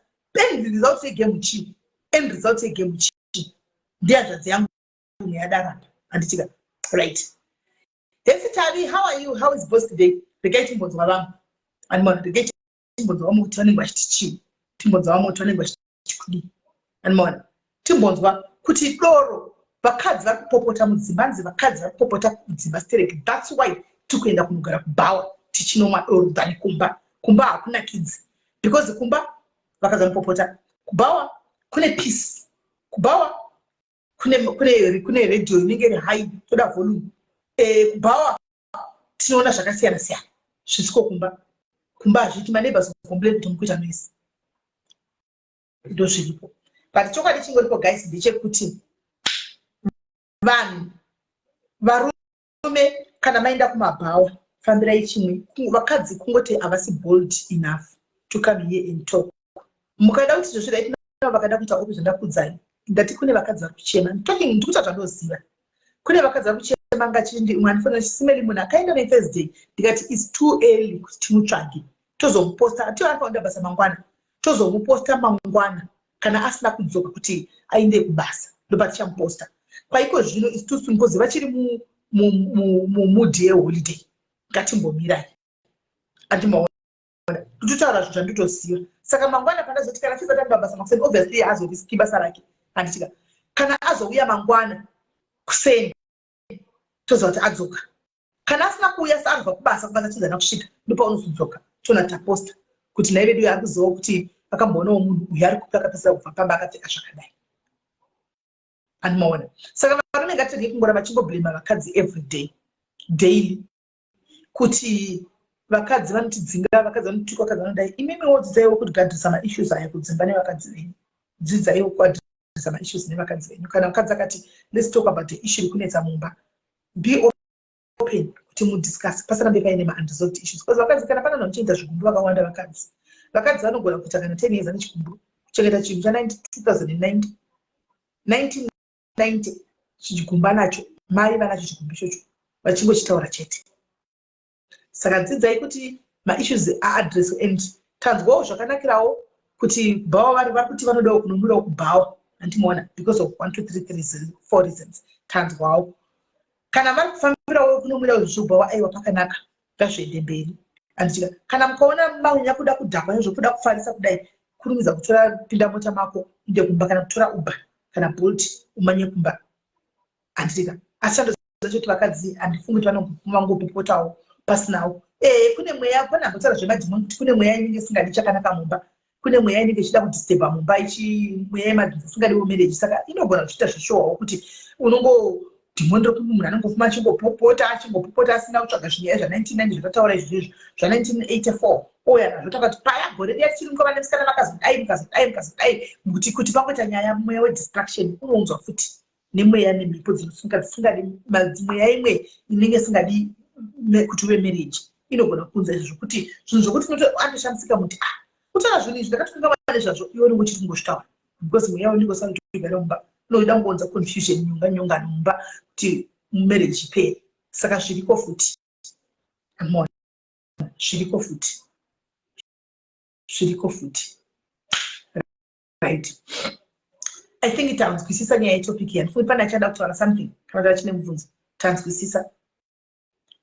End result yegame chii? End result yegame chii? Ndihanzvadzi yangu yadarapa, handitika? Right. Hesi Tavi, how are you? How is boss today? Regai timbonzwa vamwe, andimona. Regai timbonzwa vamwe kuti vanenge vachiti chii. Timbonzwa vamwe kuti vanenge vachiti kudii, andimona. Timbonzwa kuti doro, vakadzi vari kupopota mudzimba. Hanzi vakadzi vari kupopota mudzimba stereki, that's why tiri kuenda kunogara kubhawa tichinomwa doro than kumba. Kumba hakunakidzi because kumba vakadzi vanopopota. Kubhawa kune peace, kubhawa kune redhiyo inenge iri high, toda volume. Kubhawa tinoona zvakasiyana siyana zvisiko kumba. Kumba hazviti, maneighbors complain kuti mukuita noise. Ndo zviripo, but chokwadi chingoripo, guys, ndechekuti vanhu varume, kana maenda kumabhawa, fambirai chimwe. Vakadzi kungoti havasi bold enough to come here and talk. Mukada kuti zvozvo right now, vakada kuita open zvandakuudzai, ndati kune vakadzi vari kuchema. Talking, ndikuta zvandoziva, kune vakadzi vari kuchema. Ngachindi umwe andifonera, chisimeli, munhu akaenda neThursday. Ndikati it's too early kuti timutsvage, tozomuposta. Atiyo anofanira basa mangwana, tozomuposta mangwana kana asina kudzoka kuti aende kubasa, ndopatichamuposta. Kwaiko zvino it's too soon because vachiri mumood yeholiday. Ngatimbomirai, andimaona kutotaura zvinhu zvanditoziva. Saka mangwana pandazoti kana chiza tamba basa makuseni, obviously azoriski basa rake, handitika? Kana azouya mangwana kuseni, toziva kuti adzoka. Kana asina kuuya, saarubva kubasa, kubasa chizana kusvika, ndopaunozodzoka, toona taposta kuti nhai vedu, ari kuzivawo kuti vakamboonawo munhu uyu ari kupi, akapedzisira kubva pamba akapfeka zvakadai, andimaona. Saka varume ngatirege kungoramba chingoblamer vakadzi every day, daily, kuti vakadzi vanotidzinga, vakadzi vanotuka, vakadzi vanodai. Imimiwo dzidzaiwo kugadzirisa maissues aya kudzimba nevakadzi venyu. Dzidzaiwo kuadresa maissues nevakadzi venyu. Kana mukadzi akati, "Let's talk about the issue iri kunetsa mumba," be open kuti mudiscuss, pasarambe paine maunresolved issues, because vakadzi, kana pana vanochengeta zvigumbu vakawanda, vakadzi vanogona kuita kana 10 years ane chigumbu, kuchengeta chinhu cha2090, 1990, chigumbu nacho, mai vanacho chigumbu ichocho, vachingochitaura chete. Saka dzidzai kuti maissues aaddress. And tanzwawo zvakanakirawo kuti bhawa vari kuti vanodawo kunomwirawo kubhawa, handimaona, because of 1 2 3 3 4 reasons. Tanzwawo. Kana vari kufambirawo kunomwira zvichibva, aiwa, pakanaka, ngazviende mberi, handitika? Kana mukaona manyanya kuda kudhakwa nezvokuda kufarisa kudai, kurumidza kutora, pinda mota mako, inde kumba, kana kutora Uber kana Bolt, umanye kumba, handitika? Asi chandoziva kuti vakadzi, handifungi kuti vanongopopotawo pasinawo. Kune mweya, pane ambotaura zvemadhimoni kuti kune mweya inenge isingadi chakanaka mumba, kune mweya inenge ichida kudisturba mumba, ichi mweya yemadhimoni isingadiwo marriage. Saka inogona kuchiita zvishowawo kuti unongo dhimoni rekuti munhu anongofuma achingopopota, achingopopota, asina kutsvaga zvinyaya zva1990 zvakataura izvozvo, zva1984, ouya nazvo. Takati paya gore riya tichiri mukova nemusikana, makazodai, mukazodai, mukazodai, kuti pangoita nyaya. Mweya wedistraction unounzwa futi nemweya nemhepo dzinosunga dzisingadi, mweya imwe inenge isingadi kuti uve marriage inogona kuunza izvo, zvokuti zvinhu zvokuti anoshamisika muti, "Ah, kutaura zvinhu izvi ndakatofunga nezvazvo, iwe unenge uchiri kungozvitaura," because mweya unenge usati kugara mumba unoida kungounza confusion, nyonga nyongano mumba kuti marriage ipere. Saka zviriko futi, amona, zviriko futi, zviriko futi. Right, I think tanzwisisa nyaya yetopic yani. Futi pane achada kutaura something kana kuti achine mubvunzo? Tanzwisisa.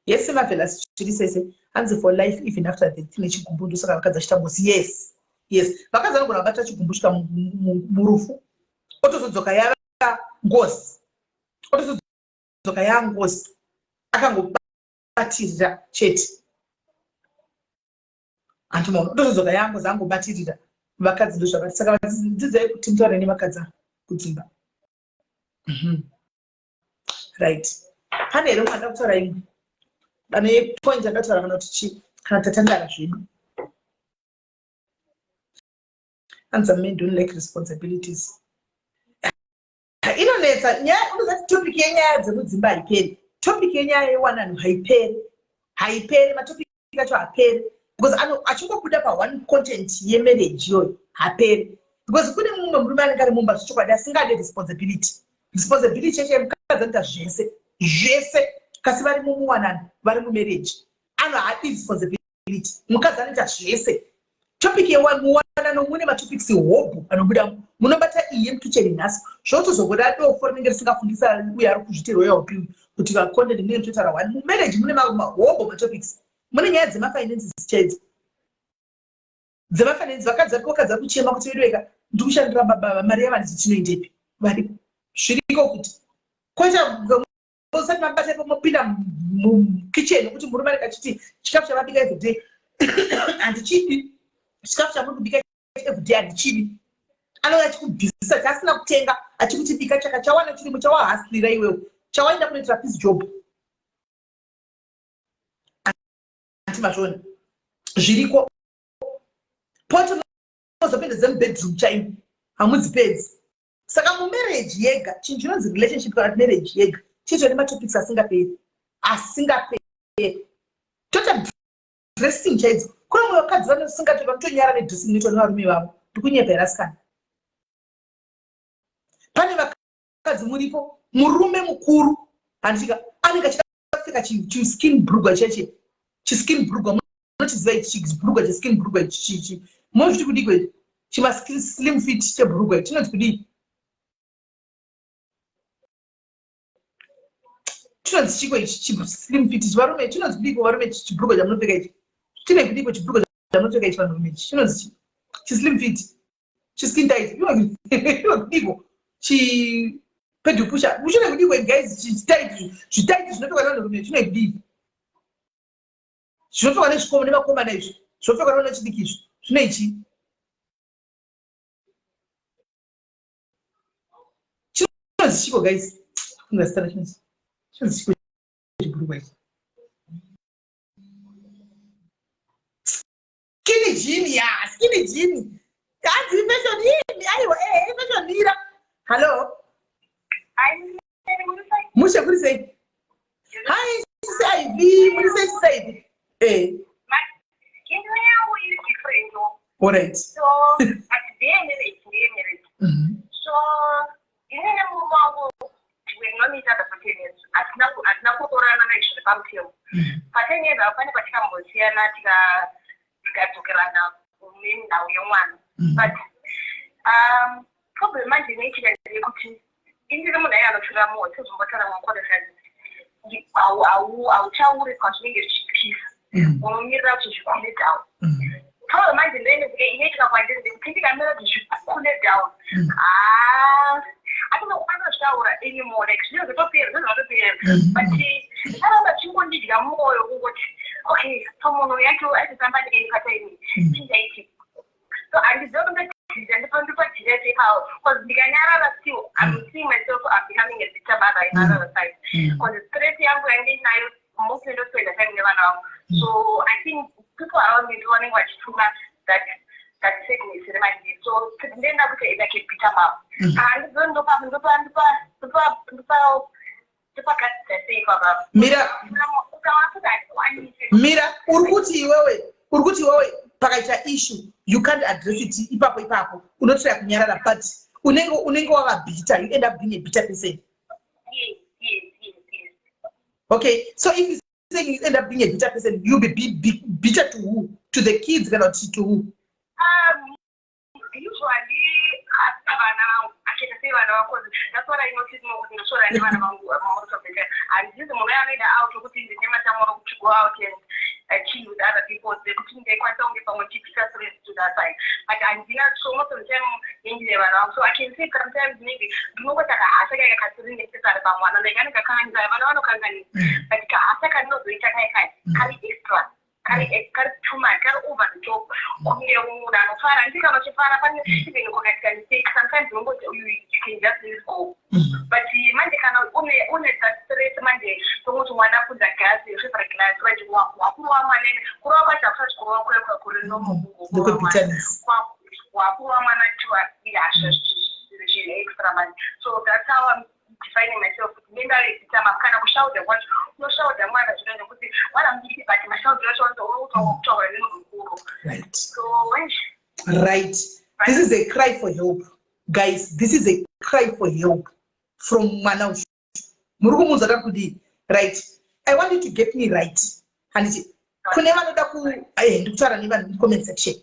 Yes, Marvelous, chiri sese hanzi for life even after death nechigumbu. Ndosaka vakadzi vachita ngozi. Yes, vakadzi vanogona kubata chigumbu svika murufu, otozodzoka yava ngozi, otozodzoka yangozi, akangobatirira chete, handimaona, otozodzoka yangozi, angobatirira. Vakadzi ndozvakati. Saka dzidzai kuti mutaure nevakadzi ava kudzimba. Right, pane here mwana kutaura imwe pane point akataura, kana kuti chii, kana tatandara zvedu? Hanzi men don't like responsibilities. Inonetsa nyaya. Unozati topic yenyaya dzemudzimba haiperi, topic yenyaya yewanano haiperi, haiperi. Matopic acho haperi because achingobuda paone content yemarriage iyoyo haperi, because kune mumwe murume anenge ari mumba zvechokwadi asingade responsibility. Responsibility yacho yemukadzi anoita zvese zvese, kasi vari mumuwanano, vari mumarriage, ano haadi responsibility, mukadzi anoita zvese. Topic yemuwanano mune matopics hobho anobuda. Munobata iyi yemukicheni nhasi, zvotozobuda dofo rinenge risingafungisa uye ari kuzviti royal bill kuti vacontent munenge muchitaura one. Mumarriage mune mahobho matopics, mune nyaya dzemafinances chaidzo, dzemafinances. Vakadzi variko, vakadzi vari kuchema kuti, "Veduweka, ndiri kushandira baba, mari yavanisi tinoendepi?" Variko, zviriko kuti koita usati mabata ipo, mopinda mukitchen nekuti murume anenge achiti chikafu chavabika everyday handichidi, chikafu chamuri kubika everyday handichidi. Anouya achikubvisisa chaasina kutenga, achikuti bika chaka chawana chirimo chawahasirira iwewo, chawaenda kunoitira piece job. Anti mazviona, zviriko. Poto mozopinda dzemubedroom chaimo, hamudzipedzi. Saka mumarriage yega, chinhu chinonzi relationship kana marriage yega chiito nematopics asingaperi, asingaperi. Tota dressing chaidzo, kune mumwe vakadzi vanosingati vanotonyara nedressing inoitwa nevarume vavo. Ndikunyepa here, asikana? Pane vakadzi muripo, murume mukuru, handika, anenge achida kupfeka chiskin brugwa cheche, chiskin brugwa. Munochiziva ichi chibrugwa, cheskin brugwa ichi? Munozviti kudiko ichi chimaslim fit chebrugwa ichi chinonzi kudii? Chinonzi chiko ichi chislim fit ichi, varume? Chinonzi kudiko, varume, chibrugwa chamunopfeka ichi? Chine kudiko chibrugwa chamunopfeka ichi, vanhurume? Ichi chinonzi chi chislim fit, chiskin tight, inokudiko chi pedupusha, chine kudiko guys? Chitight, zvitight zvinopfekwa nevanhurume chine kudii? Zvinopfekwa nezvikomo nemakomana izvi, zvinopfekwa nevana vechidiki izvi, zvine ichi chinonzi chiko guys? Funga zita racho, chinonzi chiko chibhurukwa ichi? Skinny jean ya, skinny jean. Hanzi ifashion ini. Aiwa, ifashion ira. Hallo, mushe, kuri sei? Hi Sisi Iv, muri sei, Sisi Iv? Yangu iri different. Alright. So but ndeye marriage. So inini murume wangu, we've known each other for 10 years. Hatina kuroorana naizvo nepamutemo. Pa10 years avo pane patikambosiyana, tikadzokerana nenhau yemwana. But problem manje inoitika ndeyekuti indiri munhu aiye anotora mwoyo sezvombotaura maqualified. Hautauri kwazvinenge zvichipisa. Unomirira kuti zvicoole down. Problem manje ndoinenge inoitika kwandiri ndekuti ndikamira kuti zvicoole down, haa, atinokwanisa kuzvitaura anymore. Like, zvinenge zvotopera, zvinenge zvatopera, but zvaramba zvingondidya mwoyo, kungoti okay, pamunhu yacho aitotamba neni patime, chingaitika. So handiziva kuti ndodhira ndipadhira sei pawo, because ndikanyarara still I'm seeing myself, I'm becoming a bitter mother in another side, because stress yangu yandinayo, mostly ndospenda time nevana vangu. So I think people around me ndo vanenge vachituma that sadness iri mandiri. So ndenda kuti like a bitter mom. Handizivi ndopa ndopa ndopa ndopa ndopa ndopagadzisa sei papa. Mira. Ukaona kuti handikwanisi. Mira, uri kuti iwewe pakaita issue, you can't address it ipapo ipapo, unotrya kunyarara, but unenge wava bitter. You end up being a bitter person. Yes. Okay, so if you saying you end up being a bitter person, you'll be bitter to who? To the kids kana kuti to who? Usually vana vangu, akaita sei vana vako. That's what I notice mo, kuti ndosora nevana vangu most of the time. Handizi munhu anoenda out wekuti ndine matamuro to go out and chill with other people, dzekuti ndaikwanisa kunge pamwe chibvisa stress to that side, but handina. So most of the time ndine vana vangu. So I can say sometimes maybe ndinongoti kahasha kaya kasiri necessary pamwana, like anenge akakanganisa, vana vanokanganisa, but kahasha kandinozoita kai kai kari extra, kari too much, kari over the top, kunge munhu anofara. Ndii kana uchifara pane even kwakaitika mistake, sometimes unongoti you can just let go, but manje kana une that stress manje, tongoti mwana apunza gasi, favorite glass, right? Wakurova mwana. Kurova kwacho hakusati kurova kwekwa kuri normal. Ndekwebitterness. Wakurova mwana chiwa ihasha zviri extra manje. So that's how I'm defining myself, kuti ndendave bitter. Kana kushaudha kwacho, unoshaudha mwana zvino nekuti mwana mudiki, but mashaudiro acho kutaura nemunhu mukuru. So Right, this is a cry for help, guys. This is a cry for help from mwana uyu. Muri kumunzwa tari kudii? Right, I want you to get me right. Handiti kune vanoda ku ndikutaura nevanhu mucomment section.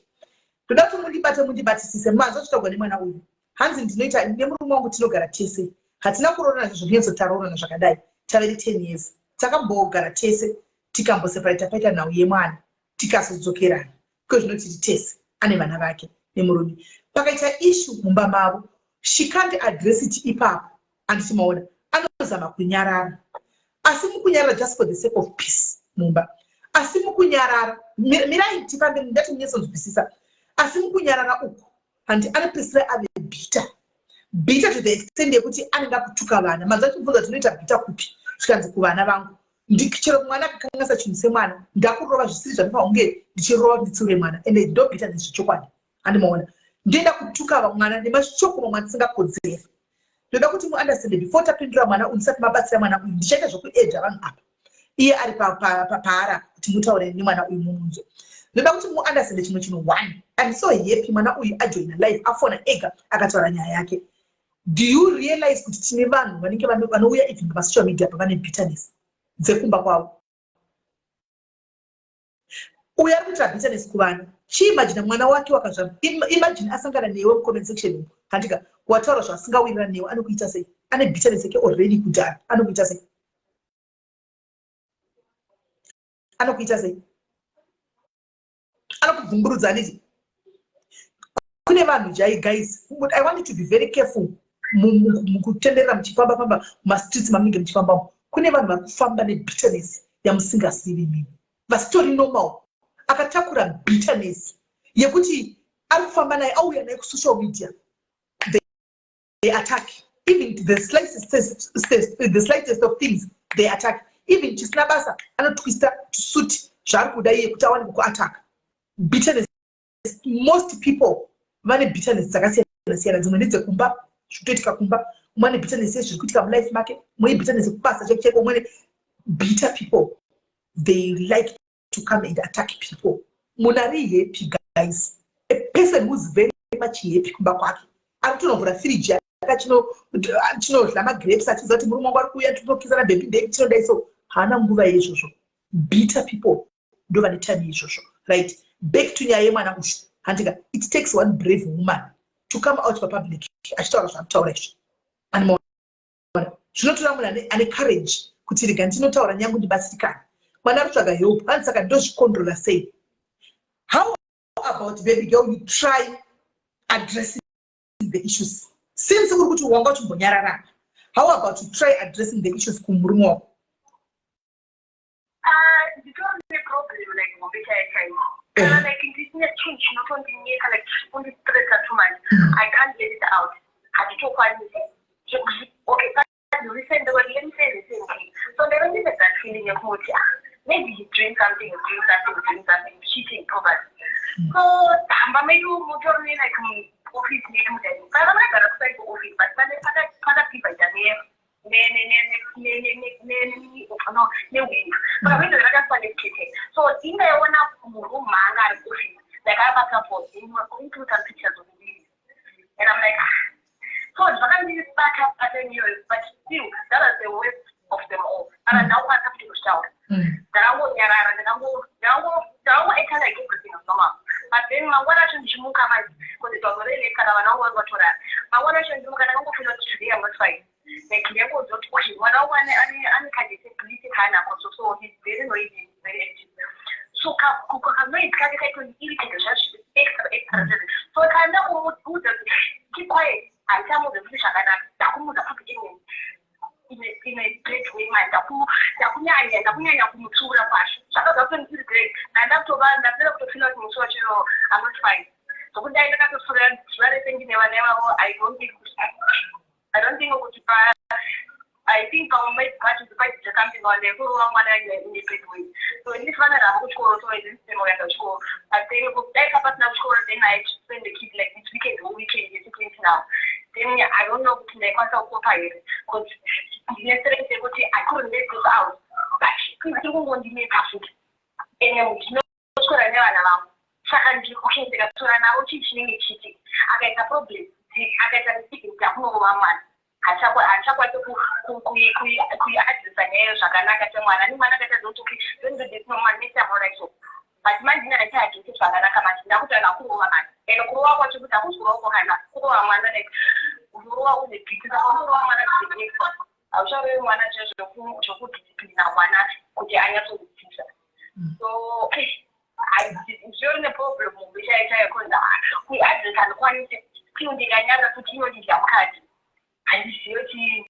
Ndoda kuti mundibate, mundibatisise. Manzwa zvitaurwa nemwana uyu. Hanzi ndinoita nemurume wangu, tinogara tese, hatina kuroorana zvokunyatsotaroorana zvakadai. Tave ne10 years. Takambogara tese, tikamboseparata, paita nhau yemwana, tikazodzokerana. Kwezvino tiri tese, ane vana vake nemurume. Pakaita issue mumba mavo, she can't address it ipapo. Handiti maona? Anozama kunyarara, asi mukunyarara, just for the sake of peace mumba, asi mukunyarara, mirai tifambe, ndati munyatsonzwisisa. Asi mukunyarara uku, handi anopedzisira ave bitter, bitter to the extent yekuti anenge akutuka vana. Manza achibvunza, tinoita bitter kupi? Zvikanzi kuvana vangu. Chero mwana akakanganisa chinhu semwana, ndakurova zvisiri zvandinofanira kunge ndichirova, nditsiure mwana, ende ndo bitterness zvechokwadi. Handimaona? Ndoenda kutuka mwana nemashoko mamwe andisingakodzeri. Ndoda kuti muunderstande before tapindura mwana uyu. Ndisati mabatsira mwana uyu, ndichaita zvokuedza vanhu apa, iye ari paara, kuti mutaure nemwana uyu mumunzwe. Ndoda kuti muunderstande chimwe chinhu one. I'm so happy mwana uyu ajoina live, afona ega, akataura nyaya yake. Do you realize kuti tine vanhu vanenge vanouya even pamasocial media pavane bitterness dzekumba kwavo? Uyo ari kuitira bitterness kuvana, chiimagina mwana wake wakazvarwa, imagine asangana newe mucomment section, handika wataura zvaasingawirirani newe, anokuita sei? Ane bitterness yake already kudhara. Anokuita sei? Anokuita sei? Anokubvumburudza, handiti? Kune vanhu jai, guys, I want you to be very careful mukutenderera muchifamba famba mumastreets mamunenge muchifambamo. Kune vanhu vari kufamba nebitterness yamusingazivi mimi, vasitori normal, akatakura bitterness yekuti ari kufamba naye, auya naye kusocial media. They attack even the slightest of things. They attack even chisina basa. Anotwista to suit zvaari kuda iye kuti awane kukuataka. Bitterness, most people vane bitterness dzakasiyana siyana. Dzimwe ndedzekumba, zvikutoitika kumba. Umwe ane bitterness yezviri kuitika mulife make, umwe bitterness yekubasa cheko cheko. Umwe, bitter people, they like to come and attack people. Munhu ari happy, guys, a person who's very much happy kumba kwake, ari kutonovhura firiji yake, chinodla magrapes, achiziva kuti murume wangu ari kuuya, tinokisana baby baby, tinodai. So haana nguva yeizvozvo. Bitter people ndo vane time yeizvozvo. Right, back to nyaya yemwana uyu. Handika it takes one brave woman to come out papublic achitaura zvaakutaura izvi. Animaona? Zvinotora munhu ane courage. Kuti rega ndinotaura nyangu ndibatsirikane. Mwana ari kutsvaga help, hanzi saka ndozvicontrola sei? How about, baby girl, you try addressing the issues, since uri kuti wanga uchimbonyararana? How about you try addressing the issues kumurume wako? Nditori neproblem like hombe chaiyo chaiyo. Kana like ndisine chinhu chinotondinetsa, like kundistressa too much, I can't let it out, handitokwanisi. Okay, recent, let me say recently, so ndaiva ndine that feeling yekuti, ah, maybe he's doing something, he's doing something, he's doing something, cheating probably. So hamba medu mutori ne like office nemudani, kana vakagara kuside kuoffice, but pakadivaida no newindow, saka window rakaswa necurtain. So ingaiona muroom maanga ari kuoffice, like akabata phone, going through some pictures of the, and I'm like, ah. So zvakandibata pattern iyoyo, but still that was the worst of them all. Kana ndakukwanisa kuti kuzvitaura, ndakangonyarara, ndakangoita like everything was normal. But then mangwana acho ndichimuka manje, because it was already late, kana vana vangu vanga vatorara, mangwana acho ndichimuka ndakangofeela kuti today I'm not fine. Like ndingonzwa kuti, okay, mwana wangu ane kadisability kaanako, so he's very noisy, he's very active. So kanoise kake kaitoniirritate zvazvo extra extra. So kana ndakumudza kuti keep quiet, handichamuudza kuti zvakanaka, ndakumuudza futi in a great way man. Ndakunyanya kumutsiura kwacho, zvakabva kutoniirritate. Ndandakutova ndapera kutofeela kuti musi wacho I'm not fine. Zokuti dai ndakatoswera zuva rese ndine vana ivavo, I don't think kuti pa I think pamwe pacho paita something on kurova mwana in a bad way. So ndifana navo kuchikoro, so I didn't spend kuenda kuchikoro. But then dai kapasina kuchikoro, then I had to spend the kid like this weekend, whole weekend yese now. Then I don't know kuti ndaikwanisa kucopa here, because ndine stress yekuti I couldn't let this out, but tiri kungondinetsa futi, ende ndinoswera nevana vangu. Saka okay, ndikaswera navo, chii chinenge chiitika? Akaita problem, akaita mistake, ndakunorova mwana, handichakwanisi kuiaddressa nyaya zvakanaka semwana. Ni mwana akaita zoti, okay, don't do this, no man, next time alright. So but manje ine handichaaddressi zvakanaka manje, ndakutanga kurova manje. And kurova kwacho kuti hakusi kurova kwakanaka, kurova mwana like unorova une beat. Saka unorova mwana, haucharovi mwana zvokudisciplina mwana kuti anyatsokudzidza. So zvitori neproblem hombe chaiyo chaiyo, cause kuiaddressa handikwanisi. Still ndikanyara kuti inondidya mukati. Handizivi kuti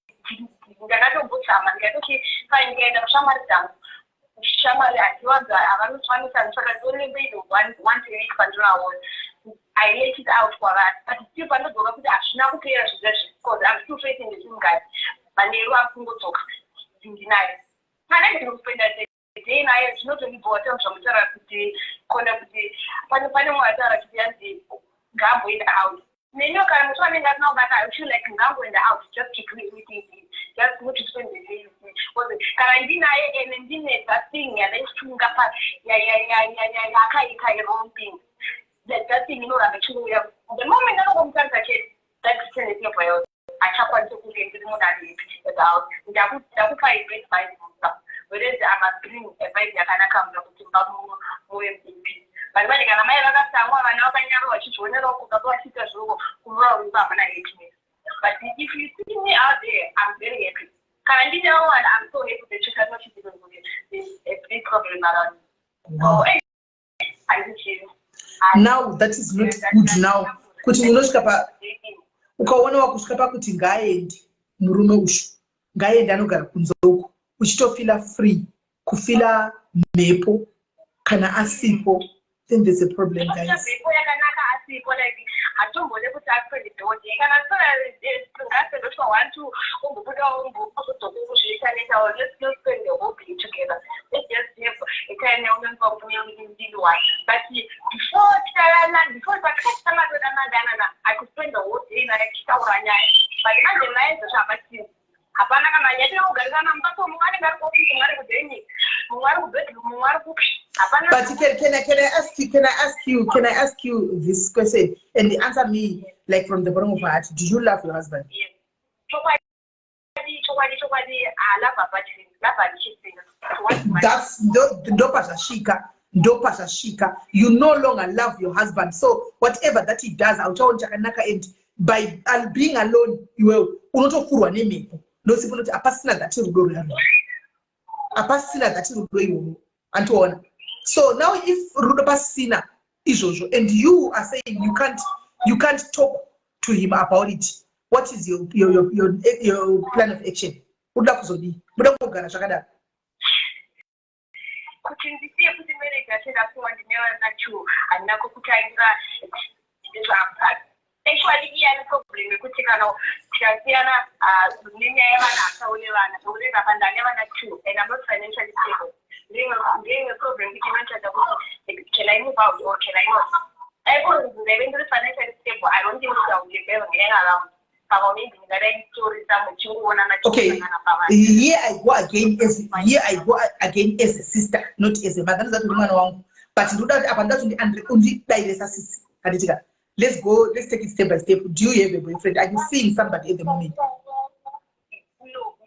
ndakatombozama, ndikati fine, ndikaenda kushamwari dzangu. Shamwari handiwanza, havanokwanisa, saka ndorembeito once a week pandinovaona. I let it out kwavari, but still pandodzoka kuti hazvina kupera zvinezvi, because I'm still facing the same guy. Manheru akungodzoka ndinayo, kana ndiri kuspenda day naye, zvinotondibhowa. Zvamutaura kuti kona kuti pane mumwe ataura kuti yanzi ngaamboenda out neniwo. Kana musi wanenge asina kubata, I feel like ngangoenda out just to do anything, just not to spend the day with me, because kana ndinaye ene ndine that thing yandaifunga pa yakaita a wrong thing, that thing inoramba ichingouya. The moment ndanokomutarisa chete, that tendency inobva yauya. Hachakwanisi kunge ndiri munhu ari happy about ndakupa a bad vibe mumba, whereas I must bring a vibe yakanaka muna kuti mba muve mupeace. But manje kana mai vakatsamwa, vana vakanyarwa, vachizvionerawo kubaba vachiita zvoko, kumura mumba hamuna happiness. But if you see me out there, I'm very happy. Kana ndinawo vana, I'm so happy that you cannot even there's a big problem around me. So handichivi. Now that is not good now, kuti unosvika pa ukaona wakusvika pakuti ngaaende murume ushu, ngaaende anogara kunze uko, uchitofeela free kufeela mhepo kana asipo, then there's a problem, guys. Mhepo yakanaka asipo, like hatombode kuti aspende dhodhi kana ngaspendoswa one two, umbobudawo, umbozodzoka kuzviita netawo. Let's not spend the whole day together, let's just have a time yaunonzwa kuti ndiri one. But before tikarana, before patikatanga I could spend the whole day naye tichitaura nyaya. But manje naye zvazvo hapachina, hapana kana nyaya. Tinogarisana mumbatso, mumwe anenge ari kuofisi, mumwe ari kudheni, mumwe ari kubedroom, mumwe ari kupi, hapana. But can I ask you this question and answer me like from the bottom of my heart? Do you love your husband? Yes. Chokwadi, chokwadi, chokwadi, love hapachina, love handichisina. That's ndopazvasvika, ndopazvasvika. You no longer love your husband, so whatever that he does, hauchaoni chakanaka. And by being alone, iwewe unotofurwa nemhepo, ndosipo noti hapasina that rudo ruyarwa. Hapasina that rudo iwowo, andiona? So now if rudo pasina izvozvo and you are saying you can't talk to him about it, what is your plan of action? Uda kuzodii? Muda kungogara zvakadaro? Kuti ndisiye kuti marriage yacho ndapuwa, ndine vana two, handina kukutangira. Actually, iye ane problem yekuti kana tikasiyana nenyaya yevana, asaone vana, nokuti apa ndane vana two and I'm not financially stable. Ndeimwe problem kuti inochaja kuti can I move out or can I not. Aikunzi ndaive ndiri financially stable, I don't think I would have ever hang around. Pamwe maybe ndingadai nditorisa muchingoona. Okay, here I go again as a sister, not as a mother. Ndozati uri mwana wangu, but ndoda kuti apa ndoda kuti undidaire sasisi, handitika? Let's go, let's take it step by step. Do you have a boyfriend? Are you seeing somebody at the moment? No,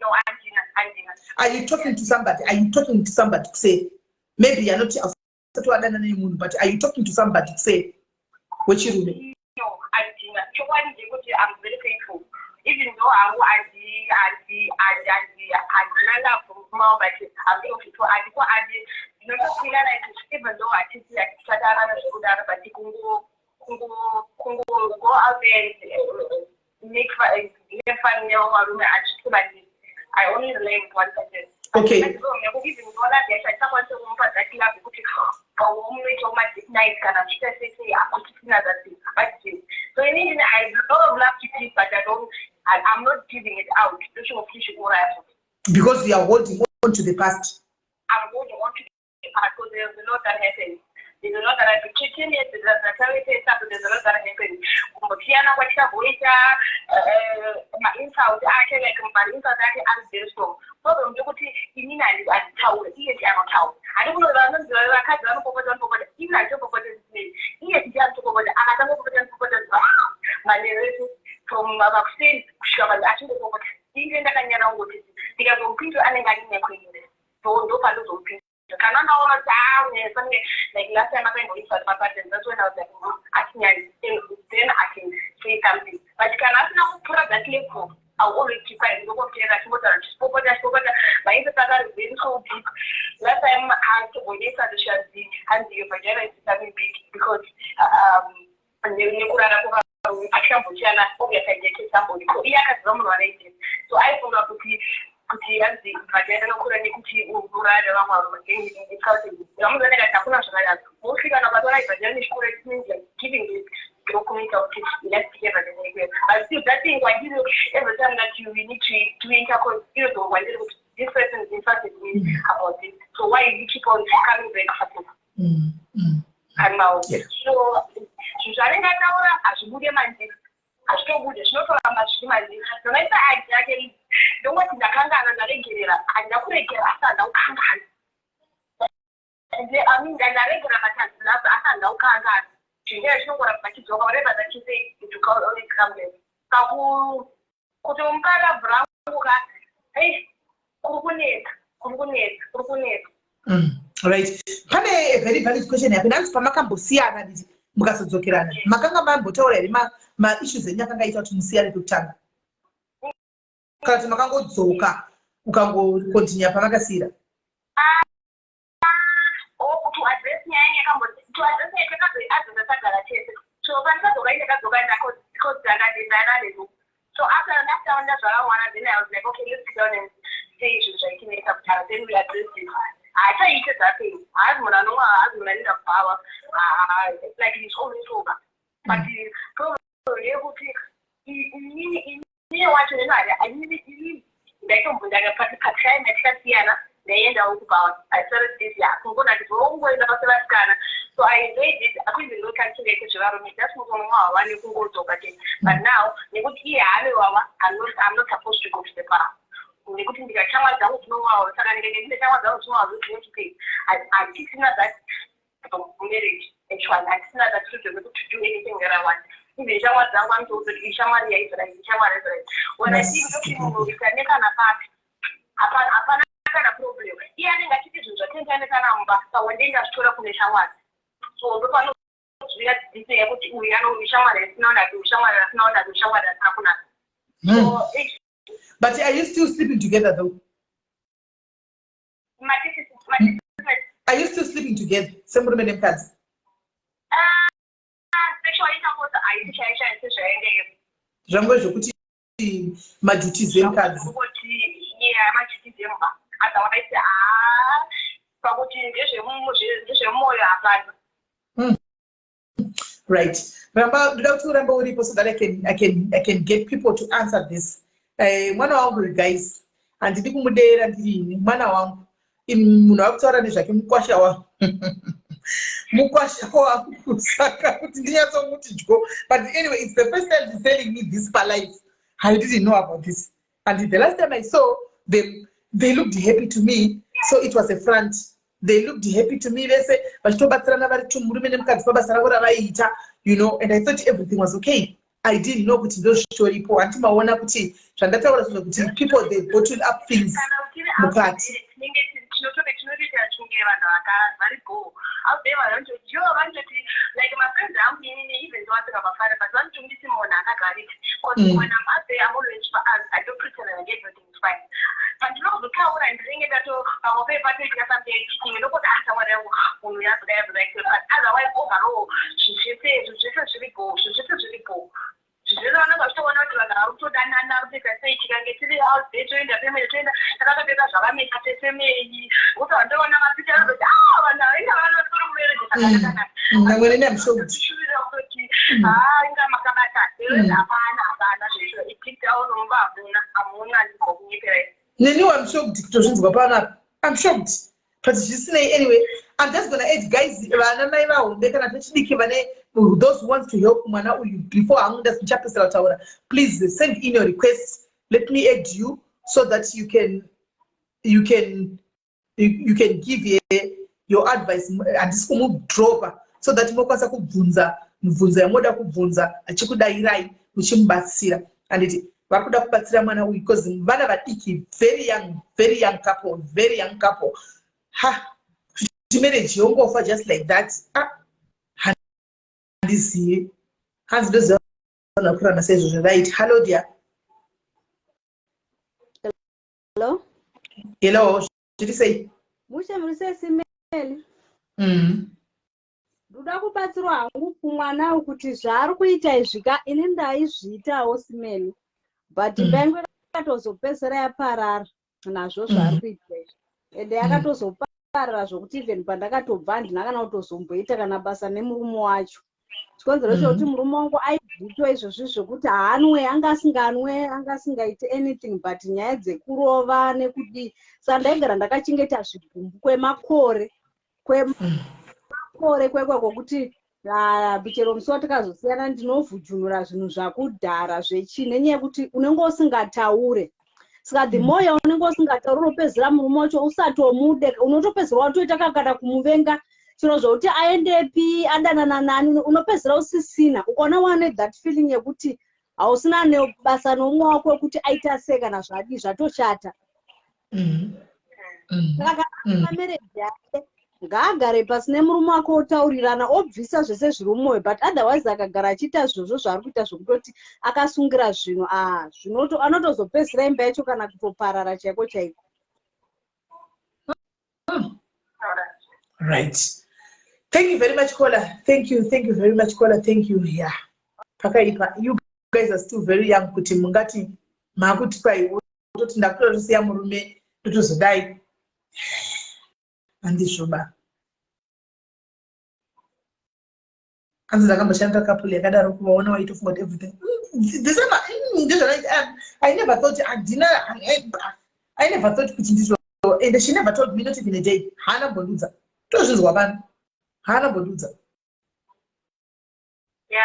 andina, andina. Are you talking to somebody? Are you talking to somebody to say, maybe you're not usati wadana nemunhu, but are you talking to somebody to say wechirume? No, andina. Chokwadi ndekuti I'm very faithful, even though hangu handina love mumao, but I'm faithful. Handiko handi ndinotofeela like even though hatisi hatichadanana zvekudaro, but kungo go out there and make fun, have fun nevarume, handitobandi. I only rely with one person. Even though love yacho hatisakwanisi kumupa that love yekuti munoitawo madate night kana muchiita sese, hakutisina that thing. But so inini I lot of love to give, but I don't I, I'm not giving it out. Ndochinofuti chikuuraya futi. Because you are holding on to the past. I'm holding on to the past because there's a lot that happened. There's a lot that happened. 10 years dzatakaita, there's a lot that happened. Kumbosiyana kwatikamboita, mainsult ake, like mainsult ake ari very strong. Problem ndekuti inini handitaure, iye ndiye anotaura. Handi kuno vanonzi vakadzi vanopopota, vanopopota. Ini handitopopota zvisinei. Iye ndiye anotopopota. Akatanga kupopota, anopopota manheru ese from makuseni kusvika vanhu achingopopota. Ini ndakanyara kungoti ndikazomupindura anenge anyanya kuenda, so ndopandozomupindura kana ndaona kuti ah, something like last time akaimboisa mapatterns. That's when I was like, asinyanyi." Then I can say something, but kana asina kupfuura that level, I will always keep quiet. Ndokoputera achimbotaura, achipopota, achipopota. Mainsult akari very so deep. Last time atombonetsa kushanzi hanzi your vagina is becoming big because nekurara kwevarume. Achikambosiyana, obviously I dated somebody, so iye akaziva munhu wanaitesa, so aifunga kuti hanzi vagina inokura nekuti urara vamwe varume. Ndakati hakuna zvakadaro. Mostly kana ukatora vagina nechikura, it means like giving this document kuti let's together. But still that thing kwandiri, every time that you need to do intercourse, inozo kwandiri kuti this person is insulted me about this, so why you keep on coming back for kanmawo? So zvinhu zvaanenge ataura hazvibude mandiri, hazvitobude, zvinotoramba zviri mandiri. Ndomaisa adi ake, ndongoti ndakangana, ndaregerera. Handina kuregera asi handina kukangana. I mean, ndaregera but handina, asi handina kukangana. Chinhu chinongoramba chidzoka. Whatever that you say, it will always come back. Kaku kuti umupa love rangu ka, ei, kuri kunetsa, kuri kunetsa, kuri kunetsa. Right, pane a very valid question yapo. Ndanzi pamakambosiyana diti mukazodzokerana, makanga mambotaura here maissues enyu akanga aita kuti musiyane pekutanga, kana kuti makangodzoka ukangokontinya pamakasiyira? Oh, to address nyaya yakambo, to address nyaya takazoiaddressa tagara tese. So pandakadzoka, ndakadzoka because ndakandindana nezo. So after ndazvara mwana, then I was like, "Okay, let's sit down and say zvinhu zvaitinetsa kudhara." Then we addressed it. Haachaite that thing. Haazi munhu anomwa, haazi munhu anoenda kubhawa. It's like he's always sober, but problem yekuti inini wacho neno inini ndaitombondaka patime yatikasiyana, ndaiendawo kubhawa. I started this year kungona ndizongoenda pasevasikana, so I enjoyed it. Akuizi ndokantingaite zvevarume, just mukonomwa hwawa nekungodzoka chete. But now nekuti iye haave wawa, I'm not supposed to go to the bar nekuti ndikachamwa dzangu dzinomwawo. Saka ndikaite ndine chamwa dzangu dzinomwawo dzinotipei, handisina that marriage actually, handisina that freedom to do anything that I want. Even shamwari dzangu anotoudza kuti ishamwari yaIsrael, ishamwari yaIsrael. When I think kuti munhu ikanekana papi, hapana kana problem. Iye anenge achiti zvinhu zvatendanekana mumba, pamwe ndenge kune shamwari. So ndopanozvira dzidziso yekuti uyu ano shamwari asina kunaka, uyu shamwari asina kunaka, uyu shamwari asina kunaka. So But are you still sleeping together though? Are you still sleeping together semurume nemukadzi? Sexual intercourse haisi chaicho sezvainge. Zvangu zvokuti maduties emukadzi. Kuti yeah, maduties emba. Otherwise, ah, pakuti ndezvemwoyo hapana. Right, ramba, ndoda kuti urambe uripo so that I can get people to answer this. Mwana wangu, guys, handidi kumudeera ndiri ini mwana wangu. Munhu akutaura nezvake mukwasha wangu, mukwasha wangu, saka kuti ndinyatsomuti dyo. But anyway, it's the first time she's telling me this palife. I didn't know about this, and the last time I saw them, they looked happy to me, so it was a front. They looked happy to me vese vachitobatsirana vari two, murume nemukadzi, pabasa ravo ravaiita, and I thought everything was okay. I didn't know kuti ndo zvitoripo. Handiti maona kuti zvandataura zvo kuti people, they bottle up things Kana uchiri mukati. Tinenge tinotove tinotoita kunge vanhu vari go out there. Vanhu vanototi yo, vanototi like mafriends angu inini, even though asingavafari, but vanotongiti munhu akagarika because when I'm out there, I'm always, I don't pretend like everything is fine. Pandinozotaura ndinenge ndato pamwe pe patoitika something, inge ndokoti, "Ah, shamwari yangu munhu yazodai, yazodai." But otherwise, overall, zvinhu zvese zviri go, zvinhu zvese zviri go, zvinhu zvese vanenge vachitoona kuti vanhu vari kutodanana, kutoita sei. Tikange tiri out there, toenda pemene, toenda takatopfeka zvakameta tefemei, kuti vandoona mapicha vanozoti, "Ah, vanhu ava inga vanotori mumarriage zvakanaka." Namwene I'm shocked. Kushuvira kutoti, "Ha, inga makabata." Hapana, hapana zvezvo deep down mumba hamuna, hamuna, ndikokunyeperai. Neniwo I'm shocked kutozvinzwa panapa. I'm shocked, but zvisinei. Anyway, I'm just gonna add, guys, vana mai vahombe kana vechidiki vane those who want to help mwana uyu, before hangu ndichapesera kutaura, please send in your request. Let me add you so that you can give your advice. Handisi kumudropa, so that mokwanisa kubvunza mibvunzo yamoda kubvunza, achikudayirai muchimubatsira. Handiti vari kuda kubatsira mwana uyu because vana vadiki, very young, very young couple, very young couple. Ha, kuti marriage yongofa just like that, ah, handizivi. Hanzi ndoziva vanhu vakurana saizvozvo. Right, hello dear. Hello. Hello, zviri sei? Mushe, muri sei, Simeli? Ndoda kubatsirwa hangu kumwana kuti zvaari kuita izvi ka, ini ndaizviitawo, Simeli, but imba yangu yakatozopedzisira yaparara nazvo zvaari kuita izvi, ende yakatozoparara zvokuti even pandakatobva handina kana kutozomboita kana basa nemurume wacho. Chikonzero chekuti murume wangu aizviitwa izvozvi zvokuti haanwe, anga asinganwe, anga asingaiti anything, but nyaya dzekurova nekudii, saka ndaigara ndakachengeta zvigumbu kwemakore, kwemakore kwekwe kwokuti, ah, chero musi watakazosiyana ndinovhujunura zvinhu zvakudhara zvechii, nenyaya yekuti unenge usingataure. Saka the more yaunenge usingatauri, unopedzera murume wacho usatomude, unotopedzera watoita kana kumuvenga. Chiro zvokuti aendepi, adanana nani, unopedzera usisina. Ukaona wane that feeling yekuti hausina nebasa neumwe wako, wekuti aita sei kana zvadii, zvatoshata. Saka kana marriage yake, ngaagare pasi nemurume wake, otaurirana, obvisa zvese zviri mumwoyo. But otherwise, akagara achiita zvozvo zvaari kuita zvokutoti akasungira zvinhu, a anotozopedzisira imba yacho kana kutoparara chaiko chaiko. Right, thank you very much, caller. Thank you, thank you very much, caller. Thank you. Yeah, pakaipa. You guys are still very young kuti mungati makuti kwai toti ndakutotosiya murume, totozodai. Handizvoba. Hanzi ndakamboshanda couple yakadaro, kuvaona waitofunga kuti everything ndizvona. I never thought, handina, I never thought kuti ndizvo, and she never told me, not even a day. Haana mbondudza, tozvinzwa pano, haana mbondudza.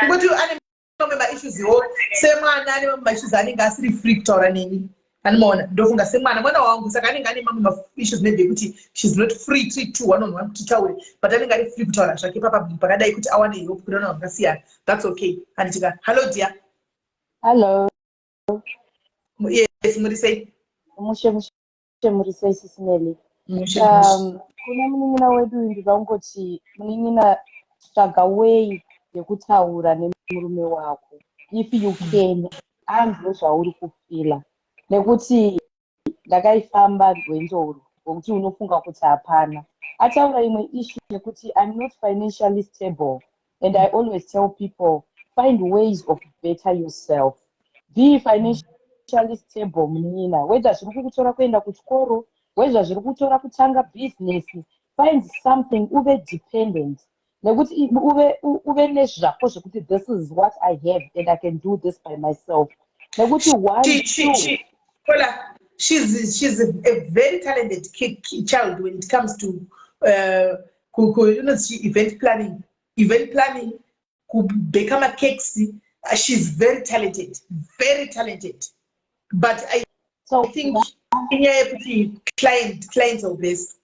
Kungoti ane mamwe maissues iwo semwana, ane mamwe maissues anenge asiri free kutaura neni. Animaona, ndofunga semwana, mwana wangu, saka anenge ane mamwe maissues maybe ekuti she's not free three two one on one kuti taure, but anenge ari free kutaura zvake papublic pakadai kuti awane help kune vanhu vakasiyana. That's okay, handitika. Hello dear. Hello. Yes, muri sei? Mushe mushe, muri sei, Sisimeli? Mushe mushe. Kune munin'ina wedu, ndinoda kungoti munin'ina, tsvaga way yekutaura nemurume wako if you can, anzwe zvauri kufeela, nekuti ndakaifamba rwendo urwu. Wekuti unofunga kuti hapana. Ataura imwe issue yekuti I'm not financially stable, and I always tell people, find ways of better yourself, be financially stable, munin'ina. Whether zviri kukutora kuenda kuchikoro, whether zviri kutora kutanga business, find something, uve dependent, nekuti uve nezvako zvekuti this is what I have and I can do this by myself, nekuti one She, two she, Kola, she's a very talented child when it comes to event planning, kubheka macakes. She's very talented, very talented. But I so think inyaya yekuti clientele base.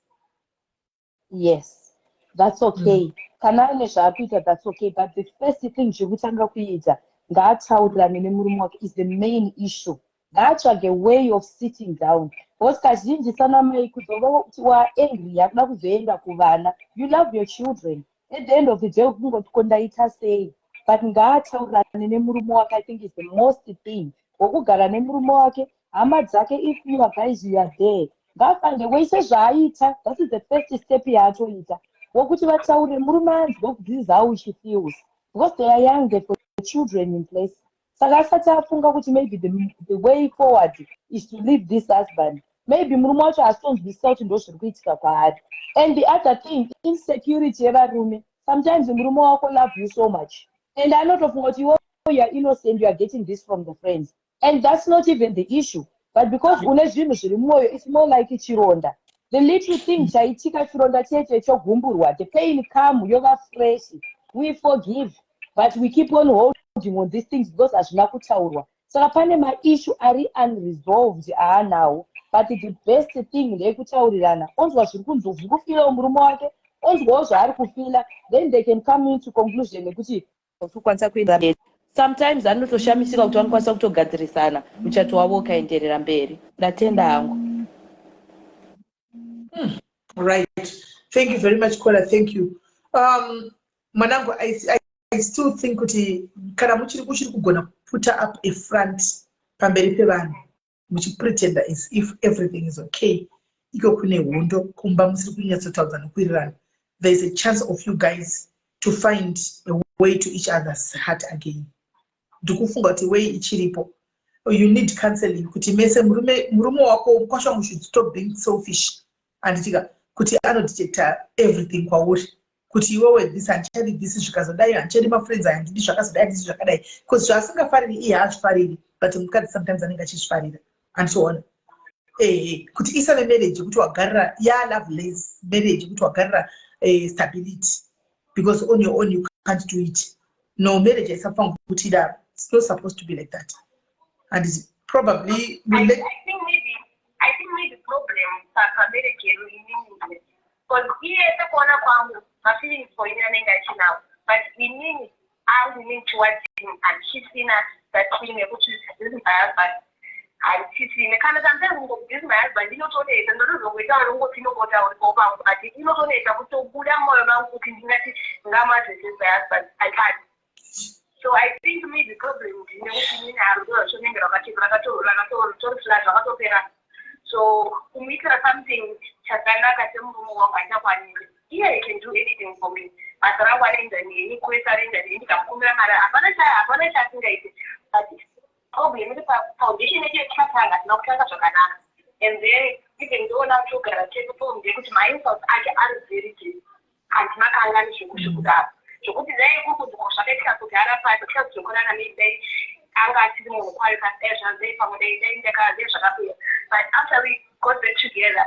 Yes, that's okay. Kana ane zvaari kuita, that's okay, but the first thing chekutanga kuita, ngaataurirane nemurume wake is the main issue. Ngaatsvage way of sitting down, because kazhinji sanamai kuzova kuti waangry, yakuda kuzoenda kuvana. You love your children. At the end of the day, kungoti ko ndaita sei? But ngaataurirane nemurume wake, I think is the most thing. Wokugara nemurume wake, hama dzake, if you are guys, you are there, ngaafange way sezvaaita. That is the first step yaatoita, wokuti vataure, murume anzwe kuti this is how she feels, because they are young, they've got children in place. Saka asati afunga kuti maybe the way forward is to leave this husband, maybe murume wacho asitonzwisisa kuti ndo zviri kuitika kwaari. And the other thing, insecurity yevarume. Sometimes murume wako love you so much and anotofunga kuti iwe you are innocent, you are getting this from the friends, and that's not even the issue. But because une zvinhu zviri mumwoyo, it's more like chironda. The little thing chaitika, chironda cheche chogumburwa, the pain come, yova fresh. We forgive, but we keep on holding on these things because hazvina kutaurwa. Saka pane maissue ari unresolved aanawo, but the best thing ndeyekutaurirana, onzwa zviri kunzi zviri kufeelawo murume wake, onzwawo zvaari kufeela, then they can come into conclusion yekuti kukwanisa kuenda mberi. Sometimes anotoshamisika kuti vanokwanisa kutogadzirisana, muchato wavo ukaenderera mberi. Ndatenda hangu. Right. Thank you very much, Kola. Thank you. Mwanangu, I still think kuti kana muchiri kuchiri kugona put up a front pamberi pevanhu, muchipretenda as if everything is okay, iko kune hondo kumba, musiri kunyatsotaudza nokuwirirana, there is a chance of you guys to find a way to each other's heart again. Ndikufunga kuti way ichiripo. You need counseling kuti mese, murume wako kwashangu should stop being selfish, handitika, kuti anodetecta everything kwauri, kuti iwewe this handichadi, this zvikazodai handichadi, mafriends aya handidi, zvakazodai handisi zvakadai, because zvaasingafariri iye haazvifariri, but mukadzi sometimes anenge achizvifarira, handitoona ehe kuti isave marriage yekuti wagarira yaloveless marriage, yekuti wagarira stability because on your own you can't do it. No marriage haisafanira kuti idaro. It's not supposed to be like that, and probably I think maybe problem pamarriage yedu inini, because iye sekuona kwangu mafeelings for ini anenge achinawo, but inini angu inini towards him handichisina that feeling yekuti this is my husband. Handichisina kana sometimes kungoti this is my husband inotonetsa. Ndotozongoitaura ungoti inongotaurikawo pangu, but inotonetsa kutobuda mumwoyo mangu kuti ndingati ngamati this is my husband. I can't. So I think maybe problem ndinekuti inini harudo rwacho runenge rwakatori flat, rwakatopera. So kumuitira something chakanaka semurume wangu handichakwanisi. Iye he can do anything for me. Basa rangu anoenda neni kwese, anoenda neni. Ndikamukumbira mari, hapana chaasingaiti, but problem iri pafoundation yedu yetakatanga, hatina kutanga zvakanaka. And then even ndoona kutogara chedu, problem ndeyekuti mainsults ake ari very deep. Handina kangani zvekudaro zvokuti dai kuri kunzi ko zvakaitika kudhara pacho tichazodzokorana, maybe dai anga asiri munhu kwayo, kasi dai zvanzei pamwe dai ndakadai zvakapera. But after we got back together,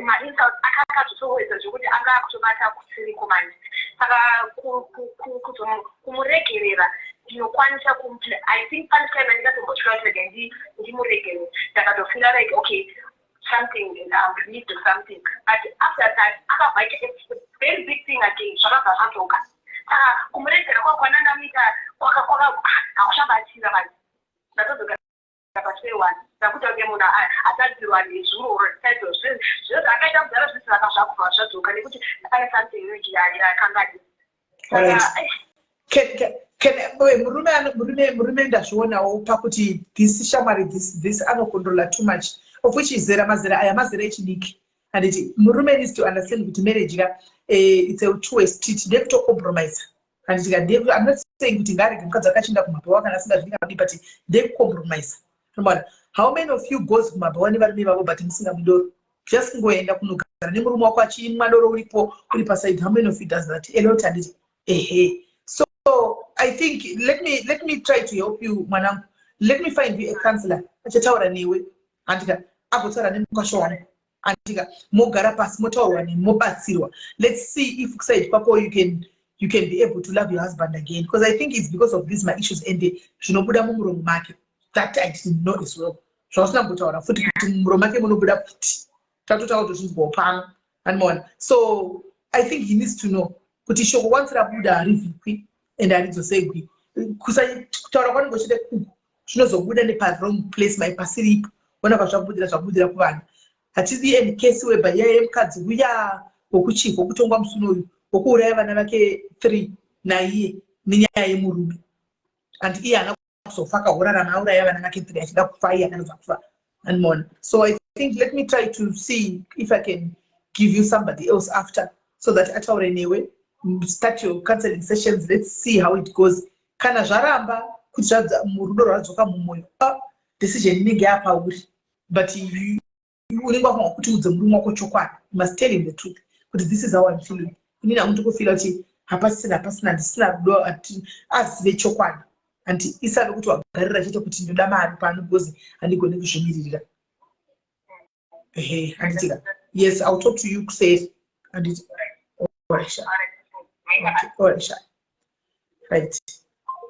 mainsults akazotowedza zvokuti anga akutobata kusiriko manje. Saka kumuregerera ndinokwanisa. I think pane time andikatombosvika kuti rega ndimuregerere, ndakatofeela like okay, something, relieved or something, but after that akabva aita a very big thing again, zvakabva zvadzoka. Saka kumuregera kwakwanandamuita hakuchabatsira manje. Ndatodzoka pasquare one, ndakuita kunge munhu atadzirwa nezuro. Taizvo zviro zvaakaita kudhara zvisi zvaka zvakubva zvadzoka nekuti pane something yakangadi. Murume, ndazvionawo pakuti this shamwari, this anocontrola too much. Of which zera, mazera aya mazera echidiki, handiti? Murume needs to understand kuti marriage ka, it's a two way street. Ndekutocompromise, handiti ka? I'm not saying kuti ngaarege mukadzi akachienda kumabhawa kana asingazvidi kana, but ndekucompromise. Unoona, how many of you goes kumabhawa nevarume vavo but musingamwi doro? Just kungoenda kunogara nemurume wako achimwa doro, uripo, uri paside. How many of you does that? A lot, handiti? Ehe. So I think let me try to help you, mwanangu. Let me find you a counselor achataura newe, handika? Agotaura nemukwasha wangu, handika? Mogara pasi, motaurwa nemi, mobatsirwa. Let's see if kuside kwako you can be able to love your husband again, because I think it's because of these my issues and zvinobuda mumuromo make that I didn't know as well, zvausina kumbotaura futi kuti mumuromo make munobuda futi. Tatotaura kutozvinzwawo pano, andimaona? So I think he needs to know kuti shoko once rabuda harivhikwi and haridzosegwi. Kutaura kwanenge uchida kuku zvinozobuda nepawrong place, mai pasiripo. Ona pazvakubudira, zvakubudira kuvana. Hatidi any case whereby yaiye mukadzi uya wokuchivha, wokutongwa musi uyu, wokuuraya vana vake three naiye nenyaya yemurume, and iye haana kuzofa, akahorarama auraya vana vake three achida kufa, iye akanoza kufa, andimona? So I think let me try to see if I can give you somebody else after so that ataure newe. Start your counseling sessions. Let's see how it goes. Kana zvaramba kuti murudo rwadzoka mumwoyo, ah, decision inenge yapauri, but unenge wafanwa kuti udze murume wako chokwadi. You must tell him the truth kuti this is how I'm feeling. Inini hangu ndikufeela kuti hapasina, hapasina, ndisina rudo. Azive chokwadi, handi? Isave kuti wagarira chete kuti ndoda mari pano because handigoni kuzvimiririra. Ehe, handitika? Yes, I will talk to you kuseri, handiti? Alright, right.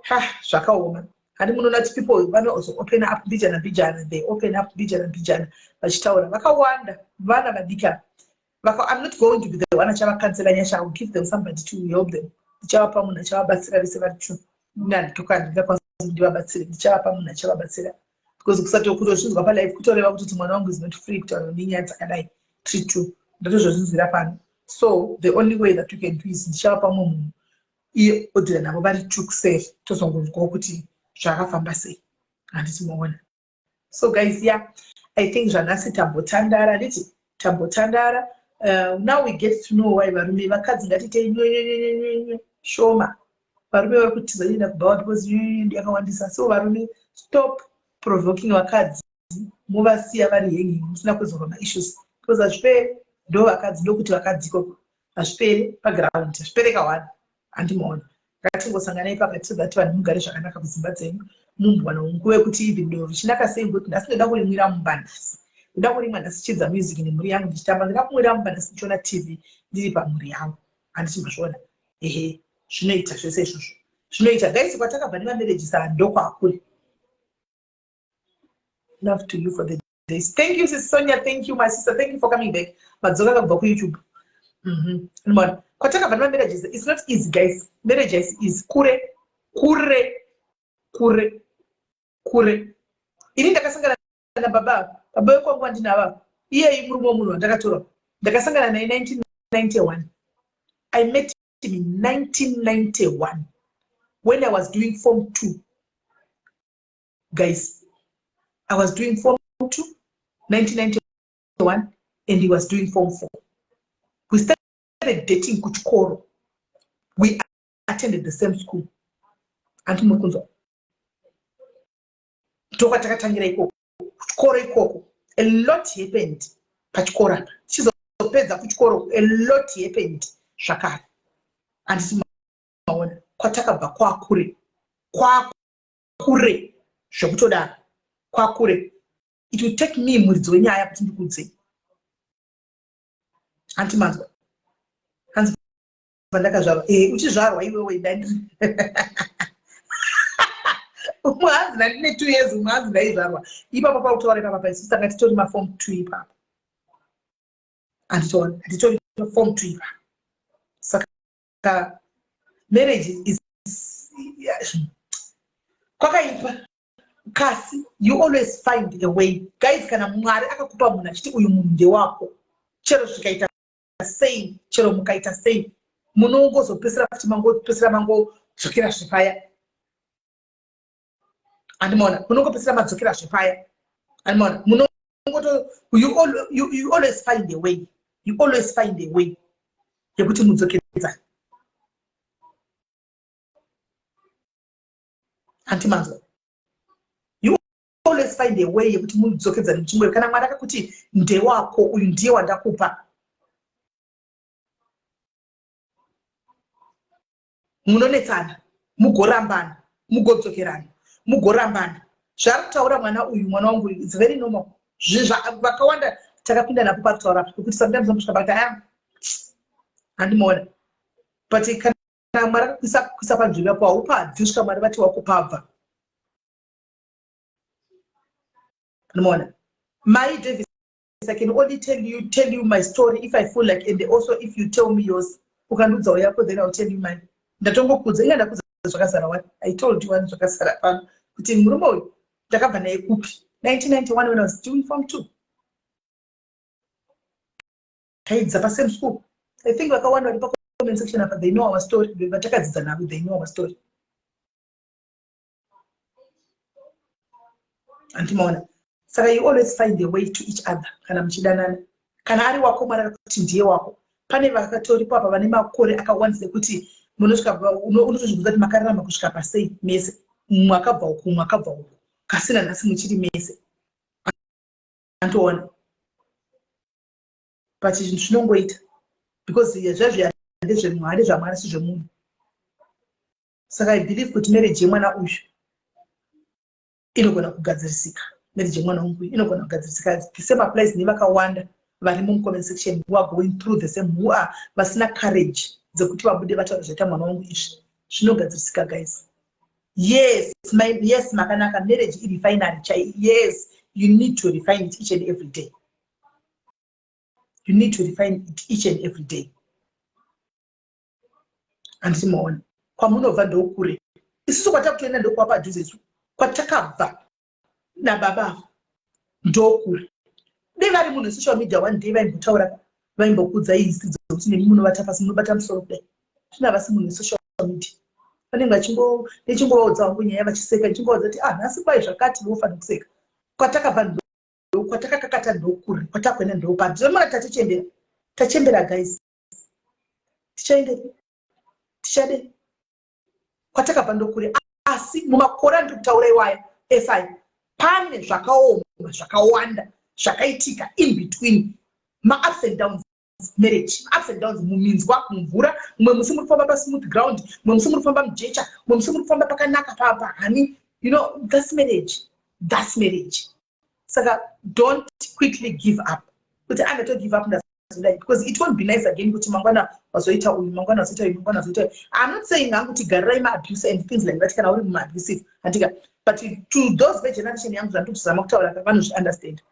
Ha, zvakaoma, handi? Munoona kuti people vanozo open up mbijana mbijana. They open up mbijana mbijana vachitaura. Vakawanda vana vadika. I'm not going to be the one achavacounsela, Nyasha. I will give them somebody to help them. Ndichavapa munhu achavabatsira vese vari two. Nanditoka ndingakwanisa kuti ndivabatsire. Ndichavapa munhu achavabatsira because kusati kutozvinzwa palive kutoreva kuti mwana wangu is not free kutaura nenyaya dzakadai. Three two, ndatozvozvinzwira pano. So the only way that you can do is ndichavapa mumwe munhu, iye odeala navo vari two kuseri, tozongonzwawo kuti zvakafamba sei, handiti maona? So guys, yeah, I think zvanhasi tambotandara, handiti? Tambotandara. Now we get to know why varume, vakadzi ngatitei nywenywenywenywe shoma. Varume vari kutiza enda kubhawa because nywenywe yakawandisa. So varume, stop provoking vakadzi, muvasiya vari hanging musina kuzorwa maissues, because hazviperi. Ndo vakadzi, ndokuti vakadzi ikoko hazviperi paground, hazviperi kawani, handimaona? Ngatingosanganai pakati so that vanhu mugare zvakanaka kudzimba dzenyu, mumbowana nguva yekuti even doro richinaka sei, ngokuti nhasi ndoda kurimwira mumba, nhasi ndoda kurimwa, nhasi chidza music nemhuri yangu ndichitamba, ndoda kumwira mumba nhasi ndichiona TV ndiri pamhuri yangu, handiti mazviona? Ehe, zvinoita zvese izvozvo, zvinoita guys. Kwatakabva nemamarriages ndokwakuri. Love to you for the days. Thank you, Sister Sonia. Thank you, my sister. Thank you for coming back. Madzoka kabva kuYouTube. Kwatakabva nemamarriages, it's not easy, guys. Marriage is easy kure, kure, kure, kure. Ini ndakasangana nababa, baba vekwangu vandinava iyeyi, murume wemunhu wandakatora, ndakasangana naye 1991. I met him in 1991 when I was doing form 2. Guys, I was doing form 2 1991 and he was doing form 4. We started dating kuchikoro. We attended the same school, anti muri kunzwa? Ndokwatakatangira ikoko, kuchikoro ikoko. A lot happened pachikoro apa. Tichizopedza kuchikoro, a lot happened zvakare, handiti maona? Kwatakabva kwakure, kwakure zvekutodaro, kwakure. It will take me muridzi wenyaya kuti ndikudzei, hanti manzwa? Hanzi pandakazvarwa, e uchizvarwa iwewe ndandiri umwe, hanzi ndandine 2 years, umwe hanzi ndaizvarwa ipapo pautaura ipapa. Isusu tanga titori maform 2 ipapo, handitoona? Handitori form 2 ipapo. Saka marriage is kwakaipa, kasi you always find a way, guys. Kana Mwari akakupa munhu achiti uyu munhu ndewako, chero zvikaita sei, chero mukaita sei, munongozopesera futi, mangopesera, mangodzokera zvepaya, handimaona? Munongopesera madzokera zvepaya, handimaona? Munongoto you, all, you, you always find a way, you always find a way yekuti mudzokedzane. Hanti manzwa? You always find a way yekuti mudzokedzane muchingwe. Kana Mwari akakuti ndewako uyu, ndiye wandakupa, munonetsana, mugorambana, mugodzokerana, mugorambana. Zvaari kutaura mwana uyu, mwana wangu uyu, its very normal. Vakawanda takapinda napo pari kutaura pekuti sometimes unosvika pakati aya, handimaona. But kana Mwari akakuisa kuisa panzvimbo yapo, haupabvi kusvika Mwari vati wakupabva. Anomaona Mai Davis, I can only tell you my story if I feel like, and also if you tell me yours. Ukandiudzawo yako, then I'll tell you mine. Ndatongokudza, inga ndakudza zvakazara wani. I told you wani zvakazara pano kuti murume uyu ndakabva naye kupi, 1991, when I was doing form 2. Taidza pasame school. I think vakawanda vari pacomment section apa, they know our story. Vatakadzidza navo, they know our story. Andimaona? Saka you always find a way to each other kana muchidanana. Kana ari wako, Mwari kuti ndiye wako. Pane vakatoripo apa vane makore akawandisa ekuti munosvika unotozvibvunza kuti makararama kusvika pasei mese, mumwe akabva uku, mumwe akabva uku, kasina nhasi muchiri mese. Antoona? But zvinhu zvinongoita because zvazviya ndezvemwari, zvaMwari, si zvemunhu. Saka I believe kuti marriage yemwana uyu inogona kugadzirisika. Marriage yemwana wangu inogona kugadzirisika. The same applies nevakawanda vari mumucomment section who are going through the same, who are vasina courage dzekuti vabude vataura zvaita mwana wangu izvi. Zvinogadzirisika, guys. Yes, my, yes, makanaka. Marriage irefinery chai. Yes, you need to refine it each and every day. You need to refine it each and every day. Handiti maona kwamunobva ndokure? Isusu kwatakutoenda ndokuva padhuze. Isu kwatakabva nababa ava ndokure. Dei vari munhu wesocial media, one day vaimbotaura, vaimbokudza izi dzekuti nemi munovata pasi, munobata musoro kudai. Zvino havasi munhu wesocial media. Vanenge vachingovaudza hangu nyaya vachiseka, ichingovaudza kuti, ah, nhasi kwai zvakati, vofanira kuseka. Kwatakabva ndo kwatakakakata, ndokure kwatakuenda, ndopadhuze. Mona, tatichembera, tachembera, guys. Tichaendepi? Tichade kwatakabva ndokure. Asi mumakore andiri kutaura iwaya esi, pane zvakaoma zvakawanda zvakaitika in between, maups and downs. Marriage, ups and downs, muminzwa, mumvura. Mumwe musi muri kufamba pasmooth ground, mumwe musi muri kufamba mujecha, mumwe musi muri kufamba pakanaka pahani. That's marriage, that's marriage. Saka don't quickly give up kuti andato give up, ndazodai, because it won't be nice again kuti mangwana wazoita uyu, mangwana wazoita uyu, mangwana wazoita uyu. I'm not saying hangu kuti garirai maabuse and things like that kana uri mumaabusive, handika? But to those vegeneration yangu, zvandiri kuzama kutaura vanozviunderstand.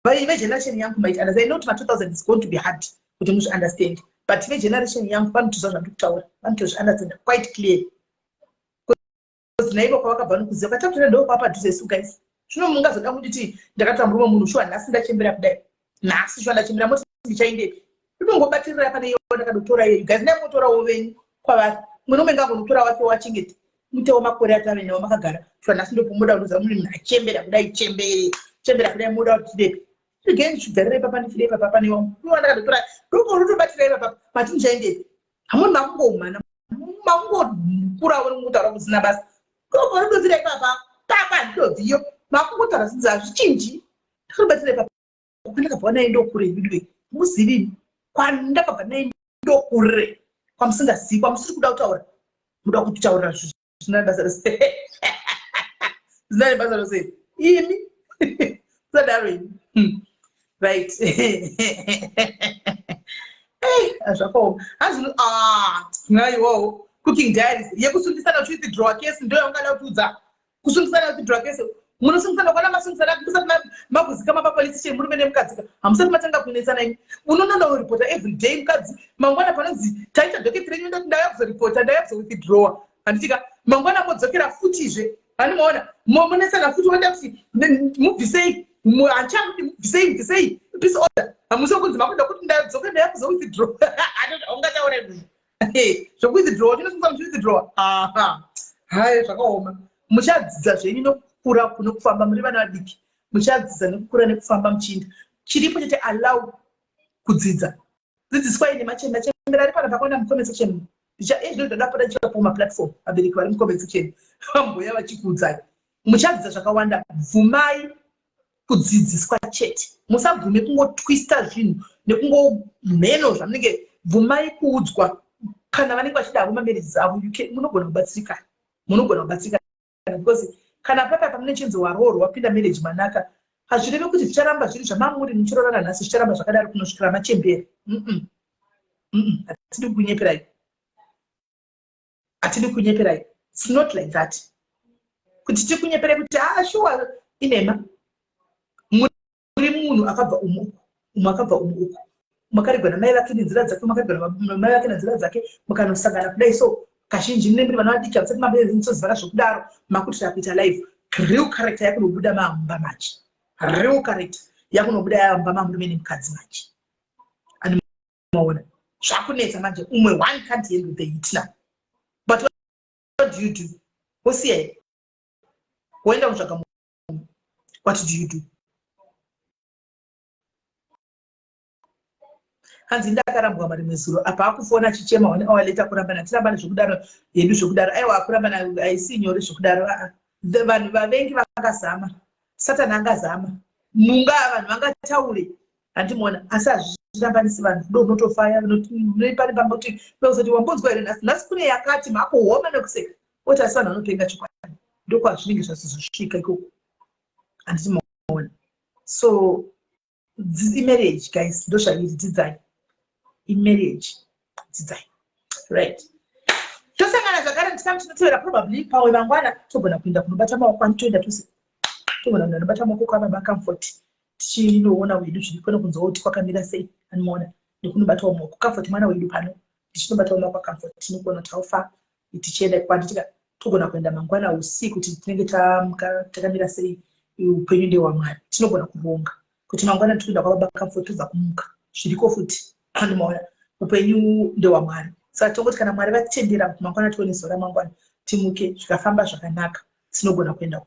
Vegeneration yangu might understand. I know kuti ma2000 is going to be hard kuti muzviunderstand, but vegeneration yangu vanotoziva zvandiri kutaura, vanotozviunderstand quite clear, because naivo kwavakabva nokuziva kwatakutoenda ndokwapa padhuze isu, guys. Zvino mungazoda kunditi ndakatora murume munhu, shuwa nhasi ndachembera kudai, nhasi shuwa ndachembera, moti ndichaendepi? Inongobatirira pane iyo ndakadotora iyeyu, guys. Ndaimutorawo venyu kwavari, mumwe nomwe ngangonotora wake wachengete, mutewo makore atave nawo makagara. Shuwa nhasi ndopomuda kunoziva mune munhu achembera kudai, chembere chembera kudai, muda kuti tidepi? Again, chigarire papa, ndifide papa pane wangu iwo ndakadotora, ndokutobatira ipapa. Mati ndichaendepi? Hamuni makungomana, makungokurawo nekutaura kusina basa. Ndokorudofira ipapa papa, handidobviyo. Makungotaura zvinhu hazvichinji. Ndakatobatira ipapa. Kwandakabva naye ndokure, vidwe muzivini. Kwandakabva naye ndokure, kwamusingazivi, kwamusiri kuda kutaura. Muda kutaurira zvisina basa rose, zvisina nebasa rose. Imi musadaro imi. Right, zvakaoma hanzi. Ah, naiwowo Cooking Diaries yekusungisana uchiwithdraw case, ndo yaungada kutiudza. Kusungisana withdraw case, munosungisana kwana masungisana musati makuzikama papolice station, murume nemukadzika hamusati matanga kunetsana imi. Unononoripota every day mukadzi. Mangwana panonzi taita docket renyu, ndoti ndauya kuzoripota, ndauya kuzowithdrawa, handitika? Mangwana modzokera futizve, handimaona? Munetsana futi, woenda kuti mubvisei, handichakuti mubvisei, mubvisei, peace order. Hamusi kunzi makuda kuti ndadzoka, ndauya kuzowithdraw. Ungataura izvozvo zvokuwithdraw? Chinosunga muchiwithdraw. Aha, hai, zvakaoma. Muchadzidza zvenyu nokukura, nekufamba muri vana vadiki. Muchadzidza nekukura nekufamba muchiinda. Chiripo chete, allow kudzidza. Dzidziswai nemachembera ari pana pakaona mucomment section. Ezvino ndadapota ndichivapo maplatform, vabereki vari mucomment section vamboya vachikuudzai. Muchadzidza zvakawanda. Bvumai kudzidziswa chete. Musabvume kungotwista zvinhu nekungomheno zvamunenge. Bvumai kuudzwa kana vanenge vachida havo mamarriages avo. Munogona kubatsirikana, munogona kubatsirikana, because kana papa pamune chinzi waroorwa, wapinda marriage manaka, hazvirevi kuti zvicharamba zviri zvamamuri muchirorana nhasi, zvicharamba zvakadaro kunosvikira machembera. Hatidi kunyeperai, hatidi kunyeperai. It's not like that kuti tikunyeperai kuti ah, shuwa, inema. Muri munhu akabva umu uku, umwe akabva umu uku, makaregwa namai vake nenzira dzake, makaregwa namai vake nenzira dzake, mukanosangana kudai. So kazhinji mune muri vana vadiki, hamusati mamezozivana zvokudaro. Makuti takuita live, real character yakunobuda mamumba manje. Real character yakunobuda yamumba mamurume nemukadzi manje. Animaona zvakunetsa manje. Umwe one can't handle the heat now, but what do you do? Wosiya here? Woenda kutsvaga munhu? What do you do? Hanzi ndakarambwa marimwe zuro apa akufona achichema one hour later. Kurambana tirambane zvekudaro hedu, zvekudaro aiwa, kurambana haisi nyore zvekudaro. Aa, vanhu vavengi vangazama, Satani angazama, munga vanhu vangataure, handimuona, asi hazvirambanisi vanhu. Ndo unotofaya pane pamboti uzoti wambonzwa here nhasi, nhasi kune yakati makuhoma nekuseka oti asi vanhu vanopenga. Chokwadi, ndokwazvinenge zvazozosvika ikoko, handiti maona? So imarriage, guys, ndozvairi. Dzidzai, imarriage, dzidzai. Right, tosangana zvakare ndikamu tinotevera, probably pamwe mangwana togona kuenda kunobata maoko. Anitoenda tose, togona kuenda kunobata maoko kwababa Comfort, tichinoona wedu zviripo nekunzwa kuti kwakamira sei. Anomaona nekunobatawo maoko Comfort, mwana wedu pano. Tichinobatawo maoko aComfort, tinokuona kuti haufa tichienda kwanditika. Togona kuenda mangwana usiku kuti tinenge takamira sei. Upenyu ndehwaMwari. Tinogona kuronga kuti mangwana tikuenda kwababa Comfort, tobva kumuka zviriko futi. Andimaona, upenyu ndehwaMwari. Saka tongoti kana Mwari vatendera kuti mangwana tione zuva ramangwana, timuke zvikafamba zvakanaka, tinogona kuenda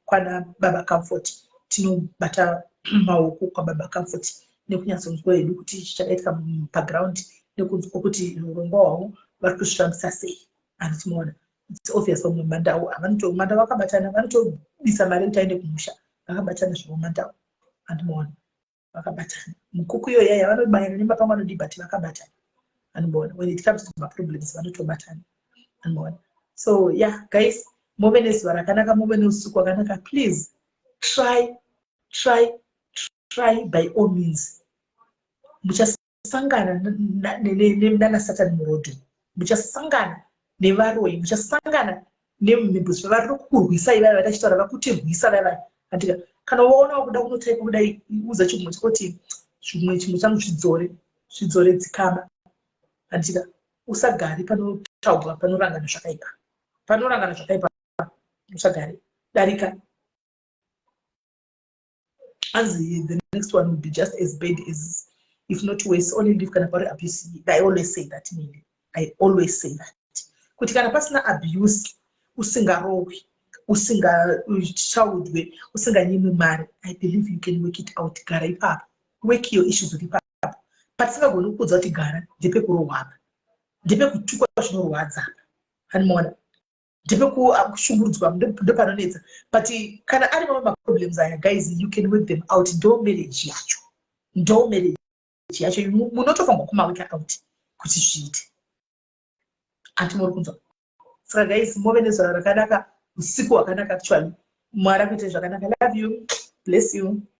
kwana baba Comfort, tinobata maoko kwababa Comfort nekunyatsonzwa hedu kuti ichi chakaitika paground, nekunzwa kuti urongwa hwavo vari kuzvifambisa sei. Handitimaona, it's obvious vamwe mandau mandau vakabatana, vanotobisa mari kuti aende kumusha. Vakabatana zvavo mandau, handimaona, vakabatana. Mukuku iyo yaya vanobayana nemapamwe anodii, but vakabatana, handimaona. When it comes to maproblems, vanotobatana, handimaona. So yeah, guys, muve nezuva rakanaka, muve neusiku hwakanaka. Please try, try, try by all means. Muchasangana nanaSatani murodhi, muchasangana nevaroyi, muchasangana nemhimbuzi vari kukurwisai vaya vatachitaura vakutirwisa vaya vaya. Andika kana waona wakuda kunotaipa kudai, uza chimwe chekoti zvimwe chimwe changu zvidzore, zvidzore, dzikama. Andika usagari panotaurwa, panorangana zvakaipa, panorangana zvakaipa usagari, darika. Anzi the next one will be just as bad as, if not worse. Only live kana pari abuse. I always say that, mini I always say that kuti kana pasina abuse, usingarohwi, usingachaudwe, usinganyimwi mari, I believe you can work it out. Gara ipapo, work your issues uri ipapo. Patisingagoni kukuudza kuti gara, ndepekurohwa apa, ndepekutukwa zvinorwadza apa, hanimaona, ndepekushungurudzwa, ndopanonetsa. But kana ari mamwe maproblems aya, guys, you can work them out. Ndo marriage yacho, ndo marriage yacho. Munotofanirwa kumawork out kuti zviite. Ati muri kunzwa? Saka guys, muve nezuva rakanaka, usiku hwakanaka actually. Mwari akuite zvakanaka. Love you, bless you.